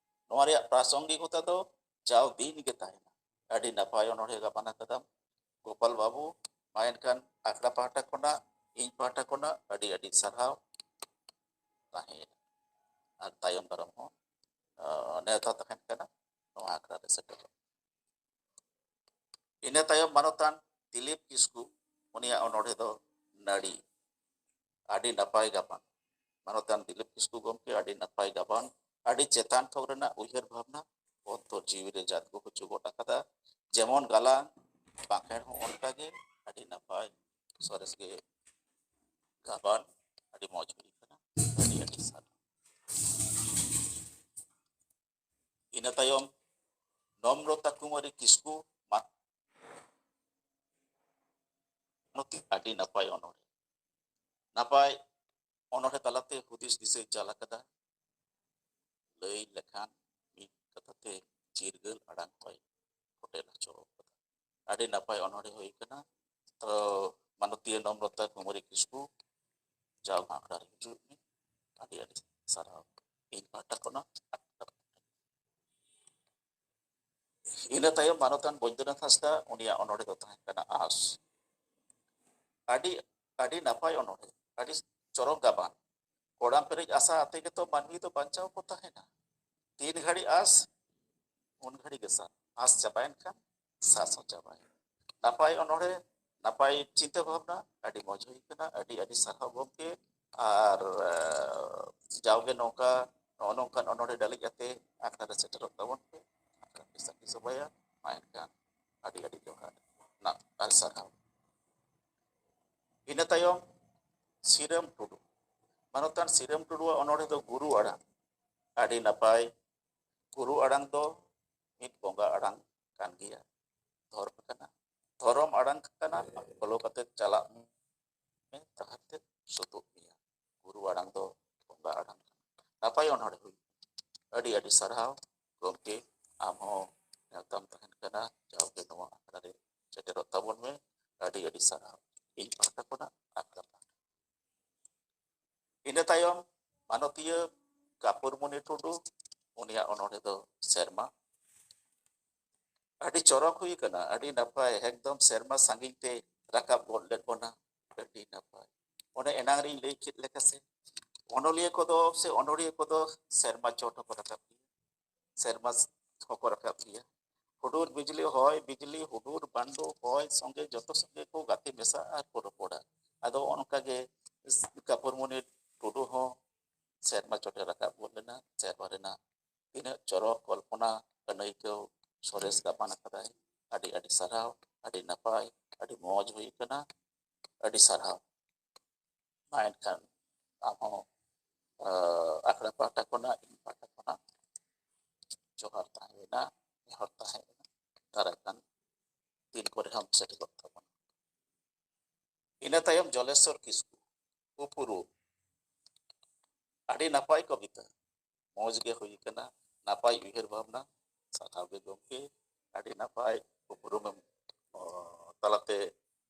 ᱱᱚᱣᱟ ᱨᱮᱭᱟᱜ ᱯᱨᱟᱥᱚᱝᱜᱤᱠᱚᱛᱟ ᱫᱚ ᱡᱟᱣ ᱫᱤᱱ ᱜᱮ ᱛᱟᱦᱮᱱᱟ᱾ ᱟᱹᱰᱤ ᱱᱟᱯᱟᱭ ᱚᱱᱚᱬᱦᱮ ᱜᱟᱵᱟᱱ ᱟᱠᱟᱫᱟᱢ ᱜᱳᱯᱟᱞ ᱵᱟᱹᱵᱩ᱾ ᱢᱟ ᱮᱱᱠᱷᱟᱱ ᱟᱠᱷᱲᱟ ᱯᱟᱦᱴᱟ ᱠᱷᱚᱱᱟᱜ, ᱤᱧ ᱯᱟᱦᱴᱟ ᱠᱷᱚᱱᱟᱜ ᱟᱹᱰᱤ ᱟᱹᱰᱤ ᱥᱟᱨᱦᱟᱣ ᱛᱟᱦᱮᱸᱭᱮᱱᱟ᱾ ᱟᱨ ᱛᱟᱭᱚᱢ ᱫᱟᱨᱟᱢ ᱦᱚᱸ, ᱟᱸ, ᱱᱮᱣᱛᱟ ᱛᱟᱦᱮᱱ ᱠᱟᱱᱟ ᱱᱚᱣᱟ ᱟᱠᱷᱲᱟ ᱨᱮ ᱥᱮᱴᱮᱨᱚᱜ᱾ ᱤᱱᱟᱹ ᱛᱟᱭᱚᱢ ᱢᱟᱱᱚᱛᱟᱱ ᱫᱤᱞᱤᱯ ᱠᱤᱥᱠᱩ, ᱩᱱᱤᱭᱟᱜ ᱚᱱᱚᱬᱦᱮ ᱫᱚ ᱱᱟᱹᱲᱤ᱾ ᱟᱹᱰᱤ ᱱᱟᱯᱟᱭ ᱜᱟᱵᱟᱱ᱾ ᱢᱟᱱᱚᱛᱟᱱ ᱫᱤᱞᱤᱯ ᱠᱤᱥᱠᱩ ᱜᱚᱢᱠᱮ, ᱟᱹᱰᱤ ᱱᱟᱯᱟᱭ ᱜᱟᱵᱟᱱ, ᱟᱹᱰᱤ ᱪᱮᱛᱟᱱ ᱛᱷᱚᱠ ᱨᱮᱱᱟᱜ ᱩᱭᱦᱟᱹᱨ ᱵᱷᱟᱵᱽᱱᱟ, ᱚᱱᱛᱚᱨ ᱡᱤᱣᱤ ᱨᱮ ᱡᱟᱫᱽᱜᱚ ᱦᱚᱪᱚ ᱜᱚᱫ ᱟᱠᱟᱫᱟ᱾ ᱡᱮᱢᱚᱱ ᱜᱟᱞᱟᱝ, ᱵᱟᱸᱠᱷᱮᱲ ᱦᱚᱸ ᱚᱱᱠᱟᱜᱮ ᱟᱹᱰᱤ ᱱᱟᱯᱟᱭ, ᱥᱚᱨᱮᱥ ᱜᱮ ᱜᱟᱵᱟᱱ, ᱟᱹᱰᱤ ᱢᱚᱡᱽ ᱦᱩᱭ ᱟᱠᱟᱱᱟ᱾ ᱟᱹᱰᱤ ᱟᱹᱰᱤ ᱥᱟᱨᱦᱟᱣ᱾ ᱤᱱᱟᱹ ᱛᱟᱭᱚᱢ ᱱᱚᱢᱨᱚᱛᱟ ᱠᱩᱢᱟᱨᱤ ᱠᱤᱥᱠᱩ, ᱢᱟ-, ᱟᱹᱰᱤ ᱱᱟᱯᱟᱭ ᱚᱱᱚᱬᱦᱮ᱾ ᱱᱟᱯᱟᱭ ᱚᱱᱚᱬᱦᱮ ᱛᱟᱞᱟᱛᱮ ᱦᱩᱫᱤᱥ ᱫᱤᱥᱟᱹᱭ ᱪᱟᱞ ᱟᱠᱟᱫᱟ᱾ ᱞᱟᱹᱭ ᱞᱮᱠᱷᱟᱱ ᱢᱤᱫ ᱠᱟᱛᱷᱟ ᱛᱮ ᱪᱤᱨᱜᱟᱹᱞ ᱟᱲᱟᱝ ᱦᱚᱸᱭ ᱯᱷᱚᱴᱮᱞ ᱦᱚᱪᱚ ᱟᱠᱟᱫᱟ᱾ ᱟᱹᱰᱤ ᱱᱟᱯᱟᱭ ᱚᱱᱚᱬᱦᱮ ᱦᱩᱭ ᱟᱠᱟᱱᱟ᱾ ᱛᱚ, ᱢᱟᱱᱚᱛᱤᱭᱟᱹ ᱱᱚᱢᱨᱚᱛᱟ ᱠᱩᱢᱟᱨᱤ ᱠᱤᱥᱠᱩ, ᱡᱟᱣ ᱟᱠᱷᱲᱟ ᱨᱮ ᱦᱤᱡᱩᱜ ᱢᱮ᱾ ᱟᱹᱰᱤ ᱟᱹᱰᱤ ᱥᱟᱨᱦᱟᱣ ᱤᱧ ᱯᱟᱦᱴᱟ ᱠᱷᱚᱱᱟᱜ᱾ ᱤᱱᱟᱹ ᱛᱟᱭᱚᱢ ᱢᱟᱱᱚᱛᱟᱱ ᱵᱳᱭᱫᱚᱱᱟᱛᱷ ᱦᱟᱸᱥᱫᱟ, ᱩᱱᱤᱭᱟᱜ ᱚᱱᱚᱬᱦᱮ ᱫᱚ ᱛᱟᱦᱮᱸ ᱠᱟᱱᱟ ᱟᱸᱥ᱾ ᱟᱹᱰᱤ, ᱟᱹᱰᱤ ᱱᱟᱯᱟᱭ ᱚᱱᱚᱬᱦᱮ, ᱟᱹᱰᱤ ᱪᱚᱨᱚᱠ ᱜᱟᱵᱟᱱ᱾ ᱠᱚᱲᱟᱢ ᱯᱮᱨᱮᱡ ᱟᱥᱟ ᱟᱛᱮ ᱜᱮᱛᱚ ᱢᱟᱹᱱᱢᱤ ᱫᱚ ᱵᱟᱧᱪᱟᱣ ᱠᱚ ᱛᱟᱦᱮᱱᱟ᱾ ᱛᱤᱱ ᱜᱷᱟᱹᱲᱤ ᱟᱸᱥ, ᱩᱱ ᱜᱷᱟᱹᱲᱤ ᱜᱮ ᱥᱟᱥ᱾ ᱟᱸᱥ ᱪᱟᱵᱟᱭᱮᱱ ᱠᱷᱟᱱ ᱥᱟᱥ ᱦᱚᱸ ᱪᱟᱵᱟᱭᱮᱱᱟ᱾ ᱱᱟᱯᱟᱭ ᱚᱱᱚᱬᱦᱮ, ᱱᱟᱯᱟᱭ ᱪᱤᱱᱛᱟᱹ ᱵᱷᱟᱵᱽᱱᱟ, ᱟᱹᱰᱤ ᱢᱚᱡᱽ ᱦᱩᱭ ᱠᱟᱱᱟ᱾ ᱟᱹᱰᱤ ᱟᱹᱰᱤ ᱥᱟᱨᱦᱟᱣ ᱜᱚᱢᱠᱮ᱾ ᱟᱨ ᱡᱟᱣᱜᱮ ᱱᱚᱝᱠᱟ, ᱱᱚᱜᱼᱚ ᱱᱚᱝᱠᱟᱱ ᱚᱱᱚᱬᱦᱮ ᱰᱟᱹᱞᱤᱡ ᱟᱛᱮ ᱟᱠᱷᱲᱟ ᱨᱮ ᱥᱮᱴᱮᱨᱚᱜ ᱛᱟᱵᱚᱱ ᱯᱮ᱾ ᱟᱠᱷᱲᱟ ᱯᱮ ᱥᱟᱹᱠᱷᱤ ᱥᱚᱵᱷᱟᱭᱟ᱾ ᱢᱟ ᱮᱱᱠᱷᱟᱱ ᱟᱹᱰᱤ ᱟᱹᱰᱤ ᱡᱚᱦᱟᱨ ᱟᱨ ᱥᱟᱨᱦᱟᱣ᱾ ᱤᱱᱟᱹ ᱛᱟᱭᱚᱢ ᱥᱤᱨᱟᱹᱢ ᱴᱩᱰᱩ, ᱢᱟᱱᱚᱛᱟᱱ ᱥᱤᱨᱟᱹᱢ ᱴᱩᱰᱩᱣᱟᱜ ᱚᱱᱚᱬᱦᱮ ᱫᱚ ᱜᱩᱨᱩ ᱟᱲᱟᱝ᱾ ᱟᱹᱰᱤ ᱱᱟᱯᱟᱭ᱾ ᱜᱩᱨᱩ ᱟᱲᱟᱝ ᱫᱚ ᱢᱤᱫ ᱵᱚᱸᱜᱟ ᱟᱲᱟᱝ ᱠᱟᱱ ᱜᱮᱭᱟ, ᱫᱷᱚᱨᱢ ᱠᱟᱱᱟ, ᱫᱷᱚᱨᱚᱢ ᱟᱲᱟᱝ ᱠᱟᱱᱟ᱾ ᱯᱷᱚᱞᱳ ᱠᱟᱛᱮ ᱪᱟᱞᱟᱜ ᱢᱮ, ᱛᱟᱦᱟᱨ ᱛᱮ ᱥᱩᱛᱩᱜ ᱢᱮᱭᱟ᱾ ᱜᱩᱨᱩ ᱟᱲᱟᱝ ᱫᱚ ᱵᱚᱸᱜᱟ ᱟᱲᱟᱝ ᱠᱟᱱᱟ᱾ ᱱᱟᱯᱟᱭ ᱚᱱᱚᱬᱦᱮ ᱦᱩᱭ᱾ ᱟᱹᱰᱤ ᱟᱹᱰᱤ ᱥᱟᱨᱦᱟᱣ ᱜᱚᱢᱠᱮ, ᱟᱢ ᱦᱚᱸ ᱱᱮᱣᱛᱟᱢ ᱛᱟᱦᱮᱱ ᱠᱟᱱᱟ, ᱡᱟᱣᱜᱮ ᱱᱚᱣᱟ ᱟᱠᱷᱲᱟ ᱨᱮ ᱥᱮᱴᱮᱨᱚᱜ ᱛᱟᱵᱚᱱ ᱢᱮ᱾ ᱟᱹᱰᱤ ᱟᱹᱰᱤ ᱥᱟᱨᱦᱟᱣ ᱤᱧ ᱯᱟᱦᱴᱟ ᱠᱷᱚᱱᱟᱜ ᱟᱠᱷᱲᱟ ᱯᱟᱦᱴᱟ᱾ ᱤᱱᱟᱹ ᱛᱟᱭᱚᱢ ᱢᱟᱱᱚᱛᱤᱭᱟᱹ ᱠᱟᱯᱩᱨᱢᱩᱱᱤ ᱴᱩᱰᱩ, ᱩᱱᱤᱭᱟᱜ ᱚᱱᱚᱬᱦᱮ ᱫᱚ ᱥᱮᱨᱢᱟ᱾ ᱟᱹᱰᱤ ᱪᱚᱨᱚᱠ ᱦᱩᱭ ᱟᱠᱟᱱᱟ, ᱟᱹᱰᱤ ᱱᱟᱯᱟᱭ, ᱮᱠᱫᱚᱢ ᱥᱮᱨᱢᱟ ᱥᱟᱺᱜᱤᱧ ᱛᱮ ᱨᱟᱠᱟᱵ ᱜᱚᱫ ᱞᱮᱫ ᱵᱚᱱᱟ᱾ ᱟᱹᱰᱤ ᱱᱟᱯᱟᱭ᱾ ᱚᱱᱮ ᱮᱱᱟᱝ ᱨᱤᱧ ᱞᱟᱹᱭ ᱠᱮᱫ ᱞᱮᱠᱟ ᱥᱮ, ᱚᱱᱚᱞᱤᱭᱟᱹ ᱠᱚᱫᱚ ᱥᱮ ᱚᱱᱚᱲᱦᱤᱭᱟᱹ ᱠᱚᱫᱚ ᱥᱮᱨᱢᱟ ᱪᱚᱴ ᱦᱚᱸᱠᱚ ᱨᱟᱠᱟᱵ ᱜᱮᱭᱟ, ᱥᱮᱨᱢᱟ ᱦᱚᱸᱠᱚ ᱨᱟᱠᱟᱵ ᱜᱮᱭᱟ᱾ ᱦᱩᱰᱩᱨ ᱵᱤᱡᱽᱞᱤ, ᱦᱚᱭ ᱵᱤᱡᱽᱞᱤ, ᱦᱩᱰᱩᱨ ᱵᱟᱱᱰᱳ, ᱦᱚᱭ ᱥᱚᱸᱜᱮ ᱡᱚᱛᱚ ᱥᱚᱸᱜᱮ ᱠᱚ ᱜᱟᱛᱮ ᱢᱮᱥᱟᱜᱼᱟ ᱟᱨ ᱠᱚ ᱨᱚᱯᱚᱲᱟ᱾ ᱟᱫᱚ ᱚᱱᱠᱟ ᱜᱮ ᱠᱟᱯᱩᱨᱢᱩᱱᱤ ᱴᱩᱰᱩ ᱦᱚᱸ ᱥᱮᱨᱢᱟ ᱪᱚᱴᱮ ᱨᱟᱠᱟᱵ ᱜᱚᱫ ᱞᱮᱱᱟ᱾ ᱥᱮᱨᱢᱟ ᱨᱮᱱᱟᱜ ᱛᱤᱱᱟᱹᱜ ᱪᱚᱨᱚᱠ ᱠᱚᱞᱯᱚᱱᱟ ᱟᱹᱱᱟᱹᱭᱠᱟᱹᱣ ᱥᱚᱨᱮᱥ ᱜᱟᱵᱟᱱ ᱟᱠᱟᱫᱟᱭ᱾ ᱟᱹᱰᱤ ᱟᱹᱰᱤ ᱥᱟᱨᱦᱟᱣ, ᱟᱹᱰᱤ ᱱᱟᱯᱟᱭ, ᱟᱹᱰᱤ ᱢᱚᱡᱽ ᱦᱩᱭ ᱟᱠᱟᱱᱟ᱾ ᱟᱹᱰᱤ ᱥᱟᱨᱦᱟᱣ᱾ ᱢᱟ ᱮᱱᱠᱷᱟᱱ ᱟᱢ ᱦᱚᱸ, ᱟᱸ, ᱟᱠᱷᱲᱟ ᱯᱟᱦᱴᱟ ᱠᱷᱚᱱᱟᱜ, ᱤᱧ ᱯᱟᱦᱴᱟ ᱠᱷᱚᱱᱟᱜ ᱡᱚᱦᱟᱨ ᱛᱟᱦᱮᱸᱭᱮᱱᱟ, ᱱᱮᱦᱚᱨ ᱛᱟᱦᱮᱸᱭᱮᱱᱟ, ᱫᱟᱨᱟᱭ ᱠᱟᱱ ᱫᱤᱱ ᱠᱚᱨᱮ ᱦᱚᱸᱢ ᱥᱮᱴᱮᱨᱚᱜ ᱛᱟᱵᱚᱱᱟ᱾ ᱤᱱᱟᱹ ᱛᱟᱭᱚᱢ ᱡᱚᱞᱮᱥᱚᱨ ᱠᱤᱥᱠᱩ, ᱩᱯᱨᱩᱢ᱾ ᱟᱹᱰᱤ ᱱᱟᱯᱟᱭ ᱠᱚᱵᱤᱛᱟ, ᱢᱚᱡᱽ ᱜᱮ ᱦᱩᱭ ᱠᱟᱱᱟ, ᱱᱟᱯᱟᱭ ᱩᱭᱦᱟᱹᱨ ᱵᱷᱟᱵᱽᱱᱟ, ᱥᱟᱨᱦᱟᱣ ᱜᱮ ᱜᱚᱢᱠᱮ, ᱟᱹᱰᱤ ᱱᱟᱯᱟᱭ ᱩᱯᱨᱩᱢᱮᱢ, ᱚ, ᱛᱟᱞᱟᱛᱮ,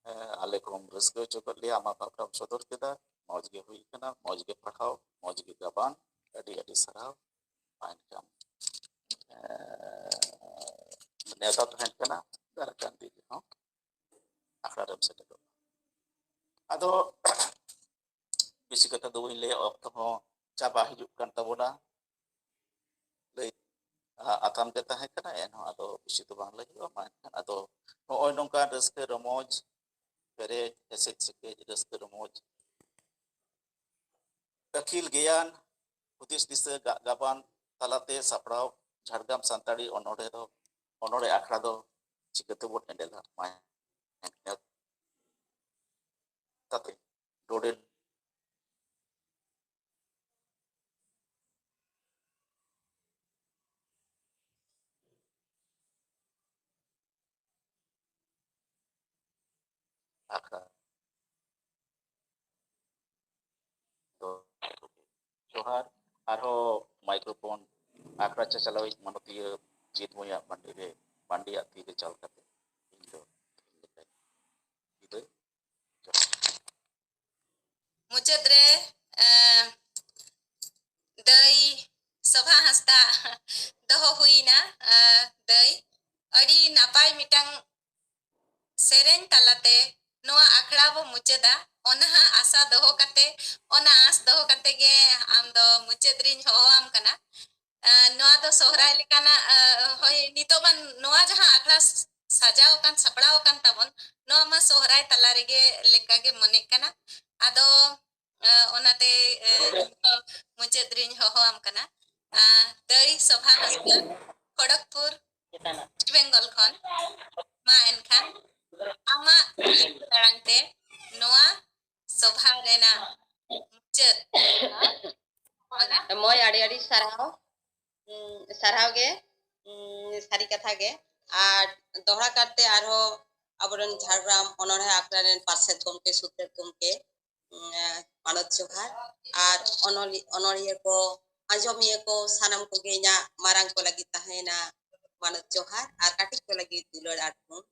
ᱮ, ᱟᱞᱮ ᱠᱚᱢ ᱨᱟᱹᱥᱠᱟᱹ ᱦᱚᱪᱚ ᱠᱮᱫ ᱞᱮᱭᱟ, ᱟᱢᱟᱜ ᱵᱷᱟᱵᱽᱱᱟᱢ ᱥᱚᱫᱚᱨ ᱠᱮᱫᱟ, ᱢᱚᱡᱽ ᱜᱮ ᱦᱩᱭ ᱠᱟᱱᱟ, ᱢᱚᱡᱽ ᱜᱮ ᱯᱟᱲᱦᱟᱣ, ᱢᱚᱡᱽ ᱜᱮ ᱜᱟᱵᱟᱱ, ᱟᱹᱰᱤ ᱟᱹᱰᱤ ᱥᱟᱨᱦᱟᱣ᱾ ᱢᱟ ᱮᱱᱠᱷᱟᱱ, ᱮ, ᱱᱮᱣᱛᱟ ᱛᱟᱦᱮᱱ ᱠᱟᱱᱟ, ᱫᱟᱨᱟᱭ ᱠᱟᱱ ᱫᱤᱱ ᱨᱮᱦᱚᱸ ᱟᱠᱷᱲᱟ ᱨᱮᱢ ᱥᱮᱴᱮᱨᱚᱜᱼᱟ᱾ ᱟᱫᱚ ᱵᱮᱥᱤ ᱠᱟᱛᱷᱟ ᱫᱚ ᱵᱟᱹᱧ ᱞᱟᱹᱭᱟ, ᱚᱠᱛᱚ ᱦᱚᱸ ᱪᱟᱵᱟ ᱦᱤᱡᱩᱜ ᱠᱟᱱ ᱛᱟᱵᱚᱱᱟ᱾ ᱞᱟᱹᱭ, ᱟ-, ᱟᱛᱷᱟᱢ ᱜᱮ ᱛᱟᱦᱮᱸ ᱠᱟᱱᱟ, ᱮᱱᱦᱚᱸ ᱟᱫᱚ ᱵᱮᱥᱤ ᱫᱚ ᱵᱟᱝ ᱞᱟᱹᱭ ᱦᱩᱭᱩᱜᱼᱟ᱾ ᱢᱟ ᱮᱱᱠᱷᱟᱱ ᱟᱫᱚ ᱱᱚᱜᱼᱚᱭ ᱱᱚᱝᱠᱟ ᱨᱟᱹᱥᱠᱟᱹ ᱨᱚᱢᱚᱡᱽ ᱯᱮᱨᱮᱡ ᱮᱥᱮᱫ ᱥᱮᱠᱮᱡ ᱨᱟᱹᱥᱠᱟᱹ ᱨᱚᱢᱚᱡᱽ ᱟᱹᱠᱤᱞ ᱜᱮᱭᱟᱱ ᱦᱩᱫᱤᱥ ᱫᱤᱥᱟᱹ ᱜᱟᱜ ᱜᱟᱵᱟᱱ ᱛᱟᱞᱟᱛᱮ ᱥᱟᱯᱲᱟᱣ ᱡᱷᱟᱲᱜᱨᱟᱢ ᱥᱟᱱᱛᱟᱲᱤ ᱚᱱᱚᱬᱦᱮ ᱫᱚ ᱚᱱᱚᱬᱦᱮ ᱟᱠᱷᱲᱟ ᱫᱚ ᱪᱤᱠᱟᱹ ᱛᱮᱵᱚᱱ ᱮᱸᱰᱮᱞᱟ? ᱢᱟ ᱠᱟᱛᱮ ᱰᱚᱰᱮ ᱟᱠᱷᱲᱟ ᱫᱚ ᱡᱚᱦᱟᱨ᱾ ᱟᱨᱦᱚᱸ ᱢᱟᱭᱠᱨᱳᱯᱷᱳᱱ ᱟᱠᱷᱲᱟ ᱪᱟᱪᱟᱞᱟᱣᱤᱡ ᱢᱟᱱᱚᱛᱤᱭᱟᱹ ᱡᱤᱛ ᱵᱷᱩᱭᱟᱹ ᱢᱟᱱᱰᱤ ᱨᱮ, ᱢᱟᱱᱰᱤᱭᱟᱜ ᱛᱤ ᱨᱮ ᱪᱟᱞ ᱠᱟᱛᱮ ᱤᱧ ᱫᱚ ᱵᱤᱫᱟᱹᱭ᱾ ᱢᱩᱪᱟᱹᱫ ᱨᱮ, ᱮᱸ, ᱫᱟᱹᱭ ᱥᱳᱵᱷᱟ ᱦᱟᱸᱥᱫᱟ ᱫᱚᱦᱚ ᱦᱩᱭᱱᱟ᱾ ᱮᱸ, ᱫᱟᱹᱭ, ᱟᱹᱰᱤ ᱱᱟᱯᱟᱭ ᱢᱤᱫᱴᱟᱝ ᱥᱮᱨᱮᱧ ᱛᱟᱞᱟᱛᱮ ᱱᱚᱣᱟ ᱟᱠᱷᱲᱟ ᱵᱚ ᱢᱩᱪᱟᱹᱫᱟ᱾ ᱚᱱᱟ ᱦᱟᱸᱜ ᱟᱥᱟ ᱫᱚᱦᱚ ᱠᱟᱛᱮ, ᱚᱱᱟ ᱟᱸᱥ ᱫᱚᱦᱚ ᱠᱟᱛᱮ ᱜᱮ ᱟᱢ ᱫᱚ ᱢᱩᱪᱟᱹᱫ ᱨᱤᱧ ᱦᱚᱦᱚᱣᱟᱢ ᱠᱟᱱᱟ᱾ ᱟᱸ, ᱱᱚᱣᱟ ᱫᱚ ᱥᱚᱦᱨᱟᱭ ᱞᱮᱠᱟᱱᱟᱜ, ᱟᱸ, ᱦᱳᱭ, ᱱᱤᱛᱚᱜ ᱢᱟ ᱱᱚᱣᱟ ᱡᱟᱦᱟᱸ ᱟᱠᱷᱲᱟ ᱥᱟᱡᱟᱣ ᱟᱠᱟᱱ, ᱥᱟᱯᱲᱟᱣ ᱟᱠᱟᱱ ᱛᱟᱵᱚᱱ, ᱱᱚᱣᱟ ᱢᱟ ᱥᱚᱦᱨᱟᱭ ᱛᱟᱞᱟ ᱨᱮᱜᱮ ᱞᱮᱠᱟᱜᱮ ᱢᱚᱱᱮᱜ ᱠᱟᱱᱟ᱾ ᱟᱫᱚ, ᱟᱸ, ᱚᱱᱟᱛᱮ, ᱟᱸ, ᱢᱩᱪᱟᱹᱫ ᱨᱤᱧ ᱦᱚᱦᱚᱣᱟᱢ ᱠᱟᱱᱟ᱾ ᱟᱸ, ᱫᱟᱹᱭ ᱥᱳᱵᱷᱟ ᱦᱟᱸᱥᱫᱟ, ᱠᱷᱚᱲᱚᱜᱽᱯᱩᱨ, ᱪᱮᱛᱟᱱᱟᱜ᱾ ᱳᱭᱮᱥᱴ ᱵᱮᱝᱜᱚᱞ ᱠᱷᱚᱱ᱾ ᱢᱟ ᱮᱱᱠᱷᱟᱱ ᱟᱢᱟᱜ ᱟᱲᱟᱝ ᱛᱮ ᱱᱚᱣᱟ ᱥᱚᱵᱷᱟ ᱨᱮᱱᱟᱜ ᱢᱩᱪᱟᱹᱫ᱾ ᱢᱚᱭ, ᱟᱹᱰᱤ ᱟᱹᱰᱤ ᱥᱟᱨᱦᱟᱣ᱾ ᱩᱸ, ᱥᱟᱨᱦᱟᱣ ᱜᱮ, ᱩᱸ, ᱥᱟᱹᱨᱤ ᱠᱟᱛᱷᱟ ᱜᱮ᱾ ᱟᱨ ᱫᱚᱦᱲᱟ ᱠᱟᱨᱛᱮ ᱟᱨᱦᱚᱸ ᱟᱵᱚᱨᱮᱱ ᱡᱷᱟᱲᱜᱨᱟᱢ ᱚᱱᱚᱬᱦᱮ ᱟᱠᱷᱲᱟ ᱨᱮᱱ ᱯᱟᱨᱥᱮᱛ ᱜᱚᱢᱠᱮ, ᱥᱩᱛᱨᱮᱛ ᱜᱚᱢᱠᱮ, ᱩᱸ, ᱢᱟᱱᱚᱛ ᱡᱚᱦᱟᱨ᱾ ᱟᱨ ᱚᱱᱚᱞᱤ-, ᱚᱱᱚᱲᱦᱤᱭᱟᱹ ᱠᱚ, ᱟᱸᱡᱚᱢᱤᱭᱟᱹ ᱠᱚ, ᱥᱟᱱᱟᱢ ᱠᱚᱜᱮ ᱤᱧᱟᱹᱜ ᱢᱟᱨᱟᱝ ᱠᱚ ᱞᱟᱹᱜᱤᱫ ᱛᱟᱦᱮᱸᱭᱮᱱᱟ ᱢᱟᱱᱚᱛ ᱡᱚᱦᱟᱨ, ᱟᱨ ᱠᱟᱹᱴᱤᱡ ᱠᱚ ᱞᱟᱹᱜᱤᱫ ᱫᱩᱞᱟᱹᱲ ᱟᱨ ᱛᱷᱩᱢ᱾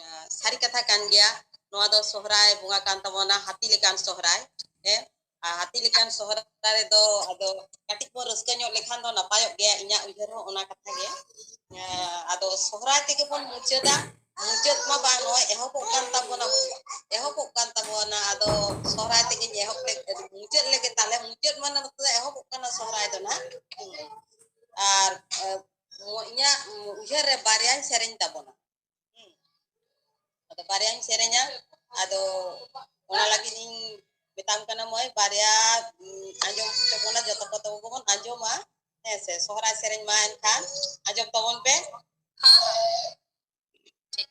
ᱟᱸ, ᱥᱟᱹᱨᱤ ᱠᱟᱛᱷᱟ ᱠᱟᱱ ᱜᱮᱭᱟ, ᱱᱚᱣᱟ ᱫᱚ ᱥᱚᱦᱨᱟᱭ ᱵᱚᱸᱜᱟ ᱠᱟᱱ ᱛᱟᱵᱚᱱᱟ, ᱦᱟᱹᱛᱤ ᱞᱮᱠᱟᱱ ᱥᱚᱦᱨᱟᱭ᱾ ᱦᱮᱸ, ᱟᱨ ᱦᱟᱹᱛᱤ ᱞᱮᱠᱟᱱ ᱥᱚᱦᱨᱟᱭ ᱨᱮᱫᱚ ᱟᱫᱚ ᱠᱟᱹᱴᱤᱡ ᱵᱚᱱ ᱨᱟᱹᱥᱠᱟᱹ ᱧᱚᱜ ᱞᱮᱠᱷᱟᱱ ᱫᱚ ᱱᱟᱯᱟᱭᱚᱜ ᱜᱮᱭᱟ, ᱤᱧᱟᱹᱜ ᱩᱭᱦᱟᱹᱨ ᱦᱚᱸ ᱚᱱᱟ ᱠᱟᱛᱷᱟ ᱜᱮ᱾ ᱟᱸ, ᱟᱫᱚ ᱥᱚᱦᱨᱟᱭ ᱛᱮᱜᱮ ᱵᱚᱱ ᱢᱩᱪᱟᱹᱫᱟ᱾ ᱢᱩᱪᱟᱹᱫ ᱢᱟ ᱵᱟᱝ, ᱱᱚᱜᱼᱚᱭ ᱮᱦᱚᱵᱚᱜ ᱠᱟᱱ ᱛᱟᱵᱚᱱᱟ, ᱮᱦᱚᱵᱚᱜ ᱠᱟᱱ ᱛᱟᱵᱚᱱᱟ᱾ ᱟᱫᱚ ᱥᱚᱦᱨᱟᱭ ᱛᱮᱜᱮᱧ ᱮᱦᱚᱵ ᱞᱮ-, ᱢᱩᱪᱟᱹᱫ ᱞᱮᱜᱮ ᱛᱟᱦᱞᱮ᱾ ᱢᱩᱪᱟᱹᱫ ᱢᱟᱱᱮ ᱱᱚᱛᱮ ᱫᱚ ᱮᱦᱚᱵᱚᱜ ᱠᱟᱱᱟ ᱥᱚᱦᱨᱟᱭ ᱫᱚ ᱱᱟᱦᱟᱜ᱾ ᱟᱨ, ᱟᱸ, ᱤᱧᱟᱹᱜ ᱩᱭᱦᱟᱹᱨ ᱨᱮ ᱵᱟᱨᱭᱟᱧ ᱥᱮᱨᱮᱧ ᱛᱟᱵᱚᱱᱟ᱾ ᱦᱩᱸ᱾ ᱟᱫᱚ ᱵᱟᱨᱭᱟᱧ ᱥᱮᱨᱮᱧᱟ᱾ ᱟᱫᱚ ᱚᱱᱟ ᱞᱟᱹᱜᱤᱫ ᱤᱧ ᱢᱮᱛᱟᱢ ᱠᱟᱱᱟ ᱢᱟᱹᱭ, ᱵᱟᱨᱭᱟ, ᱩᱸ, ᱟᱸᱡᱚᱢ ᱦᱚᱪᱚ ᱵᱚᱱᱟ, ᱡᱚᱛᱚ ᱠᱚᱛᱮ ᱵᱚᱱ ᱟᱸᱡᱚᱢᱟ᱾ ᱦᱮᱸ ᱥᱮ, ᱥᱚᱦᱨᱟᱭ ᱥᱮᱨᱮᱧ ᱢᱟ ᱮᱱᱠᱷᱟᱱ ᱟᱸᱡᱚᱢ ᱛᱟᱵᱚᱱ ᱯᱮ᱾ ᱦᱮᱸ, ᱦᱮᱸ᱾ ᱴᱷᱤᱠ᱾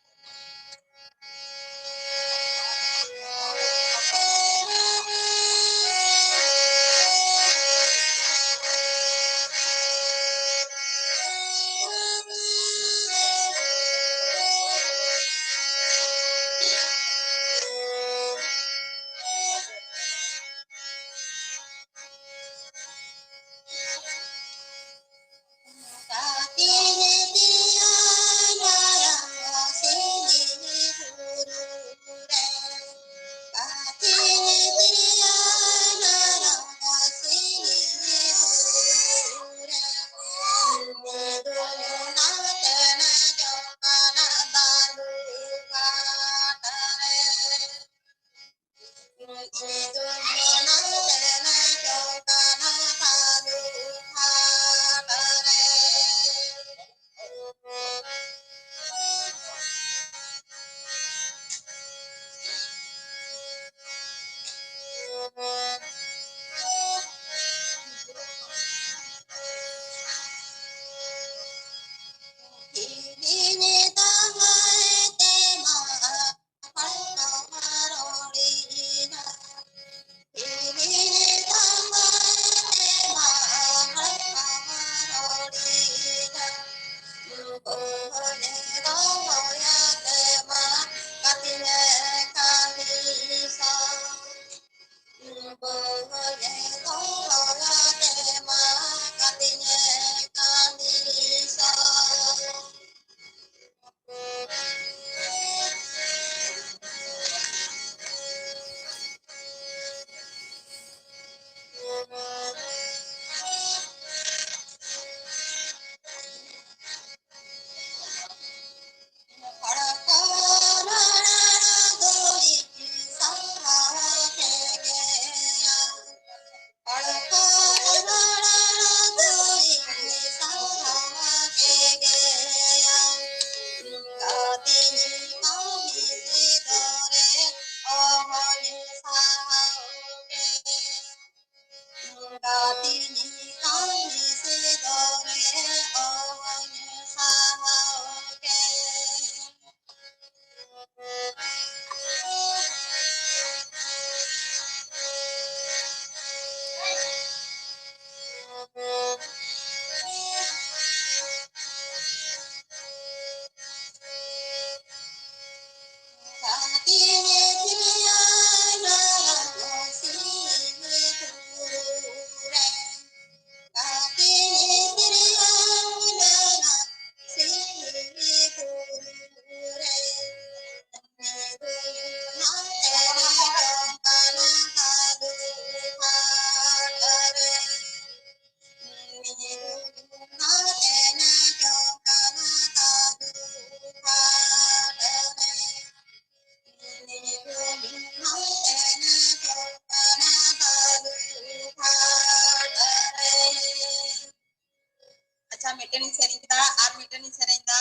ᱢᱤᱫᱴᱮᱱᱤᱧ ᱥᱮᱨᱮᱧ ᱠᱮᱫᱟ, ᱟᱨ ᱢᱤᱫᱴᱮᱱᱤᱧ ᱥᱮᱨᱮᱧ ᱮᱫᱟ᱾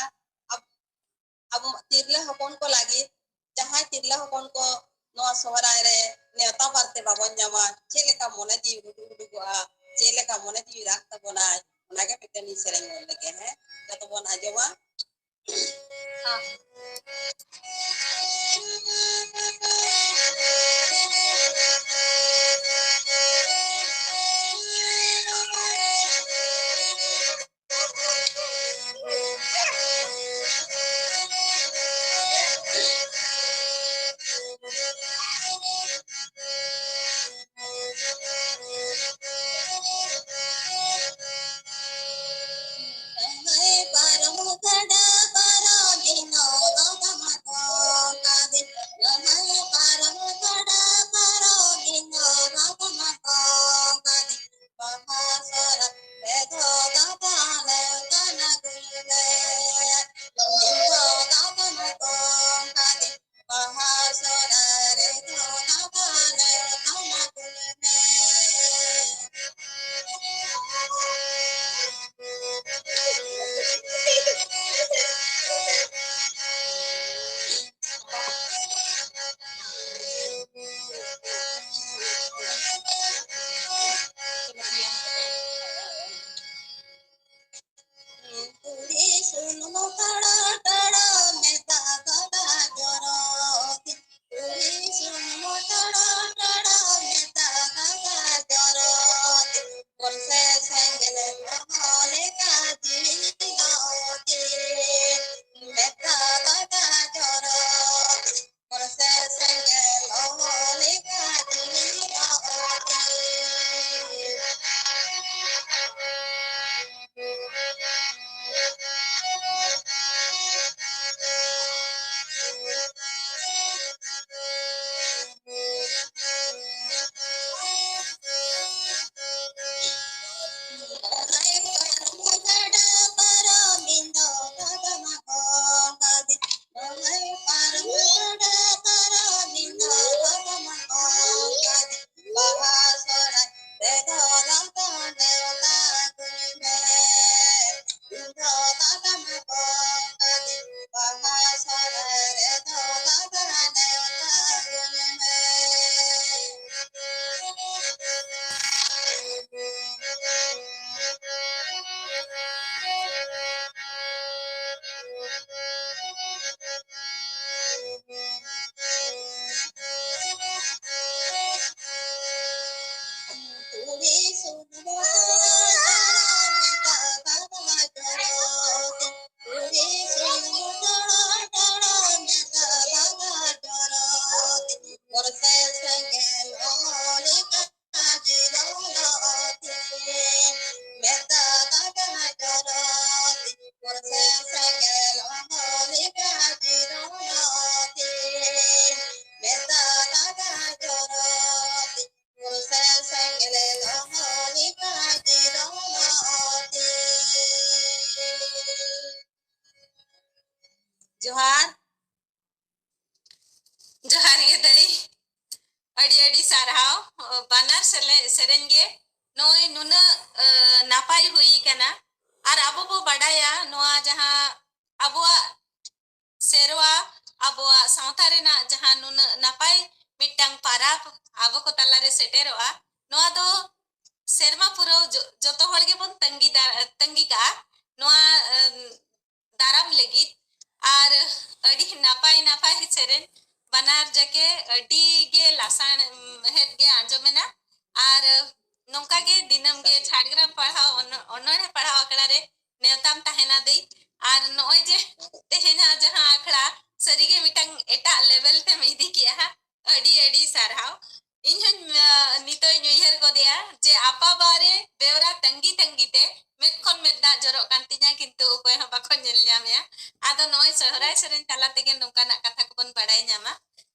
ᱟᱵ-, ᱟᱵᱚ ᱛᱤᱨᱞᱟᱹ ᱦᱚᱯᱚᱱ ᱠᱚ ᱞᱟᱹᱜᱤᱫ, ᱡᱟᱦᱟᱸᱭ ᱛᱤᱨᱞᱟᱹ ᱦᱚᱯᱚᱱ ᱠᱚ ᱱᱚᱣᱟ ᱥᱚᱦᱨᱟᱭ ᱨᱮ ᱱᱮᱣᱛᱟ ᱵᱟᱨᱛᱮ ᱵᱟᱵᱚᱱ ᱧᱟᱢᱟ, ᱪᱮᱫ ᱞᱮᱠᱟ ᱢᱚᱱᱮ ᱡᱤᱣᱤ ᱦᱩᱰᱩᱜ ᱦᱩᱰᱩᱜᱚᱜᱼᱟ, ᱪᱮᱫ ᱞᱮᱠᱟ ᱢᱚᱱᱮ ᱡᱤᱣᱤ ᱨᱟᱜ ᱛᱟᱵᱚᱱᱟ, ᱚᱱᱟᱜᱮ ᱢᱤᱫᱴᱮᱱᱤᱧ ᱥᱮᱨᱮᱧ ᱜᱚᱫ ᱞᱮᱜᱮ, ᱦᱮᱸ, ᱡᱚᱛᱚ ᱵᱚᱱ ᱟᱸᱡᱚᱢᱟ᱾ ᱟᱹᱰᱤ ᱟᱹᱰᱤ ᱥᱟᱨᱦᱟᱣ᱾ ᱵᱟᱱᱟᱨ ᱥᱮᱞᱮ-, ᱥᱮᱨᱮᱧ ᱜᱮ ᱱᱚᱜᱼᱚᱭ ᱱᱩᱱᱟᱹᱜ, ᱮ, ᱱᱟᱯᱟᱭ ᱦᱩᱭ ᱠᱟᱱᱟ᱾ ᱟᱨ ᱟᱵᱚ ᱵᱚ ᱵᱟᱰᱟᱭᱟ ᱱᱚᱣᱟ ᱡᱟᱦᱟᱸ ᱟᱵᱚᱣᱟᱜ ᱥᱮᱨᱣᱟ, ᱟᱵᱚᱣᱟᱜ ᱥᱟᱶᱛᱟ ᱨᱮᱱᱟᱜ ᱡᱟᱦᱟᱸ ᱱᱩᱱᱟᱹᱜ ᱱᱟᱯᱟᱭ ᱢᱤᱫᱴᱟᱝ ᱯᱟᱨᱟᱵᱽ ᱟᱵᱚ ᱠᱚ ᱛᱟᱞᱟᱨᱮ ᱥᱮᱴᱮᱨᱚᱜᱼᱟ, ᱱᱚᱣᱟ ᱫᱚ ᱥᱮᱨᱢᱟ ᱯᱩᱨᱟᱹᱣ ᱡᱚ-, ᱡᱚᱛᱚ ᱦᱚᱲ ᱜᱮᱵᱚᱱ ᱛᱟᱺᱜᱤ ᱫᱟ-, ᱛᱟᱺᱜᱤ ᱠᱟᱜᱼᱟ ᱱᱚᱣᱟ, ᱮᱢ, ᱫᱟᱨᱟᱢ ᱞᱟᱹᱜᱤᱫ᱾ ᱟᱨ ᱟᱹᱰᱤ ᱱᱟᱯᱟᱭ ᱱᱟᱯᱟᱭ ᱥᱮᱨᱮᱧ, ᱵᱟᱱᱟᱨ ᱡᱟᱠᱮ ᱟᱹᱰᱤ ᱜᱮ ᱞᱟᱥᱟᱬ, ᱮᱢ, ᱦᱮᱫ ᱜᱮ ᱟᱸᱡᱚᱢᱮᱱᱟ᱾ ᱟᱨ ᱱᱚᱝᱠᱟ ᱜᱮ ᱫᱤᱱᱟᱹᱢ ᱜᱮ ᱡᱷᱟᱲᱜᱨᱟᱢ ᱯᱟᱲᱦᱟᱣ ᱚᱱ-, ᱚᱱᱚᱬᱦᱮ ᱯᱟᱲᱦᱟᱣ ᱟᱠᱷᱲᱟ ᱨᱮ ᱱᱮᱣᱛᱟᱢ ᱛᱟᱦᱮᱱᱟ ᱫᱟᱹᱭ᱾ ᱟᱨ ᱱᱚᱜᱼᱚᱭ ᱡᱮ ᱛᱮᱦᱮᱧᱟᱜ ᱡᱟᱦᱟᱸ ᱟᱠᱷᱲᱟ, ᱥᱟᱹᱨᱤᱜᱮ ᱢᱤᱫᱴᱟᱝ ᱮᱴᱟᱜ level ᱛᱮᱢ ᱤᱫᱤ ᱠᱮᱜᱼᱟ᱾ ᱟᱹᱰᱤ ᱟᱹᱰᱤ ᱥᱟᱨᱦᱟᱣ᱾ ᱤᱧ ᱦᱚᱸᱧ, ᱟ, ᱱᱤᱛᱚᱜ ᱤᱧ ᱩᱭᱦᱟᱹᱨ ᱜᱚᱫᱮᱜᱼᱟ ᱡᱮ ᱟᱯᱟ ᱵᱟᱨᱮ ᱵᱮᱣᱨᱟ ᱛᱟᱺᱜᱤ ᱛᱟᱺᱜᱤ ᱛᱮ ᱢᱮᱫ ᱠᱷᱚᱱ ᱢᱮᱫ ᱫᱟᱜ ᱡᱚᱨᱚᱜ ᱠᱟᱱ ᱛᱤᱧᱟ, ᱠᱤᱱᱛᱩ ᱚᱠᱚᱭ ᱦᱚᱸ ᱵᱟᱠᱚ ᱧᱮᱞ ᱧᱟᱢᱮᱜᱼᱟ᱾ ᱟᱫᱚ ᱱᱚᱜᱼᱚᱭ ᱥᱚᱦᱨᱟᱭ ᱥᱮᱨᱮᱧ ᱛᱟᱞᱟ ᱛᱮᱜᱮ ᱱᱚᱝᱠᱟᱱᱟᱜ ᱠᱟᱛᱷᱟ ᱠᱚᱵᱚᱱ ᱵᱟᱲᱟᱭ ᱧᱟᱢᱟ᱾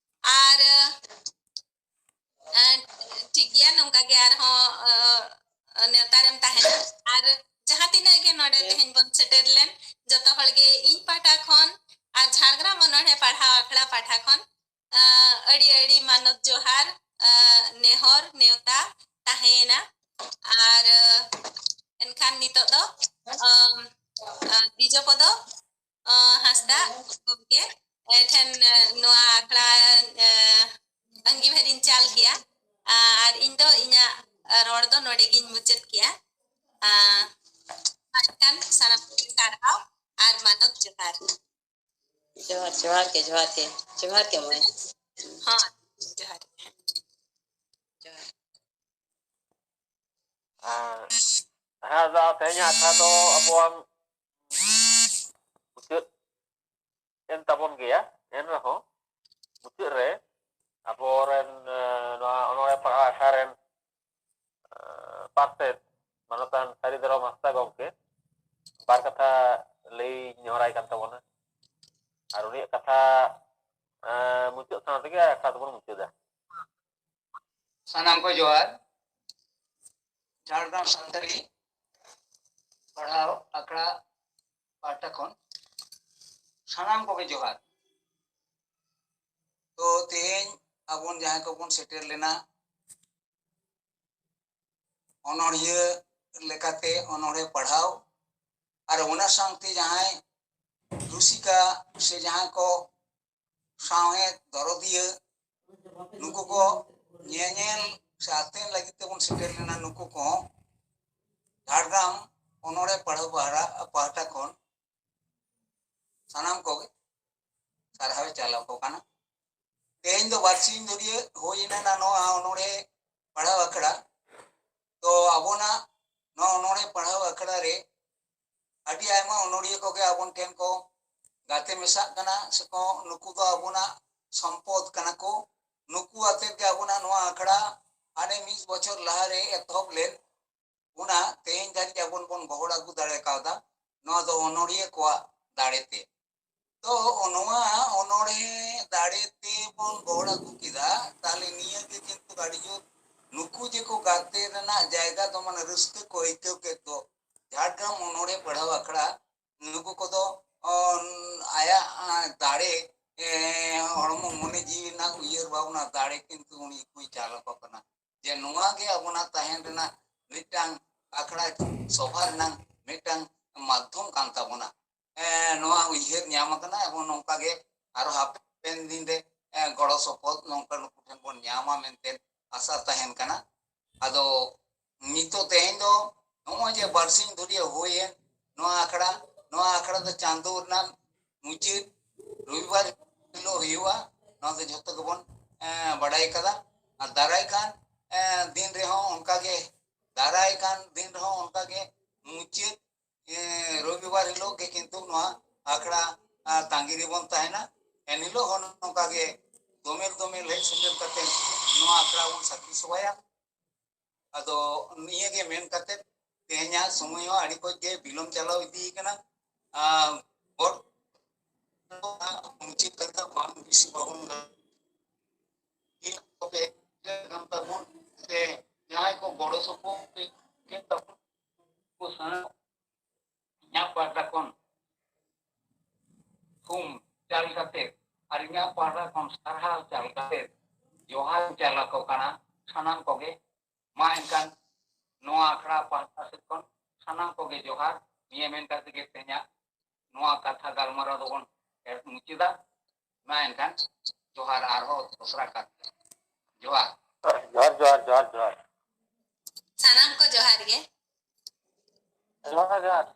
ᱟᱨ, ᱟ, ᱴᱷᱤᱠ ᱜᱮᱭᱟ, ᱱᱚᱝᱠᱟ ᱜᱮ ᱟᱨᱦᱚᱸ, ᱟ, ᱱᱮᱣᱛᱟ ᱨᱮᱢ ᱛᱟᱦᱮᱱᱟ᱾ ᱟᱨ ᱡᱟᱦᱟᱸ ᱛᱤᱱᱟᱹᱜ ᱜᱮ ᱱᱚᱰᱮ ᱛᱮᱦᱮᱧ ᱵᱚᱱ ᱥᱮᱴᱮᱨ ᱞᱮᱱ, ᱡᱚᱛᱚ ᱦᱚᱲ ᱜᱮ ᱤᱧ ᱯᱟᱦᱴᱟ ᱠᱷᱚᱱ ᱟᱨ ᱡᱷᱟᱲᱜᱨᱟᱢ ᱚᱱᱚᱬᱦᱮ ᱯᱟᱲᱦᱟᱣ ᱟᱠᱷᱲᱟ ᱯᱟᱦᱴᱟ ᱠᱷᱚᱱ, ᱟ, ᱟᱹᱰᱤ ᱟᱹᱰᱤ ᱢᱟᱱᱚᱛ ᱡᱚᱦᱟᱨ, ᱟ, ᱱᱮᱦᱚᱨ ᱱᱮᱣᱛᱟ ᱛᱟᱦᱮᱸᱭᱮᱱᱟ᱾ ᱟᱨ, ᱟ, ᱮᱱᱠᱷᱟᱱ ᱱᱤᱛᱚᱜ ᱫᱚ, ᱟᱢ, ᱟ, ᱵᱤᱡᱚᱯᱚᱫᱚ, ᱟ, ᱦᱟᱸᱥᱫᱟ ᱜᱚᱢᱠᱮ ᱴᱷᱮᱱ, ᱟ, ᱱᱚᱣᱟ ᱟᱠᱷᱲᱟ, ᱟ, ᱟᱺᱜᱤᱵᱷᱟᱨᱤᱧ ᱪᱟᱞ ᱠᱮᱜᱼᱟ᱾ ᱟ, ᱟᱨ ᱤᱧ ᱫᱚ ᱤᱧᱟᱹᱜ ᱨᱚᱲ ᱫᱚ ᱱᱚᱰᱮ ᱜᱤᱧ ᱢᱩᱪᱟᱹᱫ ᱠᱮᱜᱼᱟ᱾ ᱟ, ᱢᱟ ᱮᱱᱠᱷᱟᱱ ᱥᱟᱱᱟᱢ ᱠᱚᱜᱮ ᱥᱟᱨᱦᱟᱣ ᱟᱨ ᱢᱟᱱᱚᱛ ᱡᱚᱦᱟᱨ᱾ ᱡᱚᱦᱟᱨ, ᱡᱚᱦᱟᱨ ᱜᱮ, ᱡᱚᱦᱟᱨ ᱜᱮ, ᱡᱚᱦᱟᱨ ᱜᱮ ᱢᱟᱹᱭ᱾ ᱦᱚᱸ, ᱡᱚᱦᱟᱨ ᱜᱮ᱾ ᱡᱚᱦᱟᱨ᱾ ᱟᱨ ᱦᱮᱸ, ᱟᱫᱚ ᱛᱮᱦᱮᱧᱟᱜ ᱟᱠᱷᱲᱟ ᱫᱚ ᱟᱵᱚᱣᱟᱜ ᱢᱩᱪᱟᱹᱫ ᱮᱱ ᱛᱟᱵᱚᱱ ᱜᱮᱭᱟ᱾ ᱮᱱ ᱨᱮᱦᱚᱸ ᱢᱩᱪᱟᱹᱫ ᱨᱮ ᱟᱵᱚᱨᱮᱱ, ᱮ, ᱱᱚᱣᱟ ᱚᱱᱚᱬᱦᱮ ᱯᱟᱲᱦᱟᱣ ᱟᱠᱷᱲᱟ ᱨᱮᱱ, ᱮ, ᱯᱟᱨᱥᱮᱛ ᱢᱟᱱᱚᱛᱟᱱ ᱥᱟᱹᱨᱤ ᱫᱷᱚᱨᱚᱢ ᱦᱟᱸᱥᱫᱟ ᱜᱚᱢᱠᱮ ᱵᱟᱨ ᱠᱟᱛᱷᱟ ᱞᱟᱹᱭ ᱱᱮᱦᱚᱨᱟᱭ ᱠᱟᱱ ᱛᱟᱵᱚᱱᱟ᱾ ᱟᱨ ᱩᱱᱤᱭᱟᱜ ᱠᱟᱛᱷᱟ, ᱮ, ᱢᱩᱪᱟᱹᱫ ᱥᱟᱶ ᱛᱮᱜᱮ ᱟᱠᱷᱲᱟ ᱫᱚᱵᱚᱱ ᱢᱩᱪᱟᱹᱫᱟ᱾ ᱥᱟᱱᱟᱢ ᱠᱚ ᱡᱚᱦᱟᱨ᱾ ᱡᱷᱟᱲᱜᱨᱟᱢ ᱥᱟᱱᱛᱟᱲᱤ ᱯᱟᱲᱦᱟᱣ ᱟᱠᱷᱲᱟ ᱯᱟᱦᱴᱟ ᱠᱷᱚᱱ ᱥᱟᱱᱟᱢ ᱠᱚᱜᱮ ᱡᱚᱦᱟᱨ᱾ ᱛᱚ, ᱛᱮᱦᱮᱧ ᱟᱵᱚᱱ ᱡᱟᱦᱟᱸᱭ ᱠᱚᱵᱚᱱ ᱥᱮᱴᱮᱨ ᱞᱮᱱᱟ ᱚᱱᱚᱬᱦᱤᱭᱟᱹ ᱞᱮᱠᱟᱛᱮ ᱚᱱᱚᱬᱦᱮ ᱯᱟᱲᱦᱟᱣ, ᱟᱨ ᱚᱱᱟ ᱥᱟᱶᱛᱮ ᱡᱟᱦᱟᱸᱭ ᱨᱩᱥᱤᱠᱟ ᱥᱮ ᱡᱟᱦᱟᱸᱭ ᱠᱚ ᱥᱟᱶᱦᱮᱫ ᱫᱚᱨᱚᱫᱤᱭᱟᱹ, ᱱᱩᱠᱩ ᱠᱚ ᱧᱮᱧᱮᱞ ᱥᱮ ᱟᱛᱮᱱ ᱞᱟᱹᱜᱤᱫ ᱛᱮᱵᱚᱱ ᱥᱮᱴᱮᱨ ᱞᱮᱱᱟ, ᱱᱩᱠᱩ ᱠᱚᱦᱚᱸ ᱡᱷᱟᱲᱜᱨᱟᱢ ᱚᱱᱚᱬᱦᱮ ᱯᱟᱲᱦᱟᱣ ᱯᱟᱦᱴᱟ ᱠᱷᱚᱱ ᱥᱟᱱᱟᱢ ᱠᱚᱜᱮ ᱥᱟᱨᱦᱟᱣ ᱮ ᱪᱟᱞ ᱟᱠᱚ ᱠᱟᱱᱟ᱾ ᱛᱮᱦᱮᱧ ᱫᱚ ᱵᱟᱨᱥᱤᱧ ᱫᱷᱩᱨᱤᱭᱟᱹ ᱦᱩᱭ ᱮᱱᱟ ᱱᱚᱣᱟ ᱚᱱᱚᱬᱦᱮ ᱯᱟᱲᱦᱟᱣ ᱟᱠᱷᱲᱟ᱾ ᱛᱚ ᱟᱵᱚᱱᱟᱜ ᱱᱚᱣᱟ ᱚᱱᱚᱬᱦᱮ ᱯᱟᱲᱦᱟᱣ ᱟᱠᱷᱲᱟ ᱨᱮ ᱟᱹᱰᱤ ᱟᱭᱢᱟ ᱚᱱᱚᱬᱦᱤᱭᱟᱹ ᱠᱚᱜᱮ ᱟᱵᱚᱱ ᱴᱷᱮᱱ ᱠᱚ ᱜᱟᱛᱮ ᱢᱮᱥᱟᱜ ᱠᱟᱱᱟ, ᱥᱮᱠᱚ ᱱᱩᱠᱩ ᱫᱚ ᱟᱵᱚᱱᱟᱜ ᱥᱚᱢᱯᱚᱫ ᱠᱟᱱᱟ ᱠᱚ᱾ ᱱᱩᱠᱩ ᱟᱛᱮᱫ ᱜᱮ ᱟᱵᱚᱱᱟᱜ ᱱᱚᱣᱟ ᱟᱠᱷᱲᱟ ᱦᱟᱱᱮ ᱢᱤᱫ ᱵᱚᱪᱷᱚᱨ ᱞᱟᱦᱟᱨᱮ ᱮᱛᱚᱦᱚᱵ ᱞᱮᱱ, ᱚᱱᱟ ᱛᱮᱦᱮᱧ ᱫᱷᱟᱹᱨᱤᱡ ᱟᱵᱚᱱ ᱵᱚᱱ ᱜᱚᱦᱚᱲ ᱟᱹᱜᱩ ᱫᱟᱲᱮ ᱠᱟᱣᱫᱟ᱾ ᱱᱚᱣᱟ ᱫᱚ ᱚᱱᱚᱬᱦᱤᱭᱟᱹ ᱠᱚᱣᱟᱜ ᱫᱟᱲᱮ ᱛᱮ᱾ ᱛᱚ ᱱᱚᱣᱟ ᱚᱱᱚᱬᱦᱮ ᱫᱟᱲᱮ ᱛᱮ ᱵᱚᱱ ᱜᱚᱦᱚᱲ ᱟᱹᱜᱩ ᱠᱮᱫᱟ, ᱛᱟᱦᱞᱮ ᱱᱤᱭᱟᱹ ᱜᱮ ᱠᱤᱱᱛᱩ ᱟᱹᱰᱤ ᱡᱳᱨ ᱱᱩᱠᱩ ᱡᱮ ᱠᱚ ᱜᱟᱛᱮ ᱨᱮᱱᱟᱜ ᱡᱟᱭᱜᱟ ᱫᱚ ᱢᱟᱱᱮ ᱨᱟᱹᱥᱠᱟᱹ ᱠᱚ ᱟᱹᱭᱠᱟᱹᱣ ᱠᱮᱫ ᱫᱚ ᱡᱷᱟᱲᱜᱨᱟᱢ ᱚᱱᱚᱬᱦᱮ ᱯᱟᱲᱦᱟᱣ ᱟᱠᱷᱲᱟ, ᱱᱩᱠᱩ ᱠᱚᱫᱚ ᱚᱱ, ᱟᱭᱟᱜ ᱟ, ᱫᱟᱲᱮ, ᱮ, ᱦᱚᱲᱢᱚ ᱢᱚᱱᱮ ᱡᱤᱣᱤ ᱨᱮᱱᱟᱜ ᱩᱭᱦᱟᱹᱨ ᱵᱷᱟᱵᱽᱱᱟ ᱫᱟᱲᱮ ᱠᱤᱱᱛᱩ ᱩᱱᱤ ᱠᱚᱭ ᱪᱟᱞ ᱟᱠᱚ ᱠᱟᱱᱟ᱾ ᱡᱮ ᱱᱚᱣᱟ ᱜᱮ ᱟᱵᱚᱱᱟᱜ ᱛᱟᱦᱮᱱ ᱨᱮᱱᱟᱜ ᱢᱤᱫᱴᱟᱝ ᱟᱠᱷᱲᱟ ᱥᱚᱵᱷᱟ ᱨᱮᱱᱟᱜ ᱢᱤᱫᱴᱟᱝ ᱢᱟᱫᱽᱫᱷᱚᱢ ᱠᱟᱱ ᱛᱟᱵᱚᱱᱟ᱾ ᱮ, ᱱᱚᱣᱟ ᱩᱭᱦᱟᱹᱨ ᱧᱟᱢ ᱟᱠᱟᱱᱟ, ᱮᱵᱚᱝ ᱱᱚᱝᱠᱟ ᱜᱮ ᱟᱨᱚ ᱦᱟᱯᱮᱱ ᱫᱤᱱ ᱨᱮ, ᱮ, ᱜᱚᱲᱚ ᱥᱚᱯᱚᱦᱚᱫ ᱱᱚᱝᱠᱟ ᱱᱩᱠᱩ ᱴᱷᱮᱱ ᱵᱚᱱ ᱧᱟᱢᱟ ᱢᱮᱱᱛᱮ ᱟᱥᱟ ᱛᱟᱦᱮᱱ ᱠᱟᱱᱟ᱾ ᱟᱫᱚ ᱱᱤᱛᱚᱜ ᱛᱮᱦᱮᱧ ᱫᱚ ᱱᱚᱜᱼᱚᱭ ᱡᱮ ᱵᱟᱨᱥᱤᱧ ᱫᱷᱩᱨᱤᱭᱟᱹ ᱦᱩᱭᱮᱱ ᱱᱚᱣᱟ ᱟᱠᱷᱲᱟ, ᱱᱚᱣᱟ ᱟᱠᱷᱲᱟ ᱫᱚ ᱪᱟᱸᱫᱳ ᱨᱮᱱᱟᱜ ᱢᱩᱪᱟᱹᱫ ᱨᱚᱵᱤᱵᱟᱨ ᱦᱤᱞᱳᱜ ᱦᱩᱭᱩᱜᱼᱟ᱾ ᱱᱚᱣᱟ ᱫᱚ ᱡᱷᱚᱛᱚ ᱜᱮᱵᱚᱱ, ᱮ, ᱵᱟᱰᱟᱭ ᱠᱟᱫᱟ᱾ ᱟᱨ ᱫᱟᱨᱟᱭ ᱠᱟᱱ, ᱮ, ᱫᱤᱱ ᱨᱮᱦᱚᱸ ᱚᱱᱠᱟ ᱜᱮ, ᱫᱟᱨᱟᱭ ᱠᱟᱱ ᱫᱤᱱ ᱨᱮᱦᱚᱸ ᱚᱱᱠᱟ ᱜᱮ ᱢᱩᱪᱟᱹᱫ, ᱮ, ᱨᱚᱵᱤᱵᱟᱨ ᱦᱤᱞᱳᱜ ᱜᱮ ᱠᱤᱱᱛᱩ ᱱᱚᱣᱟ ᱟᱠᱷᱲᱟ, ᱟ, ᱛᱟᱺᱜᱤ ᱨᱮᱵᱚᱱ ᱛᱟᱦᱮᱱᱟ᱾ ᱮᱱ ᱦᱤᱞᱳᱜ ᱦᱚᱸ ᱱᱚᱝᱠᱟ ᱜᱮ ᱫᱚᱢᱮᱞ ᱫᱚᱢᱮᱞ ᱦᱮᱡ ᱥᱮᱴᱮᱨ ᱠᱟᱛᱮ ᱱᱚᱣᱟ ᱟᱠᱷᱲᱟ ᱵᱚᱱ ᱥᱟᱹᱠᱷᱤ ᱥᱚᱵᱷᱟᱭᱟ᱾ ᱟᱫᱚ ᱱᱤᱭᱟᱹ ᱜᱮ ᱢᱮᱱ ᱠᱟᱛᱮ ᱛᱮᱦᱮᱧᱟᱜ ᱥᱚᱢᱚᱭ ᱦᱚᱸ ᱟᱹᱰᱤ ᱠᱚᱡ ᱜᱮ ᱵᱤᱞᱚᱢ ᱪᱟᱞᱟᱣ ᱤᱫᱤ ᱠᱟᱱᱟ᱾ ᱟᱨ ᱵᱚᱨᱛᱚᱢᱟᱱ ᱢᱩᱪᱟᱹᱫ ᱠᱟᱛᱷᱟ ᱵᱟᱝ ᱵᱮᱥᱤ ᱵᱟᱵᱚᱱ ᱜᱟᱞ-, ᱛᱚᱵᱮ ᱠᱟᱱ ᱛᱟᱵᱚᱱ ᱥᱮ ᱡᱟᱦᱟᱸᱭ ᱠᱚ ᱜᱚᱲᱚ ᱥᱚᱯᱚᱦᱚᱫ ᱠᱮᱫ ᱛᱟᱵᱚᱱ ᱠᱚ ᱥᱟᱱᱟᱢ ᱤᱧᱟᱹᱜ ᱯᱟᱦᱴᱟ ᱠᱷᱚᱱ ᱛᱷᱩᱢ ᱪᱟᱞ ᱠᱟᱛᱮ ᱟᱨ ᱤᱧᱟᱹᱜ ᱯᱟᱦᱴᱟ ᱠᱷᱚᱱ ᱥᱟᱨᱦᱟᱣ ᱪᱟᱞ ᱠᱟᱛᱮ ᱡᱚᱦᱟᱨ ᱪᱟᱞ ᱟᱠᱚ ᱠᱟᱱᱟ ᱥᱟᱱᱟᱢ ᱠᱚᱜᱮ᱾ ᱢᱟ ᱮᱱᱠᱷᱟᱱ ᱱᱚᱣᱟ ᱟᱠᱷᱲᱟ ᱯᱟᱦᱴᱟ ᱥᱮᱫ ᱠᱷᱚᱱ ᱥᱟᱱᱟᱢ ᱠᱚᱜᱮ ᱡᱚᱦᱟᱨ᱾ ᱱᱤᱭᱟᱹ ᱢᱮᱱ ᱠᱟᱛᱮ ᱜᱮ ᱛᱮᱦᱮᱧᱟᱜ ᱱᱚᱣᱟ ᱠᱟᱛᱷᱟ ᱜᱟᱞᱢᱟᱨᱟᱣ ᱫᱚᱵᱚᱱ ᱢᱩᱪᱟᱹᱫᱟ᱾ ᱢᱟ ᱮᱱᱠᱷᱟᱱ ᱡᱚᱦᱟᱨ, ᱟᱨᱦᱚᱸ ᱫᱚᱥᱨᱟ ᱠᱟᱛᱷᱟ ᱡᱚᱦᱟᱨ᱾ ᱡᱚᱦᱟᱨ, ᱡᱚᱦᱟᱨ, ᱡᱚᱦᱟᱨ, ᱡᱚᱦᱟᱨ᱾ ᱥᱟᱱᱟᱢ ᱠᱚ ᱡᱚᱦᱟᱨ ᱜᱮ᱾ ᱡᱚᱦᱟᱨ, ᱡᱚᱦᱟᱨ᱾